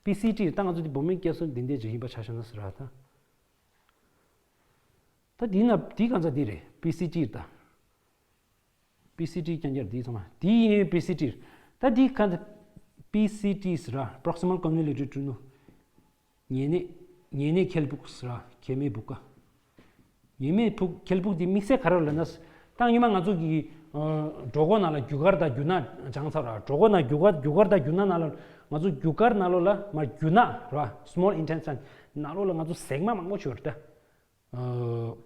P C T ད་ང་ཚོ་དེ་Bowman capsule འདི་འདྲས་ཅིག་ཡིན་པ་ཆ་བཞག་ན་ཟེར་ར་ད། ད་འདི་ན་འདི་གང་ཚ་འདི་རེད། P C T ད། P C T རྐྱང་རྐྱང་འདི་ཚང་མ་འདི་ཡིན། P C T ད་འདི་གང་ཚ། P C T ཟེར་ར། proximal convoluted ཊུ་ནུ། ཉེ་གནས་ཉེ་གནས་མཁལ་སྦུག་ཟེར་ར། མཁལ་མའི་སྦུག་ག་ཉེ་མའི་སྦུག་མཁལ་སྦུག་འདི་དམིགས་བསལ་ག་རེ་ལབ་ན། ད་སྔོན་མ་ང་ཚོ་གི་ཨ་གྲོད་ཁོག་ནང་ལ་རྒྱུ་སྐར་དང་རྒྱུ་ནག་སྦྱངས་ཚར་ར། གྲོད་ཁོག་ནང་རྒྱུ་སྐར་རྒྱུ་སྐར་དང་རྒྱུ་ནག་ནང་ལ་ང་ཚོ་རྒྱུ་སྐར་ནང་ལོགས་ལ་མར་རྒྱུ་ནག་ར། small intestine ནང་ལོགས་ལ་ང་ཚོ་ཟེགས་མ་མང་པོ་ཅིག་ཡོད་རེད་ད། ཨ་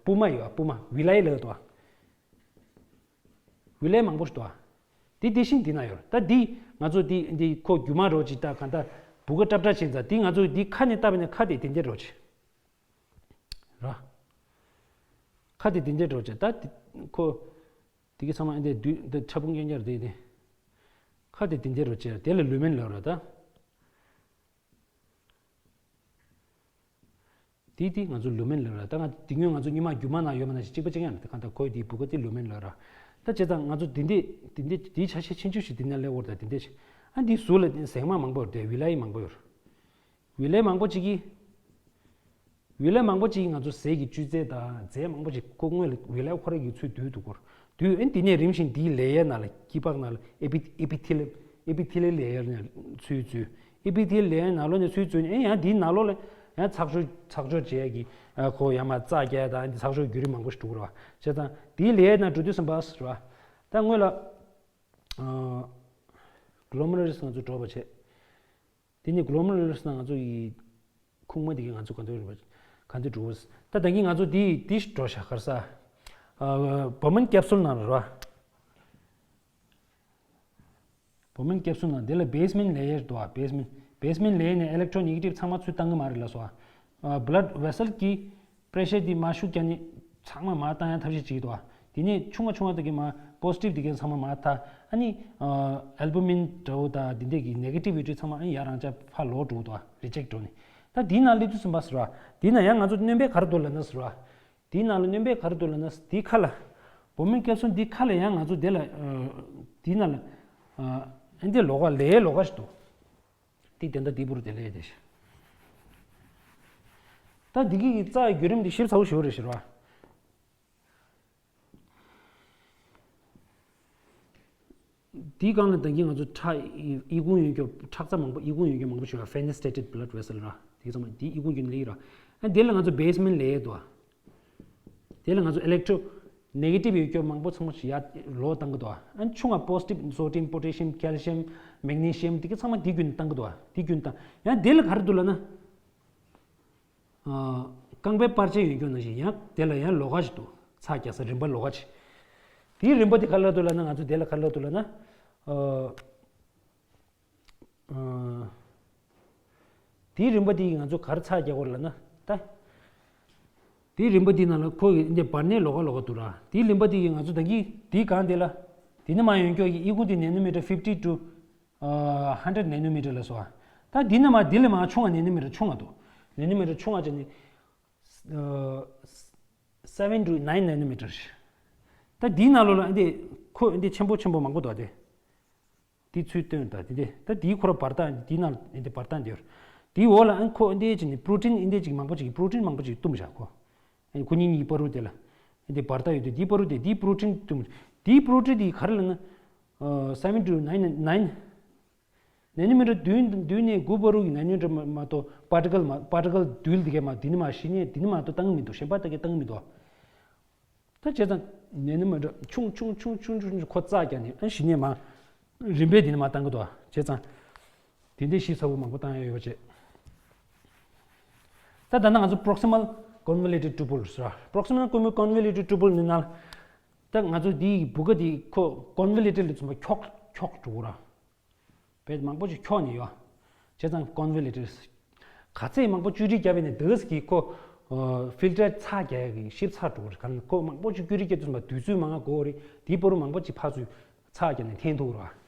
པུ་མ་ཡོད། པུ་མ་ཝི་ལའི་ལབ་འདུག་བ། ཝི་ལའི་མང་པོ་ཞིག་འདུག་བ། དེ་དེ་བཞིན་འདི་ན་ཡོད་རེད། ད་འདི་ང་ཚོ་འདི་འདི་ཁོ་རྒྱུ་མ་རོ་ཅིག་ད་གང་ལྟར་སྦུག་ག་ཀྲབ་ཀྲབ་བྱས་ཙང་འདི་ང་ཚོ་འདི་ཁ་ནས་བཏབ་པ་ཡིན་ན་ཁ་དེ་དེ་འདྲས་རོ་ཅིག་ར། ཁ་དེ་དེ་འདྲས་རོ་ཅིག་ད་འདི་ཁོ་འདི་གི་ཚང་མ་འདི་བསྡུས་འདི་ཕྲ་ཕུང་རྐྱང་རྐྱང་རེད་དེ། ཁ་དེ་དེ་འདྲས་རོ་ཅིག་དེ་ལ་ལུ་མེན་ལབ་ར་ད། དེ་དེ་ང་ཚོ་ལུ་མེན་ལབ་ར། ད་ང་དེ་སྔོན་ང་ཚོ་སྔོན་མ་རྒྱུ་མ་ནང་ཡོད་མ་ན་ཞིག་གཅིག་པ་གཅིག་ཡང་རེད། ད་གང་ལྟར་ཁོའི་དེའི་སྦུག་ག་དེ་ལུ་མེན་ལབ་ར། ད་བྱས་ཙང་ང་ཚོ་དེ་འདྲས་དེ་འདྲས་དེའི་ཆ་ཤས་ཆུང་ཆུང་ཞིག་དེ་ནས་སླེབས་ཡོད་རེད། ད་དེ་འདྲས་ཞིག་ཨ་འདིའི་ཟུར་ལ་ཟེགས་མ་མང་པོ་ཡོད་རེད། ཝི་ལའི་མང་པོ་ཡོད་རེད། ཝི་ལའི་མང་པོ་ཅིག་གིས་ བིའུ་ལེ་ཡར་མང་པོ་ཅིག་ང་ཚོ་ཟས་ཀྱི་བཅུད་རྫས་དང་རྫས་མང་པོ་ཅིག་ཁོ་སྔོན་ལ་བིའུ་ལེ་ཡར་ཁོ་རང་གི་ཚུར་བསྡུས་འདུག་གོ། བསྡུས་ཨེ་འདི་ནས་རིམ་བཞིན་འདིའི་ལེ་ཡར་ནང་ལ་དཀྱིལ་པགས་ནང་ལ་ཨེ་པི་ཨེ་པི་ཐི་ལི་ཡམ། ཨེ་པི་ཐི་ལི་ཡམ་ལེ་ཡར་ནས་ཚུར་འཛུལ། ཨེ་པི་ཐི་ལི་ཡམ་ལེ་ཡར་ནང་ལོགས་ནས་ཚུར་འཛུལ་ནས་ཨེ་ཡང་འདིའི་ནང་ལོགས་ལ་ཡང་ཚགས་ཤོག་ཚགས་ཤོག་བྱས་ཀྱི་ཨ་ཁོ་ཡང་མ་རྩ་རྒྱག་དང་འདི་ཚགས་ཤོག་བརྒྱུད་རིམ་མང་པོ་ཞིག་འགྲོ་གི་རེད་བ། བྱས་ཙང་འདིའི་ལེ་ཡར་ནང་འགྲོ་དུས་ཙམ་པ་རེད་བ། ད་སྔོན་ལ་ཨ་གློ་མེ་རུ་ལས་ང་ཚོ་འགྲོ་བ་བྱས། དེ་ནས་གློ་མེ་རུ་ལས་ནང་ང་ཚོ་ཡི་ཁུག་མ་དེ་གི་ང་ཚོ་ག་འདྲ་རེད་བ། ག་འདྲ་འགྲོ་བ། ད་ད་གིན་ང་ཚོ་དེ་དེ་འགྲོ་ཤག་ག་རེ་ཟ། ཨ་བོ་མན་ཀེབ་སུལ་ནང་རེད་བ། བོ་མན་ཀེབ་སུལ་ནང་དེ་ལ་བེ་སི་མེན་ཊི་ལེ་ཡར་འདུག་བ། བེ་སི་མེན་ཊི་བེ་སི་མེན་ཊི་ལེ་ཡར་ནས་ཨི་ལེག་ཊོ་ནེ་གེ་ཊིབ་ཚང་མ་ཚུར་བཏང་གི་མ་རེད་ལབ་སོང་བ། ཨ་བྷི་ལཌ་ཝེ་སལ་གི་པི་རེ་ཤར་དེ་མར་ཤུགས་རྒྱག་ནས་ཚང་མ་མར་བཏང་ཡ་ཐབས་ཤེས་བྱེད་ཀྱི་འདུག་བ། དེ་ནས་ཆུང་བ་ཆུང་བ་དེ་གི་མར་པོ་སི་ཊིབ་དེ་གི་ཚང་མ་མར་ཐལ། ཨ་ནི་ཨ་ཨལ་བུ་མིན་འདྲ་བོ་དང་དེ་འདྲས་ཀྱི་ནེ་གེ་ཊིབ་ཡོད་དུས་ཚང་མ་ཨ་ནི་ཡར་རང་འཇགས་ཕར་ལོག་འགྲོ་གི་འདུག་བ། རི་ཇེག་འགྲོ་ནས། ད་དེའི་ནང་སླེབས་དུས་ཙམ་པ་ཟེར་བ། དེའི་ནང་ཡང་ང་ཚོ་སྣོན་པ་ག་རེ་འདུག་ལབ་ན་ཟེར་བ། དེའི་ནང་ལ་སྣོན་པ་ག་རེ་འདུག་ལབ་ན་དེའི་ཁ་ལ། བོ་མན་ཀེབ་སུལ་དེའི་ཁ་ལ་ཡང་ང་ཚོ་དེ་ལ་ཨ་དེའི་ནང་ལ་ཨ་ཨེ་འདྲས་ལོགས་ཀ་ལེ་ཡར་ལོགས་ཀ་ཞིག་འདུག་དེ་དེ་འདྲ་དེ་བུར་དེ་ལས་དེ་ཤི། ད་འདི་གི་རྩ་བརྒྱུད་རིམ་འདི་ཞིབ་ཚགས་པོ་ཞིག་རེད་ཟེར་བ། འདིའི་སྒང་ལ་ད་གིན་ང་ཚོ་ཁྲག་ཨི་ཁུང་ཡོད་རྒྱུ་ཁྲག་རྩ་མང་པོ་ཨི་ཁུང་ཡོད་རྒྱུ་མང་པོ་ཞིག་ཡོད། ཕེ་ནི་སི་ཊེ་ཊིཌ་བྷི་ལཌ་ཝེ་སལ་ར། དེ་ཚང་མ་འདི་ཨི་ཁུང་རྒྱུ་ནི་ལེགས་ར། ཨ་འདི་ལ་ང་ཚོ་བེ་སི་མེན་ཊི་ལེ་ཡར་འདུག་བ། དེ་ལ་ང་ཚོ་ཨི་ལེག་ཊོ་ནེ་གེ་ཊིབ་ཡོད་རྒྱུ་མང་པོ་ཚང་མ་ཞིག་ཡར་ལོག་བཏང་གི་འདུག་བ། ཨ་ཆུང་བ་པོ་སི་ཊིབ་སོ་ཌི་ཡམ་པོ་ཊེ་ཤི་ཡམ་ཁེལ་ཤི་ཡམ་མེག་ནེ་ཤི་ཡམ་དེ་གི་ཚང་མ་འདི་བརྒྱུད་ནས་བཏང་གི་འདུག་བ། འདི་བརྒྱུད་ནས་བཏང་ཡང་དེ་ལ་ག་རེ་འདུག་ལབ་ན། ཨ་རྐང་པའི་པར་ཆས་ཡོད་རྒྱུ་ནང་བཞིན་ཡང་དེ་ལ་ཡང་ལོགས་ཀ་ཞིག་འདུག་ཚ་རྒྱག་ས་རིམ་པ་ལོགས་ཀ་ཞིག་དེའི་རིམ་པ་དེ་ག་རེ་ལབ་འདུག་ལབ་ན་ང་ཚོ་དེ་ལ་ག་རེ་ལབ་འདུག་ལབ་ན། ཨ་ཨ་དེའི་རིམ་པ་དེ་ང་ཚོ་ག་རེ་ཚ་རྒྱག་དགོས་ལབ་ན། ད་དེའི་རིམ་པ་དེའི་ནང་ལ་ཁོ་ཡི་འདི་བར་ནས་ལོགས་ཀ་ལོགས་ཀ་འདུག་ར། དེའི་རིམ་པ་དེ་ཡི་ང་ཚོ་ད་གིན་དེའི་སྒང་དེ་ལ་དེ་ནས་མར་ཡོང་རྒྱུ་ཡི་ཨི་ཁུང་དེ་ནེ་ནོ་མི་ཊར་ཕིབ་ཊི་ཊུ། ཨ་ཧན་ཌེཌ་ནེ་ནོ་མི་ཊར་ལ་སོ། ད་འདི་ནས་མར་འདི་ལས་མར་ཆུང་བ་ནེ་ནོ་མི་ཊར་ཆུང་བ་འདུག་ནེ་ནོ་མི་ཊར་ཆུང་བ་བྱས་ནས་ཨ་སེ་བེན་ཊུ་ནཱིན་ནེ་ནོ་མི་ཊར། ད་འདིའི་ནང་ལོགས་ལ་འདི་ཁོ་འདི་ཆེན་པོ་ཆེན་པོ་མང་པོ་འདུག་སྟེ། འདི་ཚུར་བཏོན་ད་འདི་འདི་ད་འདིའི་ཁོ་ར་བར་ཐག་འདིའི་ནང་འདི་བར་ཐག་འདི་ཡོད། འདིའི་འོག་ལ་ཨ་ཁོ་འདི་བྱས་ནས་པྲོ་ཊིན་འདི་ཅིག་མང་པོ་ཅིག་པྲོ་ཊིན་མང་པོ་ཅིག་བཏུམས་བཞག་གོ། ཨ་ཁོ་གཉིས་གཉིས་བར་དུ་དེ་ལ་འདི་བར་ཐག་ཡོད་དུས་འདིའི་བར་དུ་དེ་འདིའི་པྲོ་ཊིན་བཏུམས། འདིའི་པྲོ་ཊིན་འདི་ག་རེ་ལབ་ན། ཨ་སེ་བེན་ཊུ་ནཱིན་ནཱིན། ནེ་ནོ་མི་ཊར་བདུན་བདུན་ནས་དགུ་བར་དུ་གི་ནེ་ནོ་མི་ཊར་མ་མ་གཏོགས་པར་ཊི་ཀལ་མ་པར་ཊི་ཀལ་རྡུལ་འདི་གས་མ་འདི་ནས་མར་གཞི་ནས་འདི་ནས་མ་གཏོགས་བཏང་གི་མི་འདུག་གཞན་པ་ད་གས་བཏང་གི་མི་འདུག་ད་བྱས་ཙང་ནེ་ནོ་མི་ཊར་ཆུང་ཆུང་ཆུང་ཆུང་ཆུང་ཁོ་རྩ་རྒྱག་ནས་ཨ་གཞི་ནས་མར་རིམ་པས་འདི་ནས་མར་བཏང་གི་འདུག་བྱས་ཙང་དེ་འདྲའི་ཞིབ་ཚགས་པོ་མང་པོ་བཏང་ཡ་ཡོད་པ་བྱས། ད་ད་ནང་ང་ཚོ་པྲོག་སི་མལ་ཀོན་ཝོ་ལུ་ཊེཌ་ཊུ་པལ་ཟེར་བ། པྲོག་སི་མལ་ཀོན་ཝོ་ཀོན་ཝོ་ལུ་ཊེཌ་ཊུ་པལ་ནི་ན། ད་ང་ཚོ་འདིའི་བུ་ག་འདི་ཁོ་ཀོན་ཝོ་ལུ་ཊེཌ་ལ་མཚོན་པ་འཁྱོག་འཁྱོག་འགྲོ་གི་ར། བས་མང་པོ་ཞིག་འཁྱོག་ནས་ཡོད། བྱས་ཙང་ཀོན་ཝོ་ལུ་ཊེཌ། ག་ཚད་མང་པོ་བཅོས་སྒྲིག་བརྒྱབ་པ་ཡིན་ནའི་འདི་ག་ཟེར་གི་ཁོ། ཕིལ་ཊར་ཚ་རྒྱག་གི་ཞིབ་ཚགས་འགྲོ་གི་རེད། ག་ཁོ་མང་པོ་ཞིག་བཅོས་སྒྲིག་བརྒྱབ་དུས་ཙམ་པ་དུས་ཚོད་མང་ང་འགོར་གི་རེད། དེའི་བར་དུ་མང་པོ་ཞིག་ཕར་ཚུར་ཚ་རྒྱག་ནས་འཐེན་ཐུབ་ར།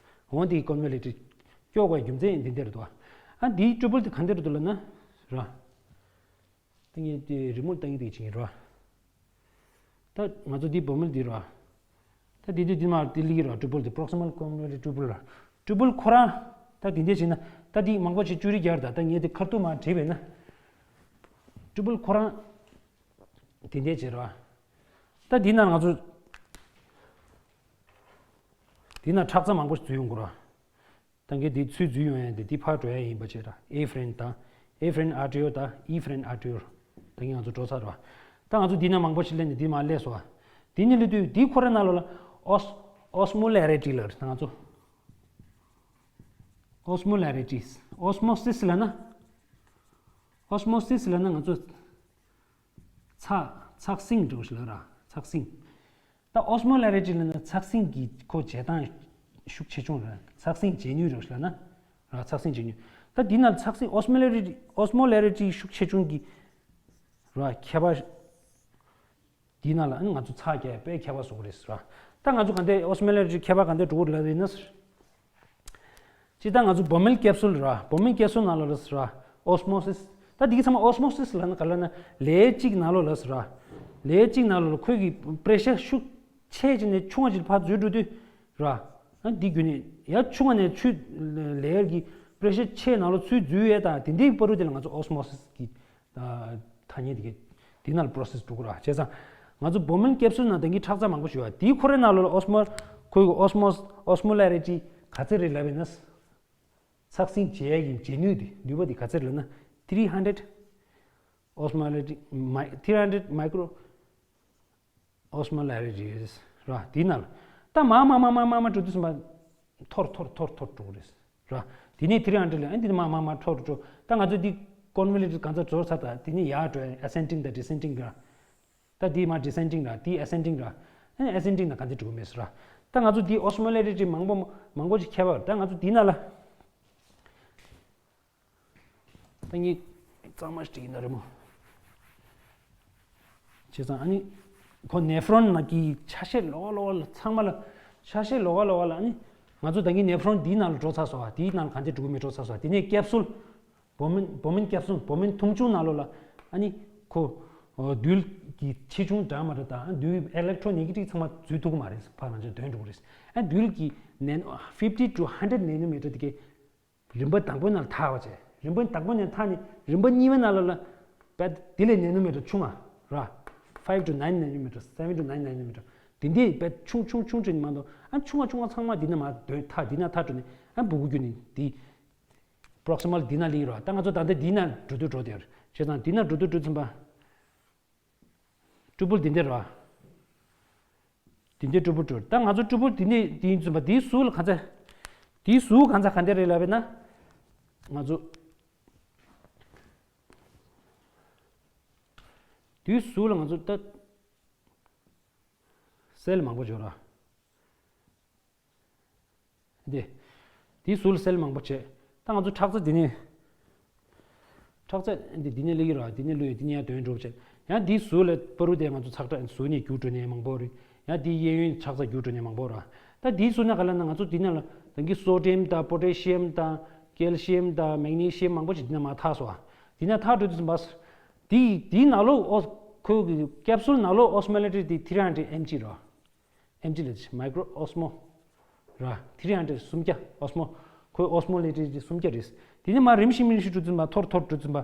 འོ་འདི་ཀོན་ཝོ་ལུ་ཊེཌ་འཁྱོག་པའི་རྒྱུ་མཚན་འདི་འདིར་འདུག་ཨ་འདིའི་ཊུ་པལ་དེ་ག་འདིར་འདུག་ལབ་ན། ར། ད་ངས་དེ་རི་མོ་ལྟ་གི་དེ་བྱེད་ཀྱི་ར། ད་ང་ཚོ་འདི་བོ་མལ་འདི་ར། ད་འདི་འདི་འདི་མ་འདི་ལི་ར་ཊུ་པལ་འདི་པྲོག་སི་མལ་ཀོན་ཝོ་ལུ་ཊེཌ་ཊུ་པལ་ར། ཊུ་པལ་ཁོ་རང་ད་འདི་འདྲས་བྱས་ན་ད་འདི་མང་པོ་ཞིག་བཅོས་སྒྲིག་རྒྱག་རེད། ད་ད་ངས་འདི་ཁ་ཐུག་མ་བྲིས་པས་ན། ཊུ་པལ་ཁོ་རང་འདི་འདྲས་བྱེད་ར། ད་འདི་ན་ང་ཚོ་འདི་ན་ཁྲག་རྩ་མང་པོ་ཞིག་འཛུལ་ཡོང་གི་ར། ད་གིན་འདི་ཚུར་འཛུལ་ཡོང་ཡ་འདི་འདི་ཕར་འགྲོ་ཡ་ཡིན་པ་བྱས་ར། ཨེ་ཕ་རེན་དང་ཨེ་ཕ་རེན་ཨར་ཊི་ཡུ་དང་ཨི་ཕ་རེན་ཨར་ཊི་ཡུ། ད་གིན་ང་ཚོ་འགྲོ་ཚར་ར། ད་ང་ཚོ་འདི་ན་མང་པོ་ཞིག་སླེབས་ནས་འདི་མར་སླེབས་སོང་བ། འདི་ནས་སླེབས་དུས་འདི་ཁོ་ར་ནང་ལོགས་ལ་ཨོས་ཨོས་མོ་ལེ་རི་ཊི་ལབ་རེད། ད་ང་ཚོ་ཨོས་མོ་ལེ་རི་ཊི་ཨོས་མོ་སིས་ལབ་ན། ཨོས་མོ་སིས་ལབ་ན་ང་ཚོ་ཚ་ཚགས་སྲིང་འགྲོ་ཞིག་ལབ་ར། ཚགས་སྲིང་། ད་ཨོས་མོ་ལེ་རི་ཊི་ལབ་ན་ཚགས་སྲིང་གི་ཁོ་བྱེད་སྟངས་ཤུགས་ཆེ་ཆུང་རེད། ཚགས་སྲིང་བྱེད་ནུས་རེད་ལབ་ན་ར། ཚགས་སྲིང་བྱེད་ནུས། ད་འདི་ན་ཚགས་སྲིང་ཨོས་མོ་ལེ་རི་ཊི་ཨོས་མོ་ལེ་རི་ཊི་ཤུགས་ཆེ་ཆུང་གི་ར་ཁྱད་པར། འདི་ན་ལ་ཨ་ནི་ང་ཚོ་ཚགས་རྒྱག་དཔེ་ཁྱད་པར་བཟོ་གི་རེད་ཟེར་བ། ད་ང་ཚོ་ག་འདྲ་ཨོས་མོ་ལེ་རི་ཊི་ཁྱད་པར་ག་འདྲ་འགྲོ་གི་རེད་ལབ་ཡིན་ན། སྤྱིར་བཏང་ང་ཚོ་བོ་མལ་ཀེབ་སུལ་ར། བོ་མལ་ཀེབ་སུལ་ནང་ལོགས་ལ་ཟེར་བ། ཨོས་མོ་སིས། ད་འདི་གི་ཚང་མ་ཨོས་མོ་སིས་ལབ་ན་ག་ལབ་ན་ལེ་ཡར་གཅིག་ནང་ལོགས་ལ་ཟེར་བ། ལེ་ཡར་གཅིག་ནང་ལོགས་ལ་ཁོས་ཀྱི་པེ་རེ་ཤར་ཤུགས་ཆེ་ཅིག་ནས་ཆུང་བ་ཅིག་ཕར་འཛུལ་འགྲོ་དུས་ར། ཨ་འདི་བརྒྱུད་ནས་ཡར་ཆུང་བ་ནས་ཆུ་ལེ་ཡར་གྱི་པེ་རེ་ཤར་ཆེ་ནང་ལོགས་ཚུར་འཛུལ་ཡས་དང་དེ་འདྲའི་བར་དུ་དེ་ལ་ང་ཚོ་ཨོས་མོ་སིས་ཀྱི་ད་ ཐ་སྙད་དེ་གའི་དེ་ནང་ལ་པོ་རོ་སེ་སི་འགྲོ་གི་རེད་བ། བྱས་ཙང་ང་ཚོ་བོ་མིན་ཀེབ་སུལ་ནང་དེ་གའི་ཁྲག་རྩ་མང་པོ་ཞིག་ཡོད་བ། དེའི་ཁོ་རའི་ནང་ལོགས་ལ་ཨོ་སི་མོ་ཁོའི་ཨོ་སི་མོ་ཨོ་སི་མོ་ལེ་རི་ཊི་ག་ཚོད་རེད་ལབ་ཡིན་ན། ཚགས་སྲིང་བྱེད་ཡས་ཀྱི་བྱེད་ནུས་དེ་ནུས་པ་དེ་ག་ཚོད་རེད་ལབ་ན། three hundred osmolarity mi- three hundred micro osmolarity རེད་ར། དེའི་ནང་ལ་ད་མ་མ་མ་མ་མ་མ་འགྲོ་དུས་ཙམ་པ་འཐོར་འཐོར་འཐོར་འཐོར་འགྲོ་གི་རེད་ར། དེ་ནས་three hundred ལ་ཨ་འདི་མ་མ་མ་འཐོར་འགྲོ། ད་ང་ཚོ་འདི་ཀོན་ཝེ་ལེན་ཊི་གང་ཚ་འབྱོར་ཚར། ད་དེ་ནས་ཡར་འགྲོ་ཨེ་སེན་ཌིང་དང་ཌི་སེན་ཌིང་ར། ད་འདི་མ་ཌི་སེན་ཌིང་ར། འདི་ཨེ་སེན་ཌིང་ར། ཨ་ནི་ཨེ་སེན་ཌིང་ན་གང་ཚ་འགྲོ་གི་མེད་ཟེར་ར། ད་ང་ཚོ་འདི་ཨོ་སི་མོ་ལེ་རི་ཊི་མང་པོ་མང་པོ་ཅིག་ཁྱད་པར། ད་ང་ཚོ་འདི་ནང་ལ། ད་ངས་གཙང་མ་ཞིག་བྲིས་ཡིན་ན་རེད་མོ། བྱས་ཙང་ཨ་ནི་ཁོ་ནེ་ཕ་རོན་ནང་གི་ཆ་ཤས་ལོགས་ཀ་ལོགས་ཀ་ལ་ཚང་མ་ལ་ཆ་ཤས་ལོགས་ཀ་ལོགས་ཀ་ལ། ཨ་ནི་ང་ཚོ་ད་གིན་ནེ་ཕ་རོན་འདིའི་ནང་ལ་འགྲོ་ཚར་སོང་བ། དེའི་ནང་ལ་གང་ཚ་འགྲོ་གི་མེད་འགྲོ་ཚར་སོང་བ། དེ་ནས་ཀེབ་སུལ་བོ་མིན་བོ་མིན་ཀེབ་སུལ་བོ་མིན་འཐུང་ཆུ་ནང་ལོགས་ལ་ཨ་ནི་ཁོ་རྡུལ་གྱི་ཆེ་ཆུང་འདྲ་མི་འདྲ་དང་རྡུལ་ཨི་ལེག་ཊོ་ནེ་གེ་ཊིབ་ཚང་མ་འཛུལ་ཐུབ་ཀྱི་མ་རེད། ཕར་ང་ཚོས་འདོན་འགྲོ་གི་རེད། ཨ་རྡུལ་གྱི་ནན་fifty to hundred nanometer དེ་གའི་རིམ་པ་དང་པོའི་ནང་ལ་ཐར་བ་བྱས། རིམ་པ་དང་པོ་ནས་ཐར་ནས་རིམ་པ་གཉིས་པའི་ནང་ལ་ལ་བད་དེ་ལས་ནེ་ནོ་མི་ཊར་ཆུང་བ་ར། five to nine nanometer, seven to nine nanometer དེ་འདྲའི་བད་ཆུང་ཆུང་ཆུང་ཆུང་མ་གཏོགས། ཨ་ཆུང་བ་ཆུང་བ་ཚང་མ་འདི་ན་མ་འདོན་ཐར། འདི་ན་ཐར་འགྲོ་ནས་ཨ་སྦུ་གུ་བརྒྱུད་ནས་འདི་པོ་རོག་སི་མལ་འདི་ན་ལིང་ར། ད་ང་ཚོ་ད་ལྟ་འདི་ན་འགྲོ་དུས་འགྲོ་དེ་ར། བྱས་ཙང་འདི་ན་འགྲོ་དུས་འགྲོ་ཙམ་པ། ཀྲུ་པུལ་འདི་འདྲ་ར། འདི་འདྲ་ཀྲུ་པུལ་ཀྲུ། ད་ང་ཚོ་ཀྲུ་པུལ་འདི་ནས་འདི་ཡིན་ཙམ་པ། འདིའི་ཟུར་ལ་གང་ཚ། འདིའི་ཟུར་གང་ཚ་གང་འདྲ་རེད་ལབ་པས་ན། ང་ཚོ་འདིའི་ཟུར་ལ་ང་ཚོ་ད་སེལ་མང་པོ་འབྱོར་ར། འདི། འདིའི་ཟུར་ལ་སེལ་མང་པོ་བྱས། ད་ང་ཚོ་ཁྲག་རྩ་འདི་ནས། ཁྲག་རྩ་འདི་འདི་ནས་སླེབས་ཀྱི་རེད། འདི་ནས་སླེབས་ཡོད། འདི་ནས་ཡར་འདོན་འགྲོ་བྱས། ཡང་འདིའི་ཟུར་ལ་པ་རུ་དེ་ང་ཚོ་ཚགས་ཁྲག་ཟུར་ནས་རྒྱུག་འགྲོ་ནས་མང་པོ་རེད། ཡང་འདིའི་གཡས་གཡོན་ཁྲག་རྩ་རྒྱུག་འགྲོ་ནས་མང་པོ་རེད། ད་འདིའི་ཟུར་ན་ག་ལ་ན་ང་ཚོ་འདི་ནང་ལ་ད་གིན་སོ་ཌི་ཡམ་དང་པོ་ཊེ་ཤི་ཡམ་དང་ཀེལ་ཤི་ཡམ་དང་མེག་ནི་ཤི་ཡམ་མང་པོ་ཞིག་འདི་ན་མར་ཐར་སོང་བ། འདི་ན་ཐར་འགྲོ་དུས་ཙམ་པ། འདི་འདིའི་ནང་ལོགས་ཨོ་ཁོའི་ཀེབ་སུལ་ནང་ལོགས་ཨོ་སི་མོ་ལེ་ཊི་འདི་three hundred M G རེད། ཨེམ་ཇི་ལས་མའི་ཀྲོ་ཨོ་སི་མོ་ར། three hundred སུམ་བརྒྱ་ཨོ་སི་མོ། ཁོའི་ཨོ་སི་མོ་ལེ་ཊི་སུམ་བརྒྱ་རེད། དེ་ནས་མར་རིམ་བཞིན་རིམ་བཞིན་འགྲོ་ཙམ་པ། འཐོར་འཐོར་འགྲོ་ཙམ་པ།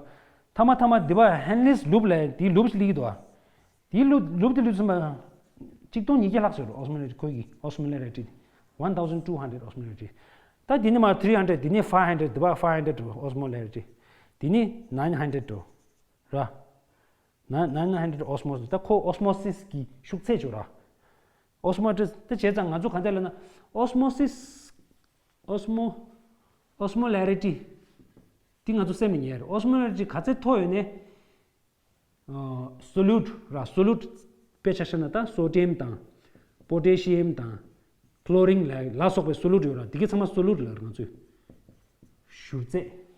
ཐ་མ་ཐ་མ་འདི་པ་ཧན་ལིས་ལུབ་ལ་དེའི་ལུབ་ཞིག་སླེབས་ཀྱི་འདུག་ཨ། དེའི་ལུབ་ལུབ་དེ་ལུས་ཙམ་པ། གཅིག་སྟོང་ཉིས་བརྒྱ་ལྷག་ཙམ་རེད། ཨོ་སི་མོ་ལེ་ཊི་ཁོའི་གི་ཨོ་སི་མོ་ལེ་ཊི་one thousand two hundred ཨོ་སི་མོ་ལེ་ཊི། ད་དེ་ནས་མར་three hundred དེ་ནས་five hundred འདི་པ་five hundred ཨོ་སི་མོ་ལེ་ཊི། དེ་ནས་nine hundred འགྲོ་ར། nine nine hundred ཨོ་སི་མོ་སི་སི། ད་ཁོ་ཨོ་སི་མོ་སི་སི་གི་ཤུགས་ཚད་ཅིག་ར། ཨོ་སི་མོ་ཊི་སི་ད་བྱས་ཙང་ང་ཚོ་ག་འདྲ་ལབ་ན། ཨོ་སི་མོ་སི་སི། ཨོ་སི་མོ། ཨོ་སི་མོ་ལེ་རི་ཊི། འདི་ང་ཚོ་སེམས་ལ་ངེས་རེད། ཨོ་སི་མོ་ལེ་རི་ཊི་ག་ཚད་མཐོ་ཡོད་ནའི། སོ་ལུ་ཌི་ར། སོ་ལུ་ཌི་དཔེ་ཆ་བཞག་ན་ད་སོ་ཌི་ཡམ་དང་། པོ་ཊེ་ཤི་ཡམ་དང་། ཁློ་རིན་ལ་ལ་སོགས་པའི་སོ་ལུ་ཌི་ཡོད་ར། འདི་གའི་ཚང་མ་སོ་ལུ་ཌི་ལབ་ར་ང་ཚོས། བཞུར་རྫས་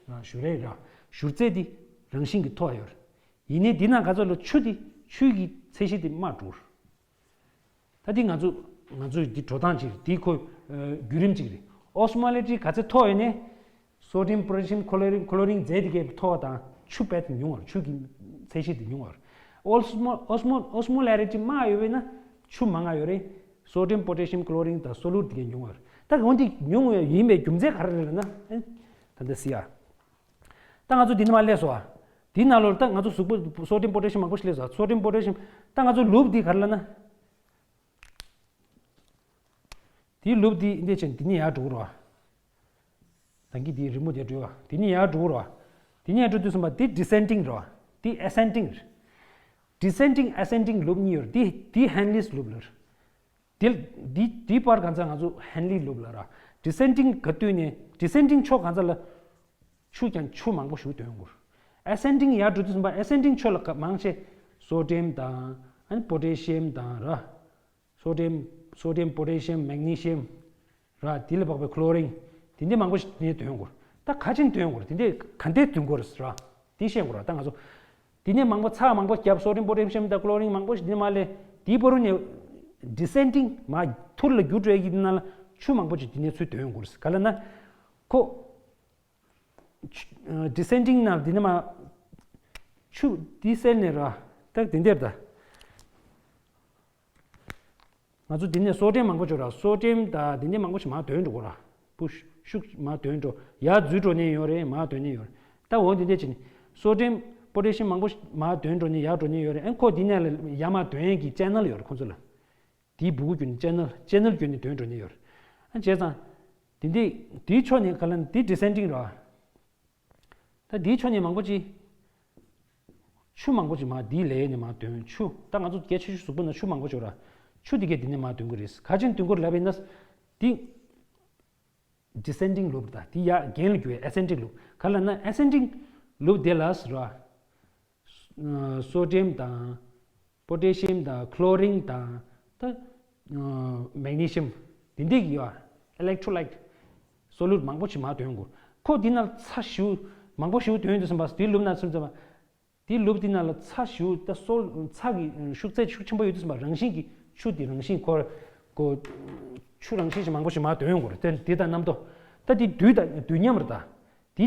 ར། བཞུར་རའི་ར། བཞུར་རྫས་འདི་རང་བཞིན་གྱིས་མཐོ་བ་ཡོད་རེད། ཡིན་ནའི་འདི་ན་ག་ཚོད་ལ་ཆུ་འདི་ཆུ་གི་ཚད་གཞི་འདི་དམའ་འགྲོ་ར། ད་འདི་ང་ཚོ་ང་ཚོའི་འདི་འགྲོ་སྟངས་ཅིག་རེད། འདི་ཁོ་བརྒྱུད་རིམ་ཅིག་རེད། ཨོ་སི་མོ་ལེ་ཊི་ག་ཚད་མཐོ་ཡོད་ནའི། སོ་ཌི་ཡམ་པོ་ཊེ་ཤི་ཡམ་ཁོ་ལོ་རིན་ཁོ་ལོ་རིན་རྫས་འདི་གའི་མཐོ་བ་དང་ཆུ་དཔེ་ཉུང་བ་རེད། ཆུ་གི་ཚད་གཞི་འདི་ཉུང་བ་རེད། ཨོ་སི་མོ་ཨོ་སི་མོ་ཨོ་སི་མོ་ལེ་རི་ཊི་དམའ་ཡོད་པས་ན་ཆུ་མང་ང་ཡོད་རེད། སོ་ཌི་ཡམ་པོ་ཊེ་ཤི་ཡམ་ཁོ་ལོ་རིན་དང་སོ་ལུ་ཌི་འདི་གའི་ཉུང་བ་རེད། ད་འོན་ཏེ་ཉུང་བ་ཡིན་པའི་རྒྱུ་མཚན་ག་རེ་རེད་ལབ་ན། ཨེ། ད་འདི་སི་ཡ། ད་ང་ཚོ་འདི་ནས་མར་སླེབས་སོང་ཨ། འདི་ནང་ལོགས་ད་ང་ཚོ་གཟུགས་པོ་སོ་ཌི་ཡམ་པོ་ཊེ་ཤི་ཡམ་མང་པོ་ཞིག་སླེབས་སོང་ཨ། སོ་ཌི་ཡམ་པོ་ཊེ་ཤི་ཡམ། ད་ང་ཚོ་ལུབ་འདི་ག་རེ་ལབ་ན། དེའི་ལུབ་དེ་འདི་ཆེན་དེ་ནས་ཡར་འགྲོ་གི་རེད་བ། ད་གིན་དེའི་རི་མོ་དེ་འགྲོ་བ། དེ་ནས་ཡར་འགྲོ་གི་རེད་བ། དེ་ནས་ཡར་འགྲོ་དུས་ཙམ་པ་དེ་ཌི་སེན་ཌིང་རེད་བ། དེ་ཨེ་སེན་ཌིང་རེད། ཌི་སེན་ཌིང་ཨེ་སེན་ཌིང་ལུབ་གཉིས་ཡོད་རེད། དེ་དེ་ཧན་ལིས་ལུབ་ལབ་རེད། དེ་དེ་དེ་བར་གང་ཚ་ང་ཚོ་ཧན་ལིས་ལུབ་ལབ་ར། ཌི་སེན་ཌིང་ག་དུས་ནས་ཌི་སེན་ཌིང་ཕྱོགས་གང་ཚ་ལ་ཆུ་ཀྱང་ཆུ་མང་པོ་ཞིག་འདོན་དགོས། ཨེ་སེན་ཌིང་ཡར་འགྲོ་དུས་ཙམ་པ་ཨེ་སེན་ཌིང་ཕྱོགས་ལ་ག་མང་ཆེ་སོ་ཌི་ཡམ་དང་ཨ་ནི་པོ་ཊེ་ཤི་ཡམ་དང་ར། སོ་ཌི་ཡམ། སོ་ཌི་ཡམ་པོ་ཊེ་ཤི་ཡམ་མེག་ནི་ཤི་ཡམ་ར། དེ་ལ་དཔག་པའི་ཁློ་རིན། དེ་འདྲ་མང་པོ་ཞིག་དེ་ནས་འདོན་དགོས། ད་ག་ཅིག་འདོན་དགོས་རེད། དེ་འདྲ་ག་འདྲ་འདོན་དགོས་རེད་ར། དེ་ཤེས་དགོས་ར། ད་ང་ཚོ་དེ་ནས་མང་པོ་ཚགས་མང་པོ་བརྒྱབ། སོ་ཌི་ཡམ་པོ་ཊེ་ཤི་ཡམ་དང་ཁློ་རིན་མང་པོ་ཞིག་དེ་ནས་མར་སླེབས། དེའི་བར་དུ་ནས་ཌི་སེན་ཌིང་མར་ཐུར་ལ་རྒྱུག་འགྲོ་ཡག་གི་ནང་ལ་ཆུ་མང་པོ་ཞིག་དེ་ནས་ཚུར་འདོན་དགོས་རེད། ག་ལབ་ན་ཁོ། ཆུ། ཨ། ཌི་སེན་ཌིང་ནང་འདི་ནས་མར་ཆུ་འདི་སེལ་ནས་ར། ད་དེ་འདྲ་ད། ང་ཚོ་འདི་ནས་སོ་ཌི་ཡམ་མང་པོ་འབྱོར་ར། སོ་ཌི་ཡམ་ད་འདི་འདྲ་མང་པོ་ཞིག་མར་འདོན་འགྲོ་གོ་ར། པུ་ཤུགས་མར་འདོན་འགྲོ། ཡར་འཛུལ་འགྲོ་ནས་ཡོད་རེད། མར་འདོན་ནས་ཡོད་རེད། ད་འོ་འདི་འདྲ་བྱས་ནས་སོ་ཌི་ཡམ་ པོ་ཊེ་ཤི་ཡམ་མང་པོ་མར་འདོན་འགྲོ་མཁན་ཡར་འགྲོ་མཁན་ཡོད་རེད། ཨ་ཁོ་འདི་ནས་ལ་ཡར་མར་འདོན་ཡས་ཀྱི་ཅེ་ནལ་ཡོད་རེད་ཁོང་ཚོ་ལ། དེའི་སྦུ་གུ་བརྒྱུད་ནས་ཅེ་ནལ་ཅེ་ནལ་བརྒྱུད་ནས་འདོན་འགྲོ་མཁན་ཡོད་རེད། ཨ་བྱས་ཙང་། དེ་འདི་དེའི་ཕྱོགས་ནས་ག་ལ་འདི་ཌི་སེན་ཌིང་རེད་བ། ད་དེའི་ཕྱོགས་ནས་མང་པོ་ཅིག་ཆུ་མང་པོ་ཅིག་མར་དེའི་ལའི་ནས་མར་འདོན་ཆུ། ད་ང་ཚོ་གལ་ཆེ་ཤོས་གཟུགས་པོ་ནང་ཆུ་མང་པོ་ཅིག་ཡོད་ར། ཆུ་དེ་གས་དེ་ནས་མར་འདོན་གི་རེད། ག་ཅིན་འདོན་གི་རེད་ལབ་ཡིན་ན། དེ་ཌི་སེན་ཌིང་ལུབ་རེད། ད་དེ་ཡར་གྱེན་ལ་རྒྱུག་ཡས་ཨེ་སེན་ཌིང་ལུབ། ག་ལབ་ན་ཨེ་སེན་ཌིང་ལུབ་དེ་ལ་ར། སོ་ཌི་ཡམ་དང་། པོ་ཊེ་ཤི་ཡམ་དང་། ཁློ་རིན་དང་། ད། མེག་ནི་ཤི་ཡམ། དེ་འདྲས་ཀྱི་ཡོད། ཨི་ལེག་ཊོ་ལའིཊ། སོ་ལུད་མང་པོ་ཞིག་མར་འདོན་དགོས། ཁོ་འདི་ནང་ཚྭ་ཞེ་པོ་མང་པོ་ཞེ་པོ་འདོན་ཡོད་དུས་ཙམ་པ། དེ་ལུབ་ན་ཚུར་ཙམ་པ། དེ་ལུབ་དེ་ནང་ལ་ཚྭ་ཞེ་པོ་ད་སོ་ཚྭ་གི་ཤུགས་ཚད་ཤུགས་ཆེན་པོ་ཡོད་དུས་ཙམ་པ། རང་བཞིན་གྱི་ཆུ་དེ་རང་བཞིན་ཁོ། ཁོ། ཆུ་རང་བཞིན་ཞིག་མང་པོ་ཞིག་མར་འདོན་དགོས་རེད། དེ་དེ་དང་རྣམ་རྟོག་ད་དེ་དུས་དང་དུས་མཉམ་རེད་ད། དེ་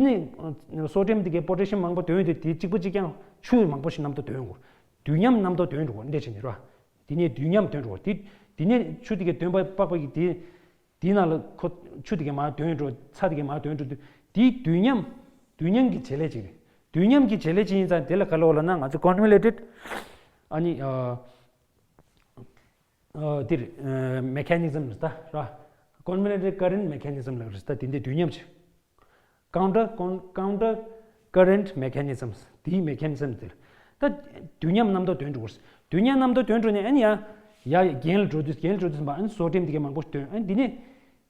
ནས་སོ་ཌི་ཡམ་དེ་གའི་པོ་ཊེ་ཤི་ཡམ་མང་པོ་འདོན་ཡོད་དུས་དེ་གཅིག་པ་གཅིག་རྐྱང་ཆུ་མང་པོ་ཞིག་རྣམ་རྟོག་འདོན་དགོས། དུས་མཉམ་རྣམ་རྟོག་འདོན་འགྲོ་དགོས་འདྲ་བྱས་ནས་ར། དེ་ནས་དུས་མཉམ་འདོན་འགྲོ་དགོས། དེ་དེ་ནས་ཆུ་དེ་གའི་འདོན་པ་པགས་པ་གི་དེ། དེའི་ནང་ལ་ཁོ་ཆུ་དེ་གའི་མར་འདོན་འགྲོ། ཚྭ་དེ་གའི་མར་འདོན་འགྲོ་དུས་དེའི་དུས་མཉམ། དུས་མཉམ་གྱི་བྱེད་ལས་ཅིག་རེད། དུས་མཉམ་གྱི་བྱེད་ལས་ཅིག་ཡིན་ཙང་དེ་ལ་ག་ལབ་ལབ་ན་ང་ཚོ་ཀོན་ཝོལ་ཊེཌ། ཨ་ནི། ཨ། ཨ། འདིར། ཨ། མེ་ཁ་ནི་ཛམ་རེད་ད་ར། ཀོན་ཝོལ་ཊེཌ་ཀ་རེན་ཊི་མེ་ཁ་ནི་ཛམ་ལབ་རེད་ད། དེ་འདྲའི་དུས་མཉམ་ཅིག Counter con- counter current mechanisms. དེའི་མེ་ཁ་ནི་ཛམ་དེར། ད་དུས་མཉམ་རྣམ་རྟོག་འདོན་འགྲོ་དགོས། དུས་མཉམ་རྣམ་རྟོག་འདོན་འགྲོ་ནས་ཨ་ནི་ཡ། ཡ་གྱེན་ལ་འགྲོ་དུས་གྱེན་ལ་འགྲོ་དུས་ཙམ་པ་ཨ་ནི་སོ་ཌི་ཡམ་དེ་གའི་མང་པོ་འདོན། ཨ་ནི་འདི་ནས།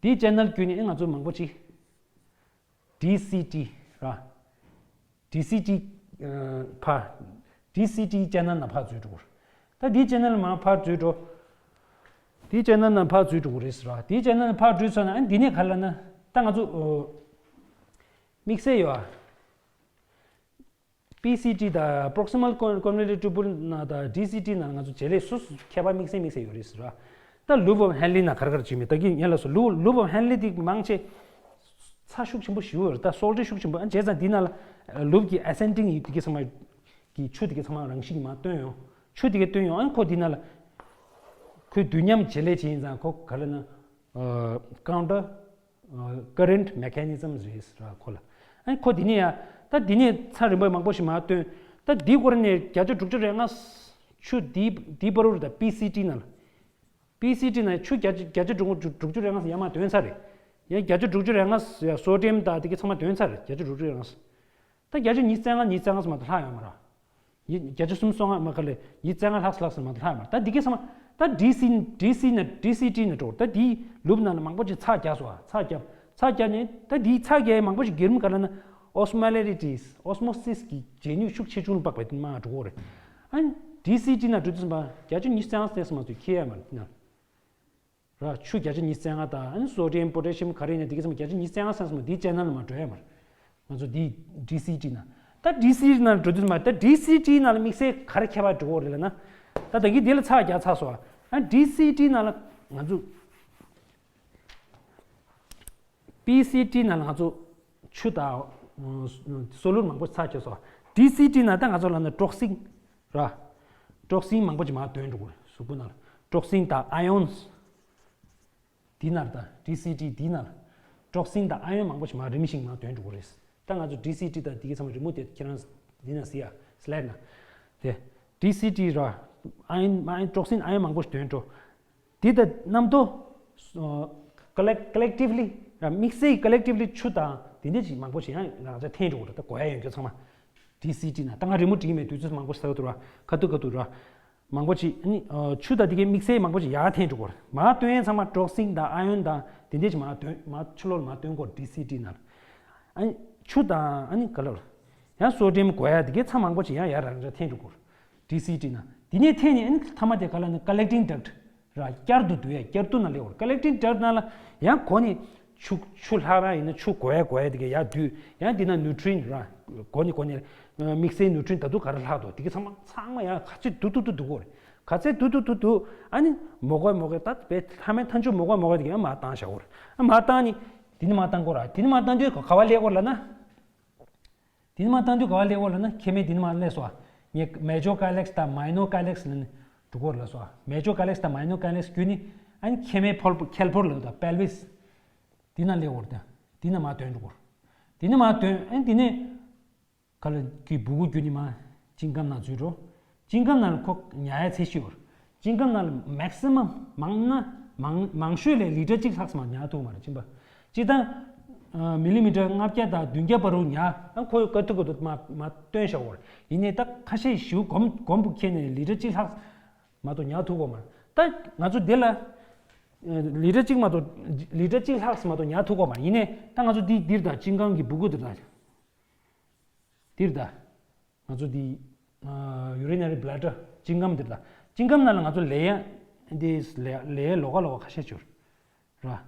དེའི་ཅེ་ནལ་བརྒྱུད་ནས་ཨ་ནི་ང་ཚོ་མང་པོ་ཅིག་ཌི་སི་ཊི་ར། ཌི་སི་ཊི་ཕར། ཌི་སི་ཊི་ཅེ་ནལ་ནང་ཕར་འཛུལ་འགྲོ་དགོས། ད་འདིའི་ཅེ་ནལ་མར་ཕར་འཛུལ་འགྲོ། དེའི་ཅེ་ནལ་ནང་ཕར་འཛུལ་འགྲོ་དགོས་རེད་ཟེར་བ། དེའི་ཅེ་ནལ་ནང་ཕར་འཛུལ་སོང་ན་ཨ་ནི་འདི་ནས་ག་ལབ་ན། ད་ང་ཚོ། ཨོ། དམིགས་བསལ་ཡོད་ཨ། པི་སི་ཊི་དང་པྲོག་སི་མལ་ཀོན་ཀོན་ཝོལ་ཊེཌ་ཊུ་བུལ་ནང་དང་ཌི་སི་ཊི་ནང་ང་ཚོ་བྱེད་ལས་སོ་སོ་ཁྱད་པར་དམིགས་བསལ་དམིགས་བསལ་ཡོད་རེད་ཟེར་བ། ད་ལུབ་ཨོཕ་ཧན་ལི་ནང་ག་རེ་ག་རེ་བྱེད་མེད། ད་གིན་ངས་ལབ་སོང་། ལུབ་ལུབ་ཨོཕ་ཧན་ལི་དེ་མང་ཆེ་ཚྭ་ཤུགས་ཆེན་པོ་ཞེ་པོ་ཡོད་རེད། ད་སོལ་ཊི་ཤུགས་ཆེན་པོ། ཨ་བྱས་ཙང་འདི་ནང་ལ་ལུབ་ཀྱི་ཨེ་སེན་ཌིང་ཡིན་དེ་གའི་ཚང་མ་གི་ཆུ་དེ་གའི་ཚང་མ་རང་བཞིན་གྱིས་མར་བཏོན་ཡོང་། ཆུ་དེ་གའི་བཏོན་ཡོང་། ཨ་ཁོ་འདི་ནང་ལ་ཁོའི་དུས་མཉམ་བྱེད་ལས་ཅིག་ཡིན་ཙང་ཁོ་ག་རེ་ན། ཀའུན་ཊར་ཀ་རེན་ཊི་མེ་ཁ་ནི་ཛམ་རེད་ཟེར་བ་ཁོ་ལ། ཨ་ཁོ་འདི་ནས་ཡ། ད་འདི་ནས་ཚྭ་རིམ་པ་མང་པོ་ཞིག་མར་བཏོན། ད་འདི་སྐོར་ནས་བརྒྱ་ཆ་དྲུག་ཅུ་རེ་ལྔ། ཆུ་འདི་འདི་བར་དུ་ད་པི་སི་ཊི་ནང་ལ། པི་སི་ཊི་ནང་ཆུ་བརྒྱ་ཆ་བརྒྱ་ཆ་དྲུག་དྲུག་ཅུ་རེ་ལྔ་ཡར་མར་འདོན་ཚར་རེད། ཡང་བརྒྱ་ཆ་དྲུག་ཅུ་རེ་ལྔ་ཡ་སོ་ཌི་ཡམ་དང་དེ་གའི་ཚང་མ་འདོན་ཚར་རེད། བརྒྱ་ཆ་དྲུག་ཅུ་རེ་ལྔ། ད་བརྒྱ་ཆ་ཉི་ཤུ་རྩ་ལྔ། ཉི་ཤུ་རྩ་ལྔ་ཙམ་མ་གཏོགས་ལྷག་ཡོད་མ་རེད། ཉི་བརྒྱ་ཆ་སུམ་ཅུ་སོ་ལྔ་མ་ག་ལས་ཉི་ཤུ་རྩ་ལྔ་ལྷག་ཙམ་ལྷག་ཙམ་མ་གཏོགས་ལྷག་ཡོད་མ་རེད། ད་འདི་གའི་ཚང་མ། ད་ཌི་སི་ཌི་སི་ནས་ཌི་སི་ཊི་ནས་འགྲོ། ད་འདིའི་ལུབ་ནང་ལ་མང་པོ་ཅིག་ཚྭ་རྒྱག་སོང་ཨ། ཚྭ་རྒྱབ། ཚྭ་རྒྱག་ནས་ད་འདིའི་ཚྭ་རྒྱག་ཡས་མང་པོ་ཞིག་སྒེར་མོ་ག་ལབ་ན། ཨོ་སི་མོ་ལེ་རི་ཊི། ཨོ་སི་མོ་སིས་ཀྱི་བྱེད་ནུས་ཤུགས་ཆེ་ཆུང་ལ་དཔག་པའི་མར་འགྲོ་གི་རེད། ཨ་ནི་ཌི་སི་ཊི་ནང་འགྲོ་དུས་ཙམ་པ་བརྒྱ་ཆ་ཉི་ཤུ་རྩ་ལྔ་ཙམ་མ་གཏོགས་འཁྱེར་ཡ་མ་རེད། ར། ཆུ་བརྒྱ་ཆ་ཉི་ཤུ་རྩ་ལྔ་དང་ཨ་ནི་སོ་ཌི་ཡམ་པོ་ཊེ་ཤི་ཡམ་ག་རེ་ཡིན་ན་དེ་གའི་ཚང་མ་བརྒྱ་ཆ་ཉི་ཤུ་རྩ་ལྔ་ཙམ་མ་འདིའི་ཅེ་ནལ་ནང་མར་འགྲོ་ཡ་མ་རེད། ང་ཚོ་འདི་ཌི་སི་ཊི་ནང་། ད་ཌི་སི་ཊི་ནང་འགྲོ་དུས་མ། ད་ཌི་སི་ཊི་ནང་ལ་དམིགས་བསལ་ག་རེ་ཁྱད་པར་འགྲོ་གི་རེད་ལབ་ན། ད་ད་གིན་འདི་ལ་ཚྭ་རྒྱག་ཚར་སོང་ཨ། ཨ་ཌི་སི་ཊི་ནང་ལ་ང་ཚོ། པི་སི་ཊི་ནང་ལ་ང་ཚོ་ཆུ་དང་སོ་ལུད་མང་པོ་ཚྭ་རྒྱག་སོང་། ཌི་སི་ཊི་ནང་ད་ང་ཚོ་ལབ་ན་ཊོག་སིན་ར། ཊོག་སིན་མང་པོ་ཅིག་མར་འདོན་འགྲོ་གི་རེད། གཟུགས་པོ་ནང་ལ་ཊོག་སིན་དང་ཨ་ཡོན་སི། འདི་ནང་ལ་ད་ཌི་སི་ཊི་འདི་ནང་ལ་ཊོག་སིན་དང་ཨ་ཡོན་མང་པོ་ཞིག་མར་རིམ་བཞིན་མར་འདོན་འགྲོ་གི་རེད། ད་ང་ཚོ་ཌི་སི་ཊི་དང་འདི་གའི་ཚང་མ་རི་མོ་དེ་ཁྱེད་རང་འདི་ན་གཟིགས་ཡ། སི་ལའེ་ཌི་ནང་། དེ་ཌི་སི་ཊི་ར། ཨ་ཡོན། ཨ་ཡོན། ཊོག་སིན་ཨ་ཡོན་མང་པོ་ཞིག་འདོན་འགྲོ། འདི་ད་རྣམ་རྟོག་ཀ་ལེག་ཀ་ལེག་ཊིབ་ལི་ར། དམིགས་བསལ་ཀ་ལེག་ཊིབ་ལི་ཆུ་དང་དེ་འདྲ་ཞིག་མང་པོ་ཞིག་ཡང་རང་ཅག་འཐེན་འགྲོ་གི་རེད། ད་གོ་ཡ་ཡོད་མཁན་ཚང་མ། ཌི་སི་ཊི་ནང་ད་ང་རི་མོ་བྲིས་མེད། དུས་ཚོད་མང་པོ་ཞིག་ཟ་གི་འདུག་ར། ཁ་ཐུག་ཁ་ཐུག་ར། མང་པོ་ཅིག་ཨ་ནི་ཆུ་དང་དེ་གའི་དམིགས་བསལ་མང་པོ་ཅིག་ཡར་འཐེན་འགྲོ་གི་རེད། མར་བཏོན་ཡས་ཚང་མ་ཊོག་སིན་དང་ཨ་ཡོན་དང་དེ་འདྲས་ཅིག་མར་བཏོན། མར་ཆུ་ལོག་ལ་མར་བཏོན་གི་རེད། ཌི་སི་ཊི་ནང་ལ། ཨ་ནི་ཆུ་དང་ཨ་ནི་ག་ལབ་རེད། ཡང་སོ་ཌི་ཡམ་གོ་ཡ་དེ་གའི་ཚྭ་མང་པོ་ཅིག་ཡང་ཡར་རང་ཅག་འཐེན་འགྲོ་གི་རེད། ཌི་སི་ཊི་ནང་། དེ་ནས་འཐེན་ནས་ཨ་ནི་མཐའ་མ་དེ་ག་ལབ་ན་ཀ་ལེག་ཊིང་ཌག་ཊི་ར། བསྐྱར་དུ་བསྡུ་ཡ། བསྐྱར་དུ་ནང་སླེབས་གི་རེད། ཀ་ལེག་ཊིང་ཌག་ཊི་ནང་ལ་ཡང་གོ་ནས་ཆུ་ཆུ་ལྷག་ཡ་ཡིན་ན་ཆུ་གོ་ཡ་གོ་ཡ་དེ་གའི་ཡར་བསྡུས། ཡང་འདི་ན་ནིའུ་ཊི་རི་ཡན་ཊི་ར། གོ་ནས་གོ་ནས་དམིགས་བསལ་ནིའུ་ཊི་རི་ཡན་ཊི་ད་དུང་ག་རེ་ལྷག་འདུག་དེ་གའི་ཚང་མ་ཚང་མ་ཡང་ག་ཚོད་བསྡུ་བསྡུ་བསྡུ་བསྡུ་གི་རེད། ག་ཚོད་བསྡུ་བསྡུ་བསྡུ་བསྡུ། ཨ་ནི་མོ་གོ་མོ་གོ་ད་བས་ལྷ་མེད་མཐའ་མཇུག་མོ་གོ་མོ་གོ་དེ་གའི་མར་བཏང་བཞག་གི་རེད། ཨ་མར་བཏང་ནས་དེ་ནས་མར་བཏང་གི་རེད། དེ་ནས་མར་བཏང་དུས་ག་བ་སླེབས་གི་རེད་ལབ་ན། དེ་ནས་མར་བཏང་དུས་ག་བ་སླེབས་གི་རེད་ལབ་ན། ཁེ་མེ་དེ་ནས་མར་སླེབས་སོང་། ངས་མེ་ཇོར་ཀ་ལེག་སི་དང་མའི་ནོར་ཀ་ལེག་སི་ལབ་ནས་འགྲོ་གི་རེད་ལབ་སོང་། མེ་ཇོར་ཀ་ལེག་སི་དང་མའི་ནོར་ཀ་ལེག་སི་བརྒྱུད་ནས་ཨ་ནི་ཁེ་མེ་ཕོལ་པོ་ཁེལ་ཕོར་ལབ་དང་པེལ་ཝིས། དེ་ན་སླེབས་གི་རེད། དེ་ན་མར་འདོན་འགྲོ་གི་རེད། དེ་ན་མར་འདོན། ཨ་ནི་དེ་ནས་ག་ལ་གི་སྦུ་གུ་བརྒྱུད་ནས་མར་ ཅིང་ཀམ་ནང་འཛུལ་འགྲོ། ཅིང་ཀམ་ནང་ལ་ཁོ་ཉར་ཡ་ཚད་གཞི་ཡོད་རེད། ཅིང་ཀམ་ནང་ལ་མེག་སི་མམ་མང་ན་མང་མང་ཤོས་ལས་ལི་ཊར་གཅིག་ལྷག་ཙམ་ཉར་ཐུབ་མ་རེད། གཅིན་པ་སྤྱིར་བཏང་མི་ལི་མི་ཊར་ལྔ་བརྒྱ་དང་བདུན་བརྒྱ་བར་དུ་ཉར། ཨ་ཁོ་ག་ཐུབ་ག་ཐུབ་མ་མ་བཏོན་བཞག་ཡོད་རེད། ཡིན་ནའི་ད་ཁ་ཤས་ཞུ་གོམ་གོམ་བུ་ཁྱེར་ནས་ལི་ཊར་གཅིག་ལྷག་མ་གཏོགས་ཉར་ཐུབ་ཀྱི་མ་རེད། ད་ང་ཚོ་འདི་ལ་ལི་ཊར་གཅིག་མ་གཏོགས་ལི་ཊར་གཅིག་ལྷག་ཙམ་མ་གཏོགས་ཉར་ཐུབ་ཀྱི་མ་རེད། ཡིན་ནའི་ད་ང་ཚོ་འདི་འདིར་ད་ཅིང་ཀམ་གྱི་སྦུ་གུ་འདིར་ད་འདིར་ད། ང་ཚོ་འདི་ཨ་ཡུ་རི་ནེ་རི་བྷི་ལེ་ཌར་ཅིང་ཀམ་འདིར་ད། ཅིང་ཀམ་ནང་ལ་ང་ཚོ་ལས་ཡ་འདི་ལས་ལས་ཡ་ལོགས་ཀ་ལོགས་ཀ་ཁ་ཤས་ཅིག་ཡོད་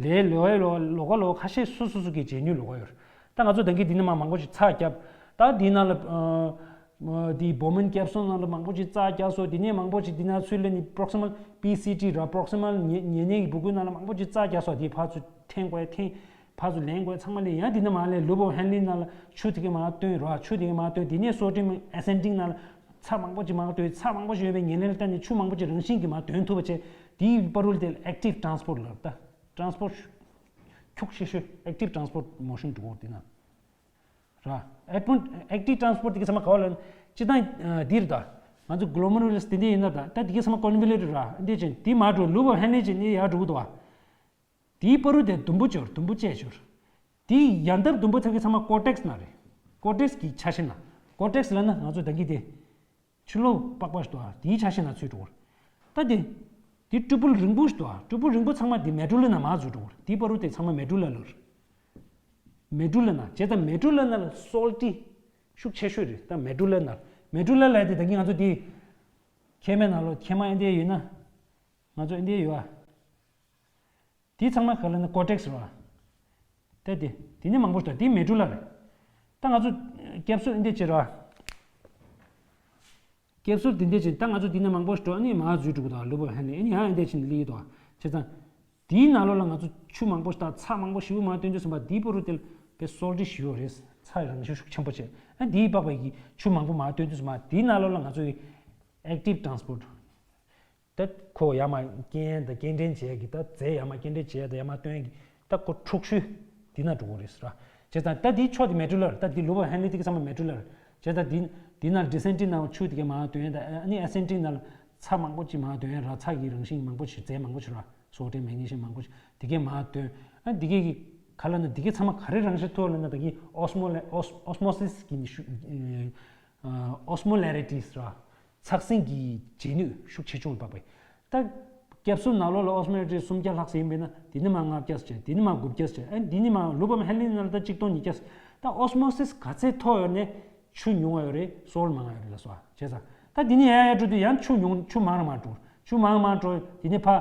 རེད། ལས་ཡ་ལོགས་ཀ་ལོགས་ཀ་ལོགས་ཀ་ཁ་ཤས་སོ་སོ་སོ་གི་བྱེད་ནུས་ལོགས་ཀ་ཡོད་རེད། ད་ང་ཚོ་ད་གིན་འདི་ནས་མ་མང་པོ་ཞིག་ཚགས་བརྒྱབ། ད་འདི་ནང་ལ་ཨ་ཨ་འདི་བོ་མན་ཀེབ་སུལ་ནང་ལ་མང་པོ་ཞིག་ཚགས་བརྒྱབ་སོང་། འདི་ནས་མང་པོ་ཞིག་འདི་ནང་ཚུར་ལེན་ནི་པྲོག་སི་མལ་པི་སི་ཊི་ར་པྲོག་སི་མལ་ཉེ་ཉེ་གནས་ཀྱི་སྦུ་གུའི་ནང་ལ་མང་པོ་ཞིག་ཚགས་བརྒྱབ་སོང་། འདི་ཕར་ཚུར་འཐེན་དགོས་འཐེན། ཕར་ཚུར་ལེན་དགོས་ཚང་མ་ལེན། ཡང་འདི་ནས་མར་ལེན་ལུབ་བོ་ཧན་ལིན་ནང་ལ་ཆུ་དེ་གའི་མར་བཏོན་རོགས། ཆུ་དེ་གའི་མར་བཏོན། འདི་ནས་སོ་ཊིང་ཨེ་སེན་ཌིང་ནང་ལ་ཚྭ་མང་པོ་ཅིག་མར་བཏོན། ཚྭ་མང་པོ་ཞིག་ཡོད་པའི་ཉེ་ལེན་ལ་བལྟས་ནས་ཆུ་མང་པོ་ཅིག་རང་བཞིན་གྱིས་མར་འདོན་ཐུབ་པ་བྱས། དེའི་བར་དུ་དེ་ལ་ཨེག་ཊིབ་ཊ་རན་སི་པོར་ཊ་ལབ། ད་ཊ་རན་སི་པོར་ཊ་ཁྱུག་ཤོས་ཤོས་ཨེག་ཊིབ་ཊ་རན་སི་པོར་ཊ་མོ་ཤན་འགྲོ་གི་འདི་ན། ར། ཨེག་ཊིབ་ཊ་རན་སི་པོར་ཊ་དེ་གའི་ཚང་མ་ག་བ་ལ་སྤྱིར་བཏང་འདིར་ད། ང་ཚོ་གི་ལོ་མེ་རུ་ལས་དེ་འདྲ་ཡིན་ན་ད་ད་དེ་གའི་ཚང་མ་ཀོན་ཝོ་ལུ་ཊེཌ་ར་འདི་ཅན་དེ་མར་འགྲོ། ལུབ་བོ་ཧན་ལིན་ཅན་ནི་ཡར་འགྲོ་གི་འདུག་བ། དེའི་བར་དུ་དེ་ཟླུམ་པོ་ཅིག་ཡོད་རེད། ཟླུམ་པོ་བཅས་ཅིག་ཡོད་རེད། དེའི་ཡང་འདབས་ཟླུམ་པོ་ཚང་གི་ཚང་མ་ཀོར་ཊེག་སི་ནང་རེད། ཀོར་ཊེག་སི་གི་ཆ་ཤས་ནང་། ཀོར་ཊེག་སི་ལབ་ན་ང་ཚོ་ད་གིན་དེ་ཕྱི་ལོགས་པགས་པ་ཞིག་འདུག་ཨ། དེའི་ཆ་ཤས་ནང་ཚུད་འགྲོ་གི་རེད། ད་དེ་དེ་སྤྲུལ་སྤུལ་རིང་པོ་ཞིག་འདུག་ཨ། སྤྲུལ་སྤུལ་རིང་པོ་ཚང་མ་དེ་མེ་ཌུ་ལ་ནང་མར་འཛུལ་འགྲོ་གི་རེད། དེའི་བར་དུ་དེ་ཚང་མ་མེ་ཌུ་ལ་ལ་རེད། མེ་ཌུ་ལ་ནང་། བྱས་ཙང་མེ་ཌུ་ལ་ནང་ལ་སོལ་ཊི་ཤུགས་ཆེ་ཤོས་རེད། ད་མེ་ཌུ་ལ་ནང་། མེ་ཌུ་ལ་ལབ་དེ་ད་གིན་ང་ཚོ་དེ་མཁལ་མའི་ནང་ལོགས་མཁལ་མ་ཨེ་འདྲ་ཡོད་ན། ང་ཚོ་ཨེ་འདྲ་ཡོད་ཨ། དེ་ཚང་མ་ག་ལ་ན་ཀོར་ཊེག་སི་རེད་བ། ད་དེ་དེ་ནི་མང་པོ་ཞིག་འདུག་དེ་མེ་ཌུ་ལ་རེད། ད་ང་ཚོ་ཀེབ་སུལ་འདི་བྱེད་རེད་བ། ཀེབ་སུལ་དེ་འདི་བྱེད། ད་ང་ཚོ་དེ་ནི་མང་པོ་ཞིག་འགྲོ། ཨ་ནི་མར་འཛུལ་འགྲོ་གི་འདུག་ལུབ་བོ་ཧན་ལིན། ཨ་ནི་ཡང་འདི་བྱེད་ནི་ལི་འདུག་བྱས་ཙང་དེའི་ནང་ལོགས་ལ་ང་ཚོ་ཆུ་མང་པོ་ཞིག་དང་ཚྭ་མང་པོ་ཞིག་མར་བཏོན་དུས་ཙམ་པ་དེའི་བར་དུ་དེ་ལ་དཔེ་སོལ་ཊི་ཞིག་ཡོད་རེད། ཚྭ་རང་བཞིན་ཤུགས་ཆེན་པོ་བྱས། ཨ་དེའི་པགས་པ་ཡི་ཆུ་མང་པོ་མར་བཏོན་དུས་ཙམ་པ་དེའི་ནང་ལོགས་ལ་ང་ཚོ་ཡི་ཨེག་ཊིབ་ཊ་རན་སི་པོར་ཊ། ད་ཁོ་ཡར་མར་སྐྱེལ་དང་སྐྱེལ་འདྲེན་བྱེད་ཀྱི། ད་རྫས་ཡར་མར་སྐྱེལ་འདྲེན་བྱེད་དང་ཡར་མར་བཏོན་གྱི། ད་ཁོ་འཁྲུག་ཤུལ་འདི་ན་འགྲོ་གི་རེད་ཟེར་བ། བྱས་ཙང་ད་འདིའི་ཕྱོགས་དེ་མེ་ཌུ་ལ་རེད། ད་འདི་ལུབ་བོ་ཧན་ལིན་དེ་གའི་ཚང་མ་མེ་ཌུ་ལ་རེད། བྱས་ཙང་འདི་འདི་ན་ཌི་སེན་ཌིང་ནང་ཆུ་དེ་གའི་མར་བཏོན། ད་ཨ་ནི་ཨེ་སེན་ཌིང་ནང་ཚྭ་མང་པོ་ཅིག་མར་བཏོན། ར་ཚྭ་གི་རང་བཞིན་མང་པོ་ཞིག་རྫས་མང་པོ་ཞིག་ར་སོ་ཊིམ་མེག་ནི་ཤིམ་མང་པོ་ཞིག་དེ་གའི་མར་བཏོན། ཨ་འདི་གའི་གི་ག་ལ་ན་འདི་གའི་ཚང་མ་ག་རེ་རང་བཞིན་ཐོག་ལ་ན་ད་གི་ཨོ་སི་མོ་ལེ་ཨོ་སི་མོ་སི་སི་གི་ནི་ཤུ་ཨོ་སི་མོ་ལེ་རི་ཊི་ཟེར་བ། ཚགས་ཟིན་གྱི་བྱེད་ནུས་ཤུགས་ཆེ་ཆུང་ལ་དཔག་པའི། ད་ཀེབ་སུལ་ནང་ལོགས་ལ་ཨོ་སི་མོ་ལེ་རི་ཊི་སུམ་བརྒྱ་ལྷག་ཙམ་ཡིན་པས་ན། དེ་ནི་མར་ལྔ་བརྒྱ་ཙམ་བྱས། དེ་ནི་མར་དགུ་བརྒྱ་ཙམ་བྱས། ཨ་དེ་ནི་མར་ལུབ་བོ་ཧན་ལིན་ནང་ལ་ད་ཆིག་སྟོང་ཉིས་བརྒྱ་ཙམ། ད་ཨོ་སི་མོ་སི་སི་ག་ཚད་མཐོ་ཡོད་ནས་ཆུ་ཉུང་བ་ཡོད་རེད། སོལ་མང་བ་ཡོད་རེད་ལ་སོགས་བྱས་ཙང་། ད་དེ་ནི་ཡར་ཡར་འགྲོ་དུས་ཡང་ཆུ་ཉུང་ཆུ་མང་རུ་མར་འགྲོ། ཆུ་མང་རུ་མར་འགྲོ། དེ་ནི་ཕར་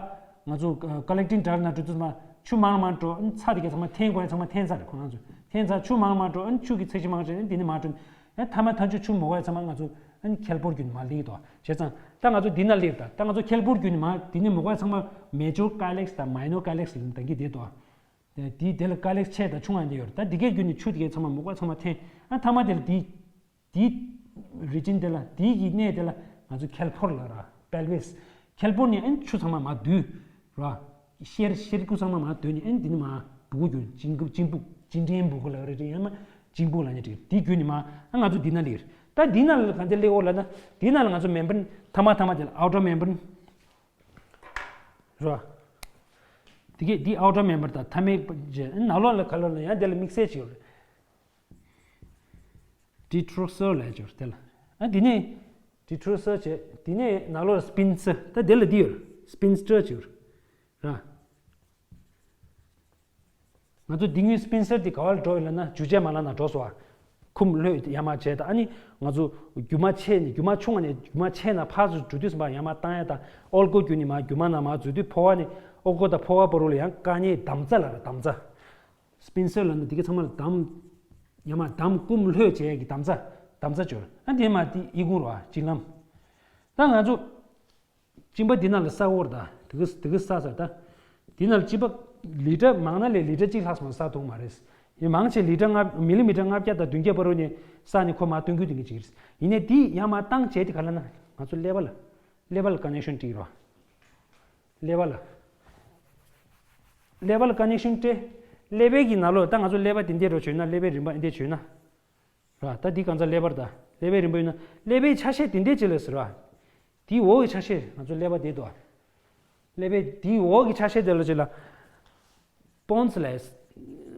ང་ཚོ་ཀ་ལེག་ཊིང་ཌག་ཊ་ནང་འགྲོ་དུས་མར་ཆུ་མང་རུ་མར་འགྲོ། ཚྭ་དེ་གའི་ཚང་མ་འཐེན་དགོས་ཡ་ཚང་མ་འཐེན་ཚར་རེད། ཁོ་རང་ཚོས་འཐེན་ཚར། ཆུ་མང་རུ་མར་འགྲོ། ཨ་ནི་ཆུ་གི་ཚད་གཞི་མང་ཆེ་ཨ་ནི་དེ་ནི་མར་འགྲོ། ཨ་མཐའ་མ་མཐའ་མཇུག་ཆུ་མོ་ག་ཡ་ཚང་མ་ང་ཚོ་ཨ་ནི་ཁེལ་པོར་བརྒྱུད་ནས་མར་སླེབས་འདུག་བྱས་ཙང་ད་ང་ཚོ་འདི་ན་སླེབས། ད་ད་ང་ཚོ་ཁེལ་པོར་བརྒྱུད་ནས་མར་འདི་ནས་མོ་ག་ཡ་ཚང་མ་མེ་ཇོར་ཀ་ལེག་སི་དང་མའི་ནོར་ཀ་ལེག་སི་ལ་ད་གི་བསྡད་འདུག་དེ་དེ་ལ་ཀ་ལེག་སི་ཆེ་དང་ཆུང་ང་འདི་ཡོད་རེད། ད་འདི་གའི་བརྒྱུད་ནས་ཆུ་དེ་གའི་ཚང་མ་མོ་ག་ཚང་མ་འཐེན། ཨ་མཐའ་མ་དེ་ལ་འདི་འདི་རི་ཇན་དེ་ལ་འདི་གི་གནས་དེ་ལ་ང་ཚོ་ཁེལ་པོར་ལ་ར་པེལ་ཝེ་སི། ཁེལ་པོར་ནས་ཨ་ནི་ཆུ་ཚང་མ་མར་བསྡུས་ར། གཤེར་གཤེར་ཁུ་ཚང་མ་མར་བསྡུས་ནས་ཨ་ནི་འདི་ནི་མར་སྦུ་གུ་གྱུར། གཅིན་སྦུག་གཅིན་སྦུག་གཅིན་ཕྲན་སྦུ་གུ་ལ་རེད། ཡང་མ་གཅིན་སྦུག་ལ་ནི་འགྲིག་འདི་བརྒྱུད་ནས་མར་ཨ་ང་ཚོ་འདི་ན་སླེབས། ད་འདི་ན་ལ་གང་ཅི་སླེབས་འོ་ལ་ན། འདི་ན་ལ་ང་ཚོ་མེམ་བྷ་རིན་མཐའ་མ་མཐའ་མ་དེ་ལ་ཨའུ་ཊར་མེམ་བྷ་རིན་ར། འདི་གས་འདི་ཨའུ་ཊར་མེམ་བྷ་རིན་དང་མཐའ་མའི་རྗེས་ནང་ལོགས་ལ་ག་ལོགས་ལ་ཡང་དེ་ལ་དམིགས་བསལ་ཅིག་ཡོད་རེད། ཌི་ཊོ་སར་ལབ་ཀྱི་ཡོད་རེད་དེ་ལ། ཨ་འདི་ནས་ཌི་ཊོ་སར་བྱས། འདི་ནས་ནང་ལོགས་ལ་སི་པིན་སར། ད་དེ་ལ་འདི་ཡོད་རེད། སི་པིན་སི་ཊར་ཅིག་ཡོད་རེད་ར། ང་ཚོ་འདི་སྔོན་སི་པིན་སར་འདི་ག་བ་ལ་འགྲོ་ཡོད་ལབ་ན་འཇུ་ཆའི་མ་ལག་ནང་འགྲོ་སོང་བ། ཁུམ་ལྷོད་ཡར་མར་བྱས། ད་ཨ་ནི་ང་ཚོ་རྒྱུ་མ་ཆེ་ནས་རྒྱུ་མ་ཆུང་བ་ནས་རྒྱུ་མ་ཆེ་ན་ཕར་ཚུར་འགྲོ་དུས་ཙམ་པ་ཡར་མར་བཏང་ཡ། ད་ཨོལ་ཀོ་བརྒྱུད་ནས་མར་རྒྱུ་མ་ནང་མར་འཛུལ་དུས་ཕོ་བ་ནས་ཨོལ་ཀོ་དང་ཕོ་བ་བར་དུ་ལ་ཡང་དཀའ་ཉེ་འདམ་རྩྭ་ལ་ར་འདམ་རྩྭ། སི་པིན་སར་ལབ་ན་དེ་ག་ཚང་མ་ལ་འདམ། ཡར་མར་འདམ་སྐུམ་ལྷོད་བྱེད་ཡས་ཀྱི་འདམ་རྩྭ། འདམ་རྩྭ་སྦྱོར། ཨ་དེ་མ་དེ་ཨི་ཁུང་རོ་ཨ་གཅིན་ལམ། ད་ང་ཚོ་གཅིན་པ་འདི་ནང་ལ་ཟ་འོར་ད་དེ་ག་དེ་ག་ཟ་ཟ་ད། འདི་ནང་ལ་གཅིན་པ་ལི་ཊར་མང་ན་ལས་ལི་ཊར་གཅིག་ལྷག་ཙམ་ཟ་ཐུབ་མ་རེད། ཡིན་མང་ཆེ་ལི་ཊར་ལྔ་མི་ལི་མི་ཊར་ལྔ་བརྒྱ་དང་བདུན་བརྒྱ་བར་དུ་ནས་ཟ་ནས་ཁོ་མར་བཏོན་རྒྱུ་དེ་འདྲ་ཅིག་རེད། ཡིན་ནའི་འདི་ཡར་མར་བཏང་བྱས་དེ་ག་ལ་ན་ང་ཚོ་ཀླད་པ་ལ། ཀླད་པ་ལ་ཀ་ནེག་ཤན་སྤྲད་རོགས། ཀླད་པ་ལ། ཀླད་པ་ལ་ཀ་ནེག་ཤན་སྤྲད། ཀླད་པའི་གི་ནང་ལོགས་ད་ང་ཚོ་ཀླད་པ་དེ་འདྲ་རོ་བྱོས་ན། ཀླད་པའི་རིམ་པ་འདི་འདྲ་བྱོས་ན། ར་ད་འདི་གང་ཚ་ཀླད་པར་ད། ཀླད་པའི་རིམ་པ་ཡིན་ན་ཀླད་པའི་ཆ་ཤས་དེ་འདྲས་ཅིག་ལ་ཟེར་བ། དེའི་འོག་གི་ཆ་ཤས་ང་ཚོ་ཀླད་པ་དེ་དོ། ཀླད་པའི་དེའི་འོག་གི་ཆ་ཤས་དེ་ལ་ཅིག་ལ། སྤོན་སི་ལས།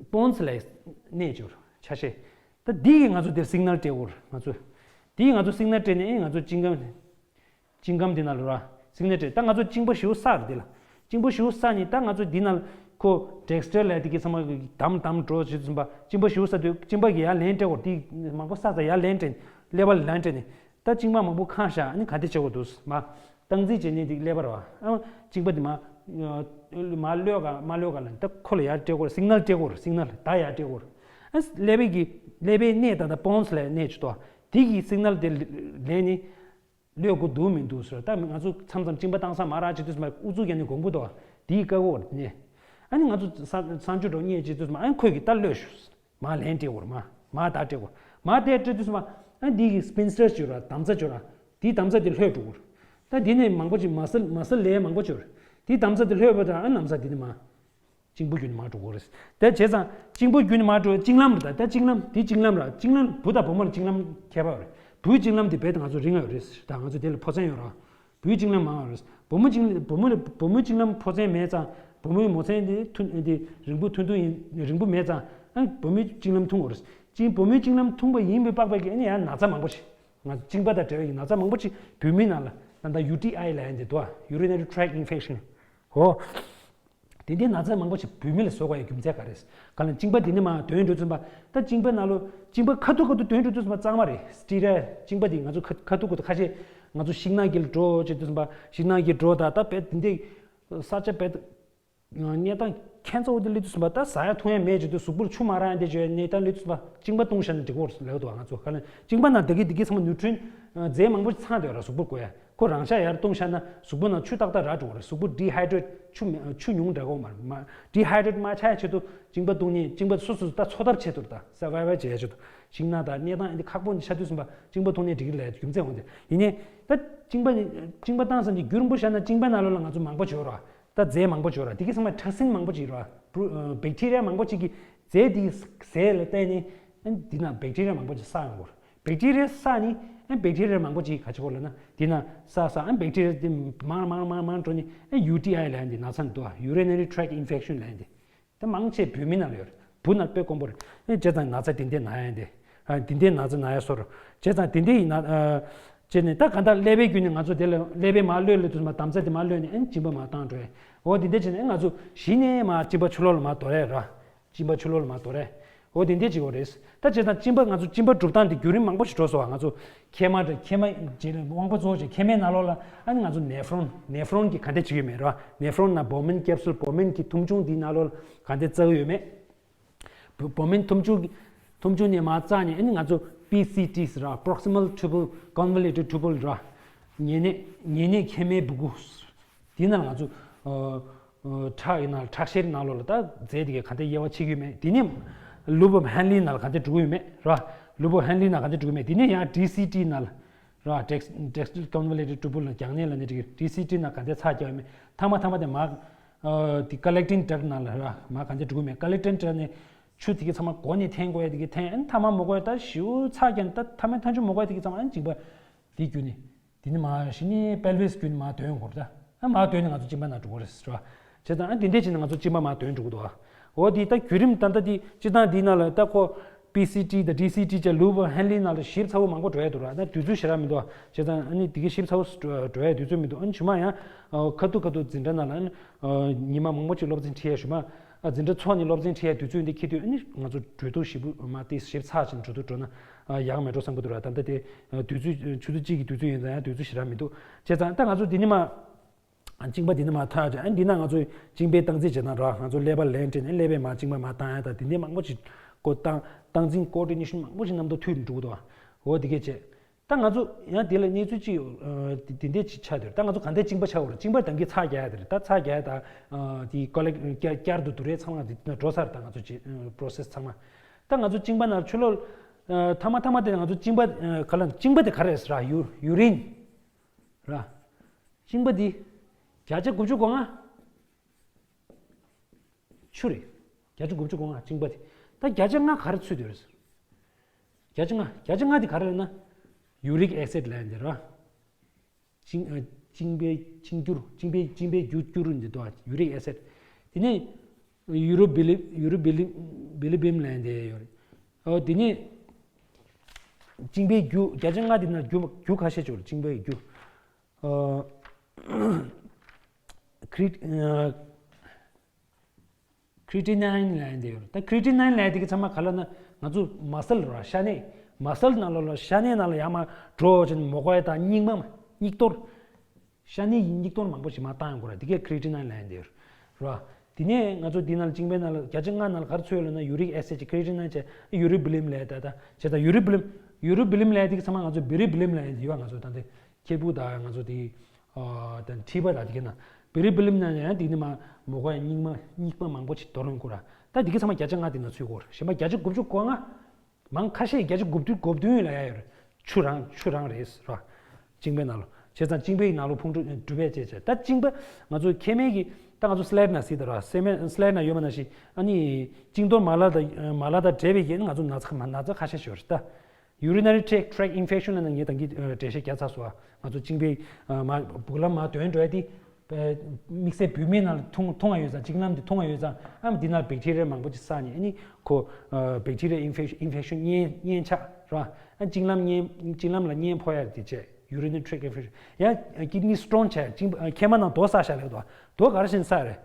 སྤོན་སི་ལས་གནས་འགྱུར་ཆ་ཤས། ད་འདི་གིས་ང་ཚོ་དེར་སིག་ནལ་སྤྲད་འོར་ང་ཚོ། འདི་གིས་ང་ཚོ་སིག་ནལ་སྤྲད་ནས་ཨེ་ང་ཚོ་ཅིང་ཀམ། ཅིང་ཀམ་འདི་ནང་ལ་ར། སིག་ནལ་སྤྲད་ད་ང་ཚོ་གཅིན་པ་ཞེ་པོ་བསགས་རེད་འདི་ལ། གཅིན་པ་ཞེ་པོ་བསགས་ནས་ད་ང་ཚོ་འདི་ནང་ཁོ་ཌེག་སི་ཊར་ལས་དེ་གི་ཚང་མ་དམ་དམ་འགྲོ་བྱེད་དུས་ཙམ་པ་གཅིན་པ་ཞེ་པོ་བསགས་དུས་གཅིན་པ་གི་ཡར་ལན་སྤྲད་འོར་དེ་མང་པོ་བསགས་ཙང་ཡར་ལན་སྤྲད་ནས་ཀླད་པ་ལ་ལན་སྤྲད་ནས། ད་གཅིན་པ་མང་པོ་ཁེངས་ཤག་ཨ་ནི་ག་འདྲ་བྱེད་དགོས་འདུག་མ། སྟངས་འཛིན་བྱེད་ནི་འདི་ཀླད་པ་རེད་བ། ཨ་གཅིན་པ་འདི་མ། མ་གློད་ག་མ་གློད་ག་ལ་ད་ཁོ་ལ་ཡར་སྤྲད་དགོས་རེད། སིག་ནལ་སྤྲད་དགོས་རེད། སིག་ནལ་ད་ཡར་སྤྲད་དགོས་རེད། ཨ་ཀླད་པའི་གི་ཀླད་པའི་གནས་ད་ད་སྤོན་སི་ལ་གནས་བྱུང་དོ། དེ་གི་སིག་ནལ་དེ་ལེན་ནི་གློད་དགོས་འདུག་མི་འདུག་ཟེར། ད་ང་ཚོ་མཚམས་མཚམས་གཅིན་པ་བཏང་ས་མ་རག་བྱེད་དུས་མ་ཨུ་ཚུགས་རྒྱག་ནི་གོང་བུ་དོ། དེ་གི་བཀག་དགོས་རེད་ནས། ཨ་ནི་ང་ཚོ་ས་ས་འཇུ་འགྲོ་ཉེས་བྱེད་དུས་མ་ཨ་ཁོས་གི་ད་གློད་ཞུ། མ་ལན་སྤྲད་འོར་མ། མ་ད་སྤྲད་འོར་མ་དེ་སྤྲད་དུས་སུ་མ། ཨ་འདི་གི་སྤིན་སི་ཊར་ཅོ་ར་དམ་ཚ་ཅོ་ར། དེའི་དམ་ཚ་དེ་ལྷོད་འགྲོ་འོར། ད་དེ་ནས་མང་པོ་ཅིག་མ་སལ་མ་སལ་ལས་མང་པོ་ཅོ་ར། དེའི་དམ་ཚ་དེ་ལྷོད་པ་དང་ཨ་ནམ་ས་དེ་ནས་མ། གཅིན་པ་རྒྱུན་མ་འགྲོ་གོ་རེད། དེ་བྱས་ཙང་གཅིན་པ་རྒྱུན་མ་འགྲོ་གཅིན་ལམ་རེད། ད་གཅིན་ལམ་དེ་གཅིན་ལམ་ར་གཅིན་ལམ་བུ་དང་བུ་མོ་ལ་གཅིན་ལམ་ཁྱད་པར་རེད། བུའི་གཅིན་ལམ་དེ་རྦད་དེ་ང་ཚོ་རིང་ཡོད་རེད། ད་ང་ཚོ་དེ་ལ་ཕོ་མཚན་ཡོད་ར། བུའི་གཅིན་ལམ་མང་བ་རེད། བུ་མོ་གཅིན་བུ་མོ་ལ་བུ་མོའི་གཅིན་ལམ་ཕོ་མཚན་མེད་ཙང་བུ་མོའི་མོ་མཚན་དེ་ཐུང་དེ་རིང་པོ་ཐུང་ཐུང་ཡིན། རིང་པོ་མེད་ཙང་ཨ་བུ་མོའི་གཅིན་ལམ་ཐུང་བ་རེད། གཅིན་བུ་མོའི་གཅིན་ལམ་ཐུང་བ་ཡིན་པའི་པགས་པའི་གི་ཨ་ནི་ཡང་ན་ཚ་མང་པོ་ཞིག་ང་ཚོ་གཅིན་པ་དང་འབྲེལ་བའི་ན་ཚ་མང་པོ་ཞིག་བུད་མེད་ནང་ལ་ད་ལྟ་ཡུ་ཊི་ཨའི་ལབ་ཡ་འདི་འདུག་ཨ། Urinary Tract Infection། ཧོ། དེ་འདྲའི་ན་ཚ་མང་པོ་ཞིག་བུད་མེད་ལ་བཟོ་དགོས་ཡའི་རྒྱུ་མཚན་ག་རེ། ག་ལ་གཅིན་པ་འདི་ནས་མར་འདོན་འགྲོ་ཚུན་པ། ད་གཅིན་པ་ནང་ལོ་གཅིན་པ་ཁ་ཐུག་ཁ་ཐུག་འདོན་འགྲོ་དུས་ཙམ་པ་གཙང་མ་རེད། སི་ཊི་རའི་གཅིན་པ་འདི་ང་ཚོ་ཁ་ཁ་ཐུག་ཁ་ཐུག་ཁ་ཤས་ང་ཚོ་ཤིང་ནགས་ཀྱི་འགྲོ་བྱེད་དུས་ཙམ་པ་ཤིང་ནགས་ཀྱི་འགྲོ་དང་ད་དཔེ་འདི་འདྲའི་ས་ཆ་དཔེ་གནས་སྟངས་ཁྱད་མཚར་པོ་འདི་སླེབས་དུས་ཙམ་པ་ད་ཟ་ཡ་འཐུང་ཡ་མེད་བྱེད་དུས་གཟུགས་པོར་ཆུ་མ་རག་ཡ་འདི་བྱས་གནས་སྟངས་སླེབས་དུས་ཙམ་པ་གཅིན་པ་བཏུང་བཞག་ན་འགྲིག་གོ་ལབ་འདུག་ང་ཚོ་ག་ལ་གཅིན་པ་ནང་ད་གི་འདི་གི་ཚང་མ་ནིའུ་ཊི་རི་ཡན་རྫས་མང་པོ་ཚང་བསྡད་ཡོད་ར་གཟུགས་པོར་དགོས་ཡ། ཁོ་རང་ཤ་ཡར་བཏུང་བཞག་ན་གཟུགས་པོ་ནང་ཆུ་ཏག་ཏག་རག་འགྲོ་གི་རེད། གཟུགས་པོ་ཌི་ཧའི་ཌི་རེ་ཊི་ཆུ་མེ་ཆུ་ཉུང་དྲགས་གོ་མ་རེད་མ། ཌི་ཧའི་ཌི་རེ་ཊི་མ་ཆགས་ཆེད་དུ་གཅིན་པ་བཏུང་ནས་གཅིན་པ་སོ་སོ་ད་འཚོ་ཐབས་ཆེད་དུ་ད་སར་ཝའི་ཝལ་བྱེད་ཡ་ཆེད་དུ་ཤིང་ནགས་ད་གནས་སྟངས་འདི་ཁག་པོ་འདི་ཆགས་དུས་ཙམ་པ་གཅིན་པ་བཏུང་ནས་འགྲིག་གི་ལས་རྒྱུ་མཚན་འོང་དེ་ཡིན་ནའི་ད་གཅིན་པ་ནི་གཅིན་པ་བཏང་ཙམ་གྱི་རྒྱུན་རིང་པོ་བཞག་ན་གཅིན་པ་ནང་ལོགས་ལ་ང་ཚོ་མང་པོ་བྱོས་ར་ད་རྫས་མང་པོ་བྱོས་ར་དེ་གི་ཚང་མ་ཊོག་སིན་མང་པོ་ཅིག་ར་བེག་ཊི་རི་ཡ་མང་པོ་ཅིག་གི་རྫས་དེ་གི་ཟས་ལ་བརྟེན་ནས་འདི་ན་བེག་ཊི་རི་ཡ་མང་པོ་ཅིག་བསགས་ཡོང་གི་རེད། བེག་ཊི་རི་ཡ་བསགས་ནི་ཨ་བེག་ཊི་རི་ཡ་མང་པོ་ཅིག་ག་ཅི་གོ་ལབ་ན་དེ་ན་བསགས་བསགས་ཨ་བེག་ཊི་རི་ཡ་དེ་མང་མང་མང་མང་འགྲོ་ནི་ཨ་ཡུ་ཊི་ཨའི་ལབ་ཡ་འདི་ན་ཚ་འདུག་ཨ། Urinary Tract Infection ལབ་ཡ་འདི་ད་མང་ཆེ་བོད་མི་ནང་ལ་ཡོད་རེད། བུ་ནང་དཔེ་དཀོན་པོ་རེད། ཨ་བྱས་ཙང་ན་ཚ་དེ་འདྲས་ན་ཡ་འདི་ཨ་དེ་འདྲས་ན་ཚ་ན་ཡ་སོ་རུ་བྱས་ཙང་དེ་འདྲས་ཡིན་ན་ཨ་བྱས་ནས་ད་ག་ད་ཀླད་པའི་རྒྱུད་ནས་ང་ཚོ་དེ་ལ་ཀླད་པའི་མར་གློད་ལ་དུས་མ་དམ་ཚ་དེ་མར་གློད་ནས་ཨ་གཅིན་པ་མར་བཏང་འགྲོ་ཡ། འོ་དེ་འདྲས་བྱས་ནས་ང་ཚོ་གཞི་ནས་མར་གཅིན་པ་ཕྱི་ལོགས་ལ་མར་དོར་ཡ་ར། གཅིན་པ་ཕྱི་ལོགས་ལ་མར་དོར་རེད། འོ་དེ་འདྲས་ཅིག་འོ་རེད། ད་བྱས་ཙང་གཅིན་པ་ང་ཚོ་གཅིན་པ་གྲུབ་སྟངས་དེ་བརྒྱུད་རིམ་མང་པོ་ཞིག་འགྲོ་སོང་བ། ང་ཚོ་མཁལ་མ་འདྲ་མཁལ་མ་རྗེས་ལ་དབང་པོ་གཙོ་བོ་བྱས་མཁལ་མའི་ནང་ལོགས་ལ་ཨ་ནི་ང་ཚོ་ནེ་ཕྲོན་ནེ་ཕྲོན་གྱི་ག་འདྲས་བྱེད་ཀྱི་ཡོད་མེད་རེད་བ། ནེ་ཕྲོན་ན་བོ་མིན་ཀེབ་སུལ་བོ་མིན་གྱི་ཐུམ་ཆུང་འདིའི་ནང་ལོགས་ལ་ག་འདྲས་བཙག་གི་ཡོད་མེད། བོ་བོ་མིན་ཐུམ་ཆུང་གི་ཐུམ་ཆུང་ནས་མར་བཙགས་ནས་ཨ་ནི་ང་ཚོ་པི་སི་ཊི་ཟེར་བ། Proximal Tubule Convoluted Tubule རེད་བ། ཉེ་གནས་ཉེ་གནས་མཁལ་མའི་སྦུ་གུ། དེ་ནང་ལ་ང་ཚོ་ཨ་ཨ་ཁྲག་ཡིན་ན་ཁྲག་ཤེད་ནང་ལོགས་ལ་ད་རྫས་དེ་གས་ག་འདྲ་དབྱེ་བ་ཕྱེ་གི་ཡོད་མེད། དེ་ནས་ལུབ་བོ་ཧན་ལི་ནང་ལ་ག་འདྲ་འགྲོ་གི་ཡོད་མེད་ར། ལུབ་བོ་ཧན་ལི་ནང་ག་འདྲ་འགྲོ་གི་ཡོད་མེད། དེ་ནས་ཡང་ཌི་སི་ཊི་ནང་ལ་ར། Distal Convoluted Tubule ལ་རྒྱག་ནས་ལ་ནི་ཌི་སི་ཊི་ནང་ག་འདྲ་ཚགས་རྒྱག་ཡོད་མེད། ཐ་མ་ཐ་མ་དེ་མར་ཨ་དེ་ཀ་ལེག་ཊིང་ཌག་ནང་ལ་ར་མར་ག་འདྲ་འགྲོ་གི་ཡོད་མེད། ཀ་ལེག་ཊིང་ཌག་ནས་ཆུ་དེ་གས་ཚང་མ་མགོ་ནས་འཐེན་དགོས་ཡ་དེ་གས་འཐེན། ཨ་ནི་ཐ་མ་མ་དགོས་ཡ་ད་ཞེ་པོ་ཚགས་རྒྱག་ནས་ད་ཐ་མ་ཐ་མ་མ་དགོས་ཡ་དེ་གས་ཚང་མ་ཨ་ནི་གཅིན་པ་དེ་བརྒྱུད་ནས། དེ་ནི་མ་གཞི་ནས་པེལ་ཝིས་བརྒྱུད་ནས་མར་འདོན་དགོས་རེད་ད། ཨ་མར་འདོན་ནས་ང་ཚོ་གཅིན་པ་ནང་འགྲོ་གི་རེད་ཟེར་བ། བྱས་ཙང་ཨ་དེ་འདྲས་བྱས་ནས་ང་ཚོ་གཅིན་པ་མར་འདོན་འགྲོ་གི་འདུག་ཨ། འོ་དེ་ད་བརྒྱུད་རིམ་ད་ལྟ་དེ་སྤྱིར་བཏང་འདི་ནང་ལ་ད་ཁོ་པི་སི་ཊི་དང་ཌི་སི་ཊི་བྱས་ལུབ་བོ་ཧན་ལི་ནང་ལ་ཞིབ་ཚགས་པོ་མང་པོ་འགྲོ་ཡ་འདུག་ར། ད་དུས་ཚོད་ཞེ་དྲག་མི་འདུག་ཨ། བྱས་ཙང་ཨ་ནི་དེ་གའི་ཞིབ་ཚགས་པོ་འགྲོ་ཡ་དུས་ཚོད་མི་འདུག་ཨ་ནི་ཞུ་མ་ཡང་ཁ་ཐུག་ཁ་ཐུག་འཛིན་གྲྭ་ནང་ལ་ཨ་ནི་ཉི་མ་མང་པོ་ཅིག་སློབ་ཚན་ཁྲིད་ཡ་ཞུ་མ། ཨ་འཛིན་གྲྭ་ཚོགས་ནས་སློབ་ཚན་ཁྲིད་ཡ་དུས་ཚོད་འདི་འཁེལ་དུས་ཨ་ནི་ང་ཚོ་གྲོས་བསྡུར་ཞིབ་པོ་མ་དེ་ཞིབ་ཚགས་ཅིག་གྲོས་བསྡུར་འགྲོ་ན་ཨ་ཡག་མེད་འགྲོ་བསམ་གི་འདུག་ར། ད་ལྟ་དེ་དུས་ཚོད་ཆུ་ཚོད་གཅིག་གི་དུས་ཚོད་ཡིན་ཙང་ཡང་དུས་ཚོད་ཞེ་དྲག་མི་འདུག་བྱས་ཙང་ད་ང་ཚོ་འདི་ནི་མ་གཅིན་པ་འདི་ནི་མ་ཐག་བྱས་ཨ་འདི་ན་ང་ཚོ་གཅིན་པའི་སྟངས་འཛིན་བྱེད་ན་ར་ང་ཚོ་ཀླད་པ་ལན་སྤྲད་ནས་ཀླད་པའི་མ་གཅིན་པ་མ་བཏང་ཡ་ད་དེ་འདྲའི་མང་པོ་ཞིག་ཀོ་བཏང་སྟངས་འཛིན་ཀོ་ཌི་ནེ་ཤན་མང་པོ་ཞིག་རྣམ་རྟོག་མཐུད་འགྲོ་གི་འདུག་འོ་དེ་གས་བྱས། ད་ང་ཚོ་ཡང་དེ་ལ་གནས་ཚུལ་ཅིག་ཡོད། ཨ་དེ་དེ་འདྲས་ཅིག་ཆགས་འདུག་ད་ང་ཚོ་ག་འདྲས་གཅིན་པ་ཆགས་ཡོད་རེད། གཅིན་པ་ད་གིན་ཚ་རྒྱག་ཡ་དེ་རེད། ད་ཚ་རྒྱག་ཡ་ད་ཨ་དེ་ཀོ་ལེག་བསྐྱར་བསྐྱར་དུ་དུ་རེ་ཚང་མ་དེ་འགྲོ་ཚར། ད་ང་ཚོ་ཅིག་པོ་རོ་སེ་སི་ཚང་མ། ད་ང་ཚོ་གཅིན་པ་ནང་ཆུ་ལོག་ཨ་ཐ་མ་ཐ་མ་དེ་ང་ཚོ་གཅིན་པ་ཨ་ག་ལ་གཅིན་པ་དེ་ག་རེ་རེད་ཟེར་ར། ཡུ་ཡུ་རིན་ར། གཅིན་པ་དེ་བརྒྱ་ཆ་དགུ་བཅུ་གོ་ལྔ། ཆུ་རེད། བརྒྱ་ཆ་དགུ་བཅུ་གོ་ལྔ་གཅིན་པ་དེ། ད་བརྒྱ་ཆ་ལྔ་ག་རེ་ཚུད་དེ་རེད། བརྒྱ་ཆ་ལྔ་བརྒྱ་ཆ་ལྔ་དེ་ག་རེ་རེད་ན། ཡུ་རིག་ཨེ་སིད་ལབ་ཡ་འདི་རེད་བ། གཅིན་ཨ་གཅིན་པའི་གཅིན་འགྱུར། གཅིན་པའི་གཅིན་པའི་རྒྱུ་འགྱུར་འདི་དོ། ཡུ་རིག་ཨེ་སིད། དེ་ནས་ཡུ་རོ་བི་ལིམ། ཡུ་རོ་བི་ལིམ། བི་ལི་བིམ་ལབ་ཡ་འདི་ཡོད་རེད། ཨོ་དེ་ནས་གཅིན་པའི་རྒྱུ་བརྒྱ་ཆ་ལྔ་དེ་ན་རྒྱུ་རྒྱུ་ཁ་ཤས་ཅིག་ཡོད་རེད། གཅིན་པའི་རྒྱུ། ཨོ། ཁྲི། ཨ། ཁྲི་ཊི་ནའིན་ལབ་ཡ་འདི་ཡོད་རེད། ད་ཁྲི་ཊི་ནའིན་ལབ་ཡ་དེ་གི་ཚང་མ་ག་ལ་ན་ང་ཚོ་མ་སལ་ར་ཤ་གནད། མ་སལ་ནང་ལོགས་ལ་ཤ་གནད་ནང་ལ་ཡར་མར་འགྲོ་བྱས་ནས་མོ་གོ་ཡ་དང་སྙིགས་མ་སྙིགས་དོར། ཤ་གནད་ཡི་སྙིགས་དོར་མང་པོ་ཞིག་མར་བཏང་ཡོང་གི་རེད། དེ་གས་ཁྲི་ཊི་ནའིན་ལབ་ཡ་འདི་ཡོད་རེད་བ། དེ་ནས་ང་ཚོ་འདི་ནང་ལ་གཅིན་པའི་ནང་ལ་བརྒྱ་ཆ་ལྔ་ནང་ལ་ག་རེ་ཚུད་ཡོད་ལབ་ན་ཡུ་རིག་ཨེ་སིད་ཀྱི་ཁྲི་ཊི་ནའིན་བྱས། ཡུ་རི་བི་ལིམ་ལབ་ཡ་ད་ད་བྱས་ད་ཡུ་རི་བི་ལིམ། ཡུ་རི་བི་ལིམ་ལབ་ཡ་དེ་གི་ཚང་མ་ང་ཚོ་བི་རི་བི་ལིམ་ལབ་ཡ་འདི་ཡོད་བ། ང་ཚོ་ད་འདི། ཁེ་པུ་དང་ང་ཚོ་དེ། ཨ་དང་མཁྲིས་པ་དང་དེ་ག་ན་བི་རི་བི་ལིམ་ན་ཡང་དེ་ནི་མ་མོ་གོ་ཡ་སྙིགས་མ་སྙིགས་མ་མང་པོ་ཅིག་དོར་ཡོང་གི་ར། ད་དེ་གི་ཚང་མ་བརྒྱ་ཆ་ལྔ་དེ་ན་ཚུད་ཀྱི་ཡོད་རེད། གཞན་པ་བརྒྱ་ཆ་དགུ་བཅུ་གོ་ལྔ། མང་ཁ་ཤས་བརྒྱ་ཆ་དགུ་བཅུ་གོ་བདུན་ལབ་ཡ་ཡོད་རེད། ཆུ་རང་ཆུ་རང་རེད་ར། གཅིན་པའི་ནང་ལོགས་བྱས་ཙང་གཅིན་པའི་ནང་ལོགས་ཕུང་འདྲུ་འདྲུ་བས་བྱས་བྱས། ད་གཅིན་པ་ང་ཚོ་མཁལ་མའི་གི་ད་ང་ཚོ་སི་ལའེ་ཌི་ན་གཟིགས་དང་ར། སི་ལའེ་ཌི་ན་ཡོད་མ་ན་ཞིག་ཨ་ནི་གཅིན་གཏོར་མ་ལག་དང་མ་ལག་དང་འབྲེལ་བའི་གི་ང་ཚོ་ན་ཚ་ན་ཚ་ཁ་ཤས་ཤིག་ཡོད་རེད་ད། Urinary tract tract infection ལབ་ན་ངས་ད་གིན་འགྲེལ་བཤད་རྒྱག་ཚར་སོང་། ང་ཚོ་གཅིན་པའི་མ་སྦུག་ལམ་མར་དོན་འགྲོ་ཡ་དེ། དམིགས་བསལ་བུད་མེད་ནང་ལ་འཐུང་འཐུང་བ་ཡོད་ཙང་། གཅིན་ལམ་དེ་འཐུང་བ་ཡོད་ཙང་། ཨ་འདི་ནང་བེག་ཊི་རི་ཡ་མང་པོ་ཅིག་བསགས་ནས་ཨ་ནི་ཁོ་བེག་ཊི་རི་ཡ་ཨིན་ཕེག་ཤན་ཨིན་ཕེག་ཤན་གཉན་གཉན་ཆགས་ར། ཨ་གཅིན་ལམ་གཉན་གཅིན་ལམ་ལ་གཉན་ཕོག་ཡ་དེ་བྱས། Urinary tract infection ཡང་kidney stone བྱས། གཅིན་མཁལ་མ་ནང་རྡོ་བསགས་བཞག་ལབ་འདུག་རྡོ་ག་རེ་བྱས་ནས་བསགས་རེད།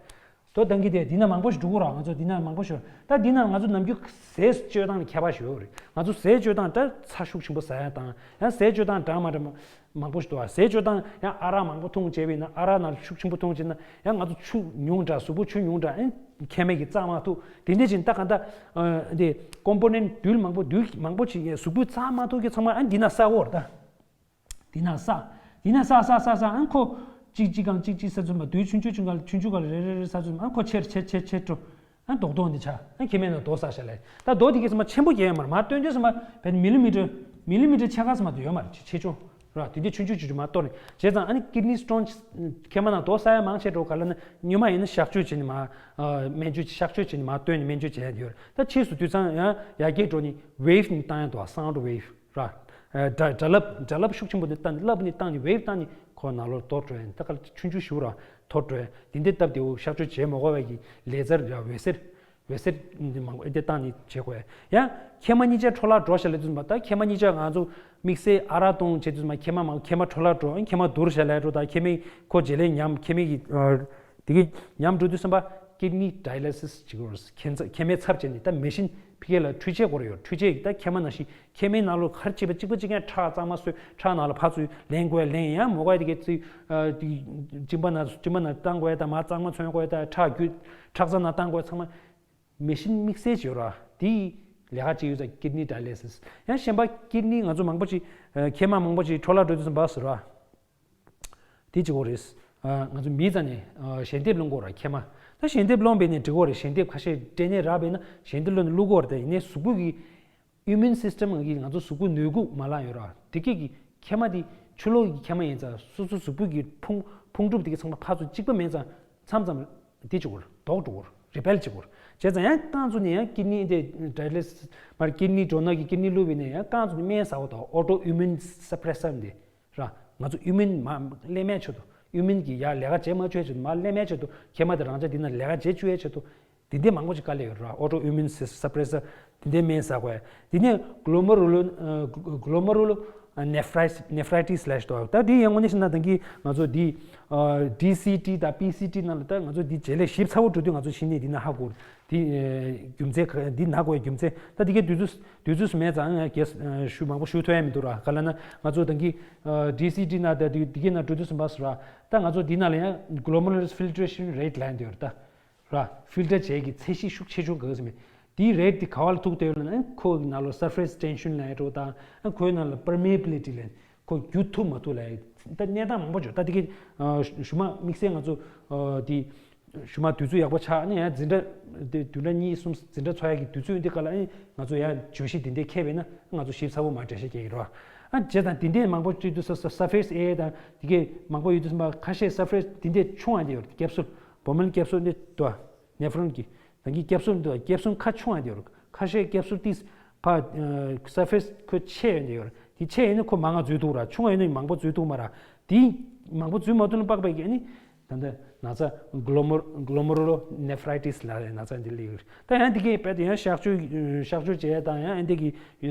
དོ་དང་གི་དེ་འདི་ན་མང་པོ་ཞིག་འགྲོ་གི་ར། ང་ཚོ་འདི་ན་མང་པོ་ཞིག་ད་འདི་ན་ང་ཚོ་ནམ་རྒྱུན་ཟས་སྤྱོད་སྟངས་ལ་ཁྱད་པར་ཞིག་ཡོད་རེད། ང་ཚོ་ཟས་སྤྱོད་སྟངས་ད་ཚྭ་ཤུགས་ཆེན་པོ་ཟ་ཡ་དང་། ཡང་ཟས་སྤྱོད་སྟངས་འདྲ་མ་འདྲ་མང་པོ་ཞིག་འདུག་ཟས་སྤྱོད་སྟངས་ཡང་ཨ་རག་མང་པོ་འཐུང་བྱས་པ་ཡིན་ན། ཨ་རག་ནང་ཤུགས་ཆེན་པོ་འཐུང་བྱས་ན། ཡང་ང་ཚོ་ཆུ་ཉུང་དྲགས། གཟུགས་པོ་ཆུ་ཉུང་དྲགས། ཨེ་མཁལ་མ་གིས་བཙག་མ་ཐུབ། དེ་འདྲ་བྱས་ན་ད་གང་ལྟར་འདི་ཀོམ་པོ་ནེན་ཊི་རྡུལ་མང་པོ་རྡུལ་མང་པོ་ཅིག་གཟུགས་པོས་བཙག་མ་ཐུབ་མཁན་ཚང་མ་ཨ་འདི་ན་བསགས་ཡོད་རེད་ད། དེ་ན་བསགས། དེ་ན་བསགས་བསགས་བསགས་བསགས། ཨ་ཁོ་གཅིག་གཅིག་གང་གཅིག་གཅིག་ས་ཚུན་མ་དུས་ཆུང་ཆུང་ཆུང་ག་ཆུང་ཆུང་ག་ལ་རེ་རེ་རེ་ས་ཚུན་མ་ཨ་ཁོ་ཆེར་ཆེར་ཆེར་ཆེར་འགྲོ། ཨ་རྡོག་རྡོག་འདི་ཆགས། ཨ་མཁལ་མའི་ནང་རྡོ་བསགས་བཞག་ལས། ད་རྡོ་དེ་གས་ཚང་མ་ཆེན་པོ་རྒྱག་ཡོད་མ་རེད། མར་བཏོན་དུས་ཚང་མ་བས་མི་ལི་མི་ཊར་མི་ལི་མི་ཊར་ཕྱེད་ཀ་ཚང་མ་དུ་ཡོད་མ་རེད། ཆེ་ཆེ་ཆུང་ར། དེ་འདྲ་ཆུང་ཆུང་ཆུང་ཆུང་མར་གཏོར་ནས་བྱས་ཙང་། ཨ་ནི་ཀིཌ་ནི་སི་ཊོན་མཁལ་མ་ནང་རྡོ་བསགས་ཡ་མང་ཆེ་འགྲོ་ག་ལ་ན་སྔོན་མ་ཡིན་ན་གཤག་བཅོས་བྱས་ནས་མར་སྨན་བཅོས་གཤག་བཅོས་བྱས་ནས་མར་བཏོན་ནས་སྨན་བཅོས་བྱས་ཡ་དེ་ཡོད་རེད། ད་ཕྱིས་སུ་དུས་ཚང་ཡང་ཡར་རྒྱས་འགྲོ་ནས་ཝེབ་ནས་བཏང་ཡ་འདུག sound wave ར། སྒྲ་སྒྲ་རླབས་སྒྲ་རླབས་ཤུགས་ཆེན་པོ་འདི་བཏང་ནས་རླབས་ནས་བཏང་ནས་ཝེབ་བཏང་ནས་ཁོ་ནང་ལོགས་གཏོར་འགྲོ་ཡ། ད་ག་ལ་ཆུང་ཆུང་ཞིག་ར་གཏོར་འགྲོ་ཡ། འདི་འདྲའི་སྟབས་བདེ་བོ་གཤག་བཅོས་བྱེད་མ་དགོས་པ་གི་ལེ་ཛར་ར་འོད་ཟེར་འོད་ཟེར་འདི་མང་པོ་འདི་བཏང་ནས་བྱེད་དགོས་ཡ། ཡང་མཁལ་མ་གཉིས་ཆ་འཕྲོ་བརླག་འགྲོ་བཞག་ལས་དུས་མ། ད་མཁལ་མ་གཉིས་ཆ་ང་ཚོ་དམིགས་བསལ་ཨ་རག་བཏུང་བྱེད་དུས་མ་མཁལ་མ་མང་མཁལ་མ་འཕྲོ་བརླག་འགྲོ། མཁལ་མ་བསྡུར་བཞག་ལས་འགྲོ། ད་མཁལ་མའི་ཁོ་བྱེད་ལས་ཉམས། མཁལ་མའི་གི་དེ་གི་ཉམས་འགྲོ་དུས་ཙམ་པ་ཀིཌ་ནི་ཌ་ཡ་ལི་སིས་བྱེད་དགོས། མཁལ་མཚམས་མཁལ་མའི་ཚབ་བྱས་ནས་ད་མེ་ཤིན་ཕ་གི་ལ་འཕྲུལ་ཆས་དགོས་རེད་ཡོད། འཕྲུལ་ཆས་ཀྱིས་ད་མཁལ་མ་ནང་བཞིན་མཁལ་མའི་ནང་ལོགས་ག་རེ་བྱེད་པ་གཅིག་པ་གཅིག་རྐྱང་ཁྲག་གཙང་མ་གསོས། ཁྲག་ནང་ལ་ཕར་ཚུར་ལེན་དགོས་ལེན་ཡང་མོ་ག་དེ་གའི་ཚུར་གཅིན་པ་ནང་གཅིན་པ་ནང་བཏང་དགོས་ད་མར་གཙང་མ་མཚོན་དགོས་ད་ཁྲག་རྒྱུ་ཁྲག་རྩ་ནང་བཏང་དགོས་ཚང་མ་མེ་ཤིན་དམིགས་བསལ་བྱེད་ར། དེ་ལས་ཀ་བྱེད་ཡོད་ཙང་ཀིཌ་ནི་ཌ་ཡ་ལི་སིས། ཡང་གཞན་པ་ཀིཌ་ནི་ང་ཚོ་མང་པོ་ཅིག་མཁལ་མ་མང་པོ་ཅིག་འཕྲོ་བརླག་འགྲོ་དུས་ཙམ་པ་ཟེར་ར། དེ་གཅིག་པོ་རེད། ང་ཚོ་མིའི་རྩ་ནས་ཞལ་འདེབས་སློང་དགོས་ར་མཁལ་མ། ད་ཞལ་འདེབས་སློང་བས་ནས་འགྲིག་གོ་རེད། ཞལ་འདེབས་ཁ་ཤས་སྐྲན་ནད་རག་པས་ན་ཞལ་འདེབས་སློང་ནས་བླུག་གོ་རེད། ད་ཡིན་ནའི་གཟུགས་པོ་གི་ཨིམ་མུན་སིས་ཊམ་གི་ང་ཚོ་གཟུགས་པོ་ནུས་ཤུགས་མ་ལངས་ཡོད་ར། དེ་གས་ཀྱི་མཁལ་མ་དེ་ཕྱི་ལོགས་ཀྱི་མཁལ་མ་ཡིན་ཙང་སོ་སོ་གཟུགས་པོ་གི་ཕུང་ཕུང་གྲུབ་དེ་གས་ཚང་མ་ཕར་ཚུར་གཅིག་པ་མེད་ཙང་མཚམས་མཚམས་དེ་བྱེད་དགོས་ར། ལྡོག་འགྲོ་གོ་ར། རི་པེལ་བྱེད་དགོས་ར། བྱས་ཙང་ཡང་རྐང་བཙུགས་ནས་ཡང་ཀིཌ་ནི་དེ་ཌ་ཡ་ལི་སིས་མར་ཀིཌ་ནི་མགྲོན་ནག་གི་ཀིཌ་ནི་བླུགས་པས་ནས་ཡང་རྐང་བཙུགས་ནས་སྨན་ཟ་བ་དང་ཨོ་ཊོ་ཨིམ་མུན་སུ་པི་རེ་སར་འདི། ར། ང་ཚོ་ཨིམ་མུན་མར་ལེན་མེད་ཆེད་དུ། ཨིམ་མུན་གྱི་ཡར་ལས་ཀ་བྱེད་མ་བཅུག་ཆེད་དུ། མར་ལེན་མེད་ཆེད་དུ། མཁལ་མ་དེ་རང་ཅག་འདི་ན་ལས་ཀ་བྱེད་བཅུག་ཡས་ཆེད་དུ། འདི་འདྲའི་མང་པོ་ཞིག་དཀའ་ལས་ཡོད་ར། ཨོ་ཊོ་ཨིམ་མུན་སུ་པི་རེ་སར་འདི་འདྲའི་སྨན་ཟ་དགོས་ཡ། འདི་ནས་གློ་མེ་རུ་ལོ་གློ་མེ་རུ་ལོ་ནེ་ཕ་རའི་ནེ་ཕ་རའི་ཊི་སི་ལབ་ཞིག་འདུག་ད་འདི་ཡང་དངོས་གནས་བཤད་ན་ད་གིན་ང་ཚོ་འདི་ཌི་སི་ཊི་དང་པི་སི་ཊི་ནང་ལ་ད་ང་ཚོ་འདི་བྱེད་ལས་ཞིབ་ཚགས་པོ་འགྲོ་དུས་ང་ཚོ་ཕྱི་ནས་འདི་ན་ཧ་གོ། འདི་རྒྱུ་མཚན་འདི་ན་དགོས་རྒྱུ་མཚན་ད་འདི་གའི་དུས་ཚོད་དུས་ཚོད་སུ་མེད་ཙང་ངས་རྒྱས་ཞུ་མང་པོ་ཞུ་ཐུབ་ཡ་མི་འདུག་ར། ག་ལ་ན་ང་ཚོ་ད་གིན་ཌི་སི་ཊི་ན་ད་འདི་འདི་གའི་ན་འགྲོ་དུས་སུ་མ་སུ་ར། ད་ང་ཚོ་འདི་ན་ལ་ཡང་གློ་མེ་རུ་ལར་ཕིལ་ཊྲེ་ཤན་རེ་ཊི་ལབ་ཡ་འདི་ཡོད་རེད་ད། ར། ཕིལ་ཊར་བྱེད་ཀྱི་ཚད་གཞི་ཤུགས་ཆེ་ཆུང་ག་ཟེར་མེད། དེའི་རེ་ཊི་དེ་ག་བ་ལ་ཐུག་བསྡད་ཡོད་ལབ་ན་ཁོའི་ནང་ལ་སར་ཕེ་སི་ཊེན་ཤན་ལབ་ཡ་འདྲ་བོ་དང་ཁོའི་ནང་ལ་པར་མེ་བི་ལི་ཊི་ལབ་ཡ་ཁོ་རྒྱུ་ཐུབ་མ་ཐུབ་ལབ་ཡ། ད་གནས་སྟངས་མང་པོ་བྱུང་། ད་དེ་གའི་ཞུ་མ་དམིགས་བསལ་ང་ཚོ་དེ་ཞུ་མ་དུས་ཚོད་ཡག་པོ་ཆགས་ནས་ཡང་འཛིན་གྲྭ་དེ་བདུན་ཕྲག་གཉིས་གསུམ་འཛིན་གྲྭ་འཚོགས་ཡ་གི་དུས་ཚོད་འདི་ག་ལ་ཨེ་ང་ཚོ་ཡང་བརྗོད་གཞི་འདི་འདྲའི་ཁེལ་བས་ན་ང་ཚོ་ཞིབ་ཚགས་པོ་མ་འགྲེལ་བཤད་རྒྱག་གི་རེད་བ། ཨ་བྱས་ཙང་འདི་འདྲའི་མང་པོ་བརྗོད་དུས་སུ་སར་ཕེ་སི་ཨེ་ཨེ་དང་དེ་གའི་མང་པོ་ཡོད་དུས་ཙམ་པ་ཁ་ཤས་སར་ཕེ་སི་འདི་འདྲའི་ཆུང་བ་འདི་ཡོད་རེད། ཀེབ་སུལ་བོ་མན་ཀེབ་སུལ་འདི་འདུག་ནེ་ཕ་རོན་གྱི་ད་གིན་ཀེབ་སུལ་འདུག་ཀེབ་སུལ་ཁ་ཆུང་བ་འདི་ཡོད་རེད། ཁ་ཤས་ཀེབ་སུལ་ཏིས་ཕ་སར་ཕེ་སི་ཁོ་ཆེ་བ་འདི་ཡོད་རེད། དེ་ཆེ་ཡིན་ན་ཁོ་མང་ང་འཛུལ་ཐུབ་ར། ཆུང་བ་ཡིན་ན་མང་པོ་འཛུལ་ཐུབ་མ་ར། དེ་མང་པོ་འཛུལ་མ་ཐུབ་ན་པགས་པའི་གི་ཨ་ནི་ད་ལྟ་ན་ཚ་གློ་མེ་གློ་མེ་རུ་ལོ་ནེ་ཕ་རའི་ཊི་སི་ལབ་ཡ་ན་ཚ་འདི་སླེབས་ཡོད་རེད། ད་ཡང་འདི་གའི་རྦད་དེ་ཡང་གཤག་བཅོས་གཤག་བཅོས་བྱས་དང་ཡང་ཨ་འདི་གི་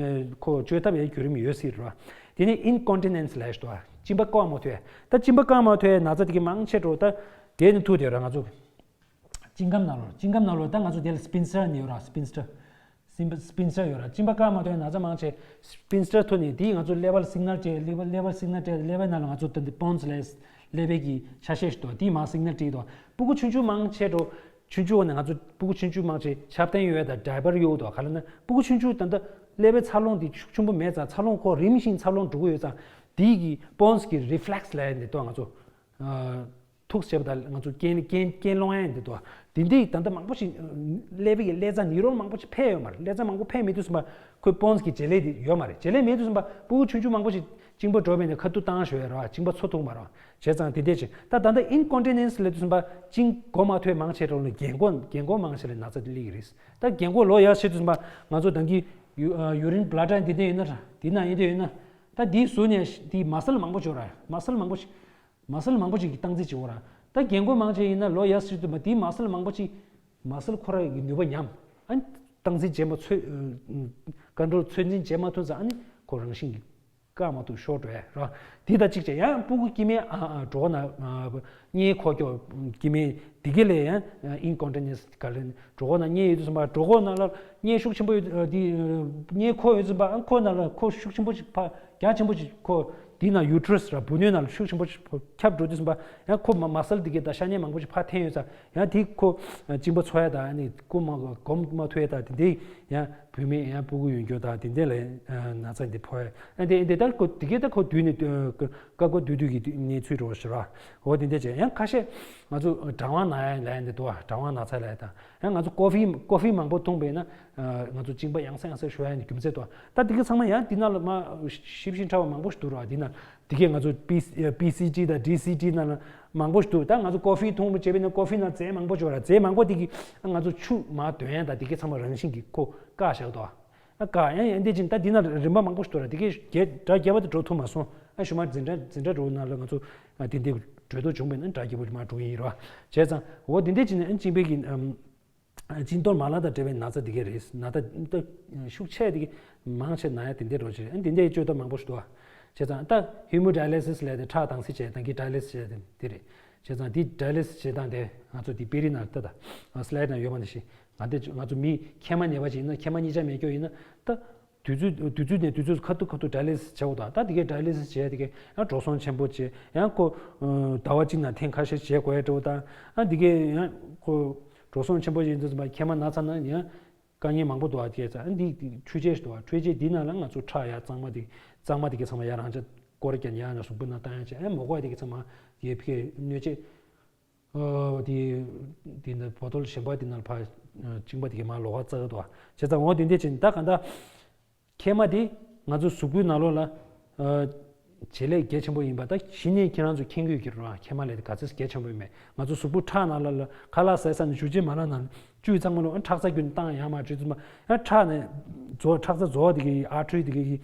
ཁོ་བཅོས་ཐབས་ཡང་བརྒྱུད་རིམ་ཡོད་སྲིད་ར། དེ་ནས་ཨིན་ཀོན་ཊི་ནེན་སི་ལབ་ཡ་ཞིག་འདུག་ག་གཅིན་པ་བཀག་མ་ཐུབ་ཡ། ད་གཅིན་པ་བཀག་མ་ཐུབ་ཡ་ན་ཚ་དེ་གི་མང་ཆེ་འགྲོ་ད་དེ་ནི་ཐུག་དེ་ར། ང་ཚོ་སྤྱིན་སྒམ་ནང་ལོགས་སྤྱིན་སྒམ་ནང་ལོགས་ད་ང་ཚོ་དེ་ལ་སི་པིན་སི་ཊར་ནི་ཡོད་ར། སི་པིན་སི་ཊར་སི་པིན་སི་ཊར་ཡོད་ར། གཅིན་པ་བཀག་མ་ཐུབ་ན་ཚ་མང་ཆེ་སི་པིན་སི་ཊར་ཐོག་ནས་དེས་ང་ཚོ་ཀླད་པ་ལ་སིག་ནལ་སྤྲད། ཀླད་པ་ཀླད་པ་སིག་ནལ་སྤྲད། ཀླད་པའི་ནང་ལ་ང་ཚོ་ད་འདི་བོན་སི་ལས་ཀླད་པའི་གི་ཆ་ཤས་ཤིག་འདུག་དེས་མར་སིག་ནལ་སྤྲད་འདུག་སྤུ་གུ་ཆུང་ཆུང་མང་ཆེ་འགྲོ་ཆུང་ཆུང་ནས་ང་ཚོ་སྤུ་གུ་ཆུང་ཆུང་མང་ཆེ་ཆབ་གདན་གཡོག་དང་ཌའི་པར་གཡོག་འདུག་ག་ལ་ན་སྤུ་གུ་ཆུང་ཆུང་ད་ལྟ་ཀླད་པའི་འཚར་ལོངས་དེ་ཤུགས་ཆེན་པོ་མེད་ཙང་འཚར་ལོངས་ཁོ་རིམ་བཞིན་འཚར་ལོངས་འགྲོ་གི་ཡོད་ཙང་དེའི་གི་བོན་སི་གི་རི་ཕི་ལེག་སི་ལབ་ཡ་འདི་འདུག་ང་ཚོ། ཐུགས་བྱས་པ་དང་ང་ཚོ་རྐྱེན་རྐྱེན་རྐྱེན་སློང་ཡ་འདི་དོ། དེ་འདི་ད་ལྟ་མང་པོ་ཞིག་ཀླད་པའི་ཀླད་རྩ་ནི་རོལ་མང་པོ་ཞིག་འཕེལ་ཡོད་མ་རེད། ཀླད་རྩ་མང་པོ་འཕེལ་མེད་དུས་ཙམ་པ་ཁོའི་བོན་སི་གི་བྱེད་ལས་དེ་ཡོད་མ་རེད། བྱེད་ལས་མེད་དུས་ཙམ་པ་སྤུ་གུ་ཆུང་ཆུང་མང་པོ་ཞིག་གཅིན་པ་འགྲོ་བས་ནས་ཁ་ཐུག་བཏང་ཞོ་ཡ་ར། གཅིན་པ་འཚོ་ཐུབ་མ་ར། བྱས་ཙང་དེ་འདྲས་ཅིག་ད་ད་ལྟ་ཨིན་ཀོན་ཊི་ནེན་སི་ལབ་དུས་ཙམ་པ་གཅིན་གོ་མ་ཐུབ་མང་ཆེ་འགྲོ་ལ་རྒན་གོག་རྒན་གོག་མང་ཆེ་ལ་ན་ཚ་དེ་སླེབས་ཀྱི་རེད། ད་རྒན་གོག་ལོ་ཡར་ཕྱིན་དུས་ཙམ་པ་ང་ཚོ་ད་གིན་ཡུ་ཡུ་རིན་བྷི་ལ་ཌར་འདི་འདྲས་ཡོད་ན་ར། འདི་ན་ཡིན་འདྲས་ཡོད་ན་ད་འདིའི་ཟུར་ནས་འདི་མ་སལ་མང་པོ་ཅིག་ཡོད་ར། མ་སལ་མང་པོ་ཞིག་མ་སལ་མང་པོ་ཅིག་གིས་སྟངས་འཛིན་བྱེད་འོ་ར། ད་རྒན་གོག་མང་ཆེ་ཡིན་ན་ལོ་ཡར་སྲིད་དུ་མ་དེའི་མ་སལ་མང་པོ་ཅིག་མ་སལ་ཁོ་ར་གི་ནུས་པ་ཉམས། ཨ་ནི་སྟངས་འཛིན་བྱེད་མ་ཚོད་ཀོན་ཊོལ་ཚོད་འཛིན་བྱེད་མ་ཐུབ་ཙང་ཨ་ནི་ཁོ་རང་བཞིན་གྱིས་བཀག་མ་ཐུབ་ཤོར་འགྲོ་ཡ་ར། དེ་དང་གཅིག་བྱས་ཡང་སྤུ་གུ་སྐྱེ་དམན་ཨ་ཨ་གྲོད་ཁོག་ན་ཨ་གཉེན་ཁོག་སྐྱོ་སྐྱེ་དམན་དེ་ག་ལས་ཡང་ཨིན་ཀོན་ཊི་ནེན་སི་ག་ལས་གྲོད་ཁོག་ན་གཉེན་ཡོད་དུས་ཙམ་པ་གྲོད་ཁོག་ནང་ལ་གཉེན་ཤུགས་ཆེན་པོ་ཡོད་དེ་གཉེན་ཁོག་ཡོད་དུས་ཙམ་པ་ཨ་ཁོ་ནང་ལ་ཁོ་ཤུགས་ཆེན་པོ་ཞིག་ཕ་རྒྱ་ཆེན་པོ་ཞིག་ཁོ་དེའི་ནང་ཡུ་ཊི་ར་སི་ར་བུ་སྣོད་ནང་ལ་ཤུགས་ཆེན་པོ་ཞིག་ཁྱབ་འགྲོ་དུས་ཙམ་པ་ཡང་ཁོ་མ་མ་སལ་དེ་གའི་ད་ཤ་ཉེ་མང་པོ་ཞིག་ཕར་འཐེན་ཡོད་ཙང་ཡང་དེ་ཁོ་གཅིན་པ་འཚོ་ཡ་དང་ཨ་ནི་སྐུ་མ་སྒོམ་མ་ཐུབ་ཡ་དང་དེ་འདྲའི་ཡང་བུད་མེད་ཡང་སྤུ་གུ་ཡོད་རྒྱུ་དང་དེ་འདྲ་ལ་ན་ཚ་འདི་ཕོག་ཡ་ཨ་འདི་འདི་ལྟར་ཁོ་དེ་གའི་ད་ཁོ་དུས་ནས་དུས་སྐབས་ཁོ་དུས་དུས་ཀྱི་གནས་ཚུལ་རོ་ཞུ་ར། འོ་དེ་འདྲ་བྱས་ཡང་ཁ་ཤས་ང་ཚོ་གྲང་བ་ན་ཡ་ལ་ཡ་འདི་འདུག་བ། གྲང་བ་ན་ཚ་ལ་ཡ་དང་ཡང་ང་ཚོ་ཀོ་ཧྥི་ཀོ་ཧྥི་མང་པོ་འཐུང་བས་ན་ང་ཚོ་གཅིན་པ་ཡང་སེ་ཡང་སེ་ཤོར་ཡ་ནི་རྒྱུ་མཚན་འདུག་ད་དེ་གའི་ཚང་མ་ཡང་འདི་ནང་ལ་མ་ཞིབ་ཞིབ་ཕྲ་བ་མང་པོ་ཞིག་འདུག་ར། འདི་ན་དེ་གའི་ང་ཚོ་པི་པི་སི་ཊི་དང་ཌི་སི་ཊི་ནང་ལ་མང་པོ་ཞིག་འདུག་ད་ང་ཚོ་ཀོ་ཧྥི་འཐུང་བྱས་པས་ན་ཀོ་ཧྥི་ནང་རྫས་མང་པོ་ཞིག་ཡོད་ར། རྫས་མང་པོ་དེ་གིས་ང་ཚོ་ཆུ་མར་འདོན་ཡ་དང་དེ་གའི་ཚང་མ་རང་བཞིན་གྱིས་ཁོ་བཀག་བཞག་འདུག་ཨ་བཀག་ཡང་ཡང་འདི་ཅིན་ད་འདི་ན་རིམ་པ་མང་པོ་ཞིག་འདུག་ར། དེ་གའི་རྒྱས་སྒྲ་རྒྱས་པ་དེ་འགྲོ་ཐུབ་མ་སོང་། ཨ་ཞུ་མ་འཛིན་གྲྭ་འཛིན་གྲྭ་འགྲོ་ནང་ལ་ང་ཚོ་དེ་འདི་གྲོས་ཐོག་བྱུང་བས་ན་སྒྲ་རྒྱས་པོ་མར་འགྲོ་གི་ཡིན་ར། བྱས་ཙང་འོ་དེ་འདི་ཅིན་ཨ་གཅིན་པའི་གི་ཨམ། གཅིན་གཏོར་མ་ལག་དང་འབྲེལ་བའི་ན་ཚ་འདི་ག་རེད། ན་ཚ་འདི་ཤུགས་ཆེ་འདི་ག་མང་ཆེ་ན་ཡ་དེ་འདྲ་རོ་ཆེ་རེད། འདི་འདྲའི་བཅོས་ཐབས་མང་པོ་ཞིག་འདུག་བ། བྱས་ཙང་ད་ཧི་མོ་ཌའི་ལི་སིས་ལས་དེ་ཁྲག་དྭངས་སིལ་བྱས་དང་གི་ཌའི་ལི་སིས་བྱས་དེ་འདི་རེད། བྱས་ཙང་འདི་ཌའི་ལི་སིས་བྱེད་སྟངས་དེ་ང་ཚོ་འདི་དཔེ་རིས་ནང་ལྟ་ད་སི་ལའེ་ཌི་ནང་ཡོད་པ་འདི་ཤི་ང་འདི་ང་ཚོ་མི་མཁལ་མ་ཉེས་པ་ཅིག་ཡིན་ན་མཁལ་མ་གཉིས་ཆ་མེད་སྐྱོ་ཡིན་ན་ད། དུས་ཚོད་དུས་ཚོད་ནས་དུས་ཚོད་ཁ་ཐུག་ཁ་ཐུག་ཌའི་ལི་སིས་བྱེད་དགོས་དང་ད་དེ་གའི་ཌའི་ལི་སིས་བྱས་དེ་གའི་ཡང་འགྲོ་སོང་ཆེན་པོ་བྱས་ཡང་ཁོ་ཟླ་བ་གཅིག་ནང་ཐེངས་ཁ་ཤས་བྱེད་དགོས་ཡ་འགྲོ་དང་ཨ་དེ་གའི་ཡང་ཁོ་འགྲོ་སོང་ཆེན་པོ་ཡིན་ཚུལ་ཙམ་པ་མཁལ་མ་ན་ཚ་ན་ཡང་དཀའ་ངལ་མང་པོ་འདུག་ཨ་དེ་ཙང་ཨ་འདི་འཕྲུལ་ཆས་ཞིག་འདུག་ཨ་འཕྲུལ་ཆས་འདི་ནང་ལ་ང་ཚོ་ཁྲག་ཡ་གཙང་མ་དེ་གཙང་མ་དེ་གའི་ཚང་མ་ཡ་རང་ཅག་སྐོར་རྒྱག་ཡ་ན་གཟུགས་པོ་ནང་བཏང་ཡ་བྱས་ཨ་མོ་གོ་ཡ་དེ་གའི་ཚང་མ་ཡའི་ཕི་གའི་སྣོད་ཆས། ཨོ། དེ་དེ་འདི་བོ་ཏོལ་གཞན་པ་དེ་ནང་ཕར་གཅིན་པ་དེ་གའི་མར་ལོགས་ཀ་བཙག་གི་འདུག་བ། བྱས་ཙང་འོ་དེ་འདྲས་བྱས་ནས་ད་ག་འདྲ། མཁལ་མ་དེ་ང་ཚོ་གཟུགས་པོའི་ནང་ལོགས་ལ་ཨ་བྱེད་ལས་གལ་ཆེན་པོ་ཡིན་པ་ད་གཞི་ནས་ཁྱེད་རང་ཚོ་མཁྱེན་གྱི་ཡོད་ཀྱི་རེད་བ། མཁལ་མ་ལས་དེ་ག་ཚོད་གལ་ཆེན་པོ་ཡིན་མེད་ང་ཚོ་གཟུགས་པོ་ཁྲག་ནང་ལ་ལ་ཁ་ལག་ཟས་ས་ནས་ཞུ་རྗེས་མ་ལ་ནང་བཅུད་གཙང་མ་ལོག་ཨ་ཁྲག་རྩ་རྒྱུན་བཏང་ཡང་མ་བཅུད་ཙམ་པ་ཨ་ཁྲག་ནས་རྫོགས་ཁྲག་རྩ་རྫོགས་དེ་གའི་ཨར་ཊི་རི་དེ་གའི་གི་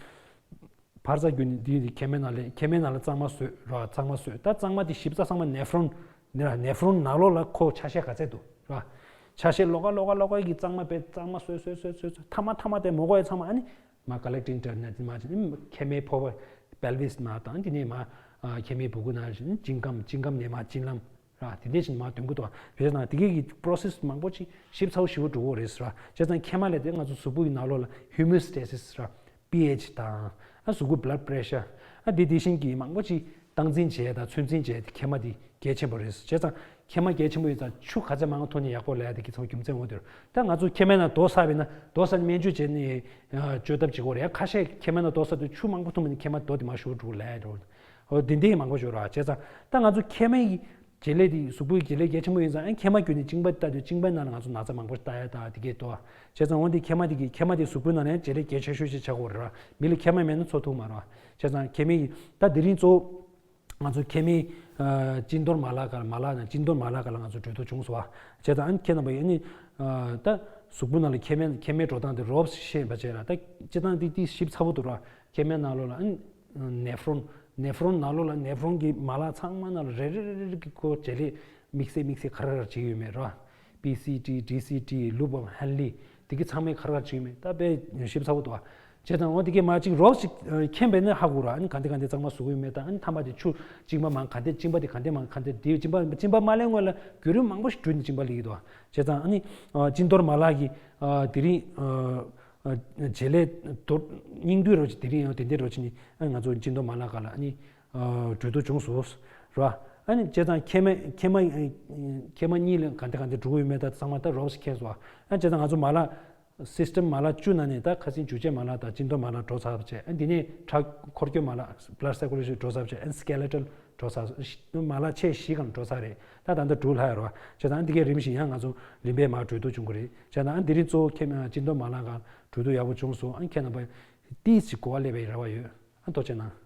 བར་རྩ་རྒྱུད་ནི་འདི་འདི་མཁལ་མའི་ནང་ལས་མཁལ་མའི་ནང་ལ་གཙང་མ་བཟོས་ར་གཙང་མ་བཟོས་ད་གཙང་མ་འདི་ཞིབ་ཚགས་ཚང་མ་ནེ་ཕྲོན་ནི་ར་ནེ་ཕྲོན་ནང་ལོགས་ལ་ཁོ་ཆ་ཤས་ག་ཚད་འདུག་ར། ཆ་ཤས་ལོགས་ཀ་ལོགས་ཀ་ལོགས་ཀ་གི་གཙང་མ་བེད་གཙང་མ་བཟོས་བཟོས་བཟོས་བཟོས་བཟོས་ཐ་མ་ཐ་མ་དེ་མོ་གོ་ཡི་ཚང་མ་ཨ་ནི་མ་ཀ་ལེག་ཊིང་ཊར་ནེལ་མ་བྱས་ནི་མཁལ་མའི་ཕོ་བ་པེལ་ཝིས་ནང་དང་འདི་ནས་མ་མཁལ་མའི་སྦུ་གུ་ནང་བཞིན་གཅིན་སྒམ་གཅིན་སྒམ་ནས་མ་གཅིན་ལམ། ར་དེ་འདྲས་ཞིག་མར་འདོན་གི་འདུག་བ། བྱས་ཙང་དེ་གའི་གི་པོ་རོ་སེ་སི་མང་པོ་ཅིག་ཞིབ་ཚགས་པོ་ཞེ་པོ་འགྲོ་གི་རེད་ཟེར་བ། བྱས་ཙང་མཁལ་མ་ལས་དེ་ང་ཚོ་གཟུགས་པོ་ཡི་ནང་ལོགས་ལ་ཧོ་མིའོ་སི་ཊེ་སི་སི་ར་པི་ཨེཆ་དང་ཨ་གཟུགས་པོ་བྷ་ལཌ་པི་རེ་ཤར་ཨ་དེ་དེ་བཞིན་གྱི་མང་པོ་ཅིག་སྟངས་འཛིན་བྱས་དང་ཚོད་འཛིན་བྱས་དེ་མཁལ་མ་དེ་གལ་ཆེན་པོ་རེད། བྱས་ཙང་མཁལ་མ་གལ་ཆེན་པོ་ཡིན་ཙང་ཆུ་ག་ཚད་མང་པོ་འཐུང་ན་ཡག་པོ་ལབ་ཡ་དེ་གི་ཚང་རྒྱུ་མཚན་འོ་དེ་རེད། ད་ང་ཚོ་མཁལ་མའི་ནང་རྡོ་ཟ་བས་ན་རྡོ་ཟ་ནས་སྨན་བཅོས་བྱས་ནས་བཅོས་ཐབས་བྱེད་དགོས་རེད། ཁ་ཤས་མཁལ་མའི་ནང་རྡོ་ཟ་དུས་ཆུ་མང་པོ་འཐུང་བས་ན་མཁལ་མ་རྡོ་དེ་མར་ཞུ་འགྲོ་ལབ་ཡ་རེད། འོ་དེ་འདྲའི་མང་པོ་ཞིག་རེད། བྱས་ཙང་ད་ང་ཚོ་མཁལ་མའི་བྱེད་ལས་དེ་གཟུགས་པོའི་བྱེད་ལས་གལ་ཆེན་པོ་ཡིན་ཙང་ཨ་མཁལ་མ་བརྒྱུད་ནས་གཅིན་པ་ལྟ་དུས་གཅིན་པའི་ནང་ལ་ང་ཚོ་ན་ཚ་མང་པོ་ཞིག་ལྟ་ཡ་ད་དེ་གས་དོ། བྱས་ཙང་འོ་འདི་མཁལ་མ་དེ་གི་མཁལ་མ་དེ་གཟུགས་པོའི་ནང་ནས་བྱེད་ལས་གལ་ཆེ་ཤོས་ཤིག་ཆགས་ཀྱི་ཡོད་རེད། མི་ལ་མཁལ་མ་མེད་ན་འཚོ་ཐུབ་མ་རེད། བྱས་ཙང་མཁལ་མའི་ད་དེ་རིང་གཙོ་བོ་ང་ཚོ་མཁལ་མའི་གཅིན་གཏོར་མ་ལག་སྐོར་མ་ལག་ནང་གཅིན་གཏོར་མ་ལག་སྐོར་ལ་ང་ཚོ་གྲོས་བསྡུར་བྱུང་སོང་བ། བྱས་ཙང་ཨ་ནི་ཁྱེད་རྣམ་པ་ཡིན་ནི་ད་ གཟུགས་པོ་ནང་ལ་མཁལ་མའི་མཁལ་མའི་འགྲོ་སྟངས་དེ་རོབ་ཤེས་པ་བྱས་ལ། ད་སྤྱིར་བཏང་དེ་དེ་ཞིབ་ཚགས་པོ་འདུག་ར། མཁལ་མའི་ནང་ལོགས་ལ་ཨ་ནི་ནེ་ཕྲོན། ནེ་ཕྲོན་ནང་ལོགས་ལ་ནེ་ཕྲོན་གྱི་མ་ལག་ཚང་མ་ནང་ལ་རེ་རེ་རེ་རེ་གི་སྐོར་བྱེད་ལས་དམིགས་བསལ་དམིགས་བསལ་ག་རེ་ག་རེ་བྱེད་ཀྱི་ཡོད་མེད་ར། པི་སི་ཊི། ཌི་སི་ཊི། ལུབ་བམ་ཧན་ལི། དེ་གི་ཚང་མའི་ག་རེ་ག་རེ་བྱེད་ཀྱི་ཡོད་མེད་ད་དཔེ་ཞིབ་ཚགས་པོ་འདུག་ཨ། བྱས་ཙང་འོ་དེ་གས་མ་གཅིག་རོབ་ཞིག་མཁྱེན་པས་ན་ཧ་གོ་ར། ཨ་ནི་ག་འདི་ག་འདི་གཙང་མ་བཟོ་གི་ཡོད་མེད་ད། ཨ་ནི་མཐའ་མ་དེ་ཆུ་གཅིན་པ་མང་ག་འདི་གཅིན་པ་དེ་ག་འདི་མང་ག་འདི་དེ་གཅིན་པ་གཅིན་པ་མ་ལེན་སྔོན་ལ་བརྒྱུད་རིམ་མང་པོ་ཞིག་བརྒྱུད་ནས་གཅིན་པ་ལེན་གྱི་འདུག་ཨ། བྱས་ཙང་ཨ་ནི་གཅིན་གཏོར་མ་ལག་གི་དེ་རིང་བྱེད་ལས་དོ་སྙིང་བསྡུས་རོ་ཅིག་དེ་རིང་ཡང་དེ་འདྲའི་རོ་ཅིག་ནི་ཨ་ང་ཚོ་གཅིན་གཏོར་མ་ལག་སྒང་ལ་ཨ་ནི་གྲོས་བསྡུར་བྱུང་སོང་ར། ཨ་ནི་བྱས་ཙང་མཁལ་མ་མཁལ་མ་མཁལ་མ་གཉིས་ལ་ག་འདི་ག་འདི་འགྲོ་གི་ཡོད་མེད་ད་ཚང་མ་ད་རོབ་ཞིག་མཁྱེན་སོང་ཨ། ཨ་བྱས་ཙང་ང་ཚོ་མ་ལག་སིས་ཊེམ་མ་ལག་བཅུ་ནང་ནས་ད་ཁ་སང་འཇུ་བྱེད་མ་ལག་དང་གཅིན་གཏོར་མ་ལག་འགྲོ་ཚར་བ་བྱས། ཨ་འདི་ནས་ཁྲག་འཁོར་སྐྱོད་མ་ལག་blood circulation་འགྲོ་ཚར་བ་བྱས། ཨ་སི་ཀེ་ལེ་ཊལ་འགྲོ་ཚར། མ་ལག་ཆེ་བཞི་གང་འགྲོ་ཚར་རེད། ད་ད་ལྟ་དྲུག་ལྷག་ཡོད་རེད་བ། བྱས་ཙང་ཨ་འདི་གའི་རིམ་བཞིན་ཡང་ང་ཚོ་ལིམ་པས་མར་གྲོས་བསྡུར་བྱུང་གི་རེད། བྱས་ཙང་ཨ་འདི་རིང་གཙོ་བོ་མཁལ་མ་གཅིན་གཏོར་མ་ལག་སྒང་གྲོས་བསྡུར་ཡག་པོ་བྱུང་སོང་། ཨ་ཁྱེད་རྣམ་པ་ཏིས་ཅིག་གོ་བ་སླེབས་པའི་རེ་བ་ཡོད། ཨ་ཐུགས་རྗེ་གནང་།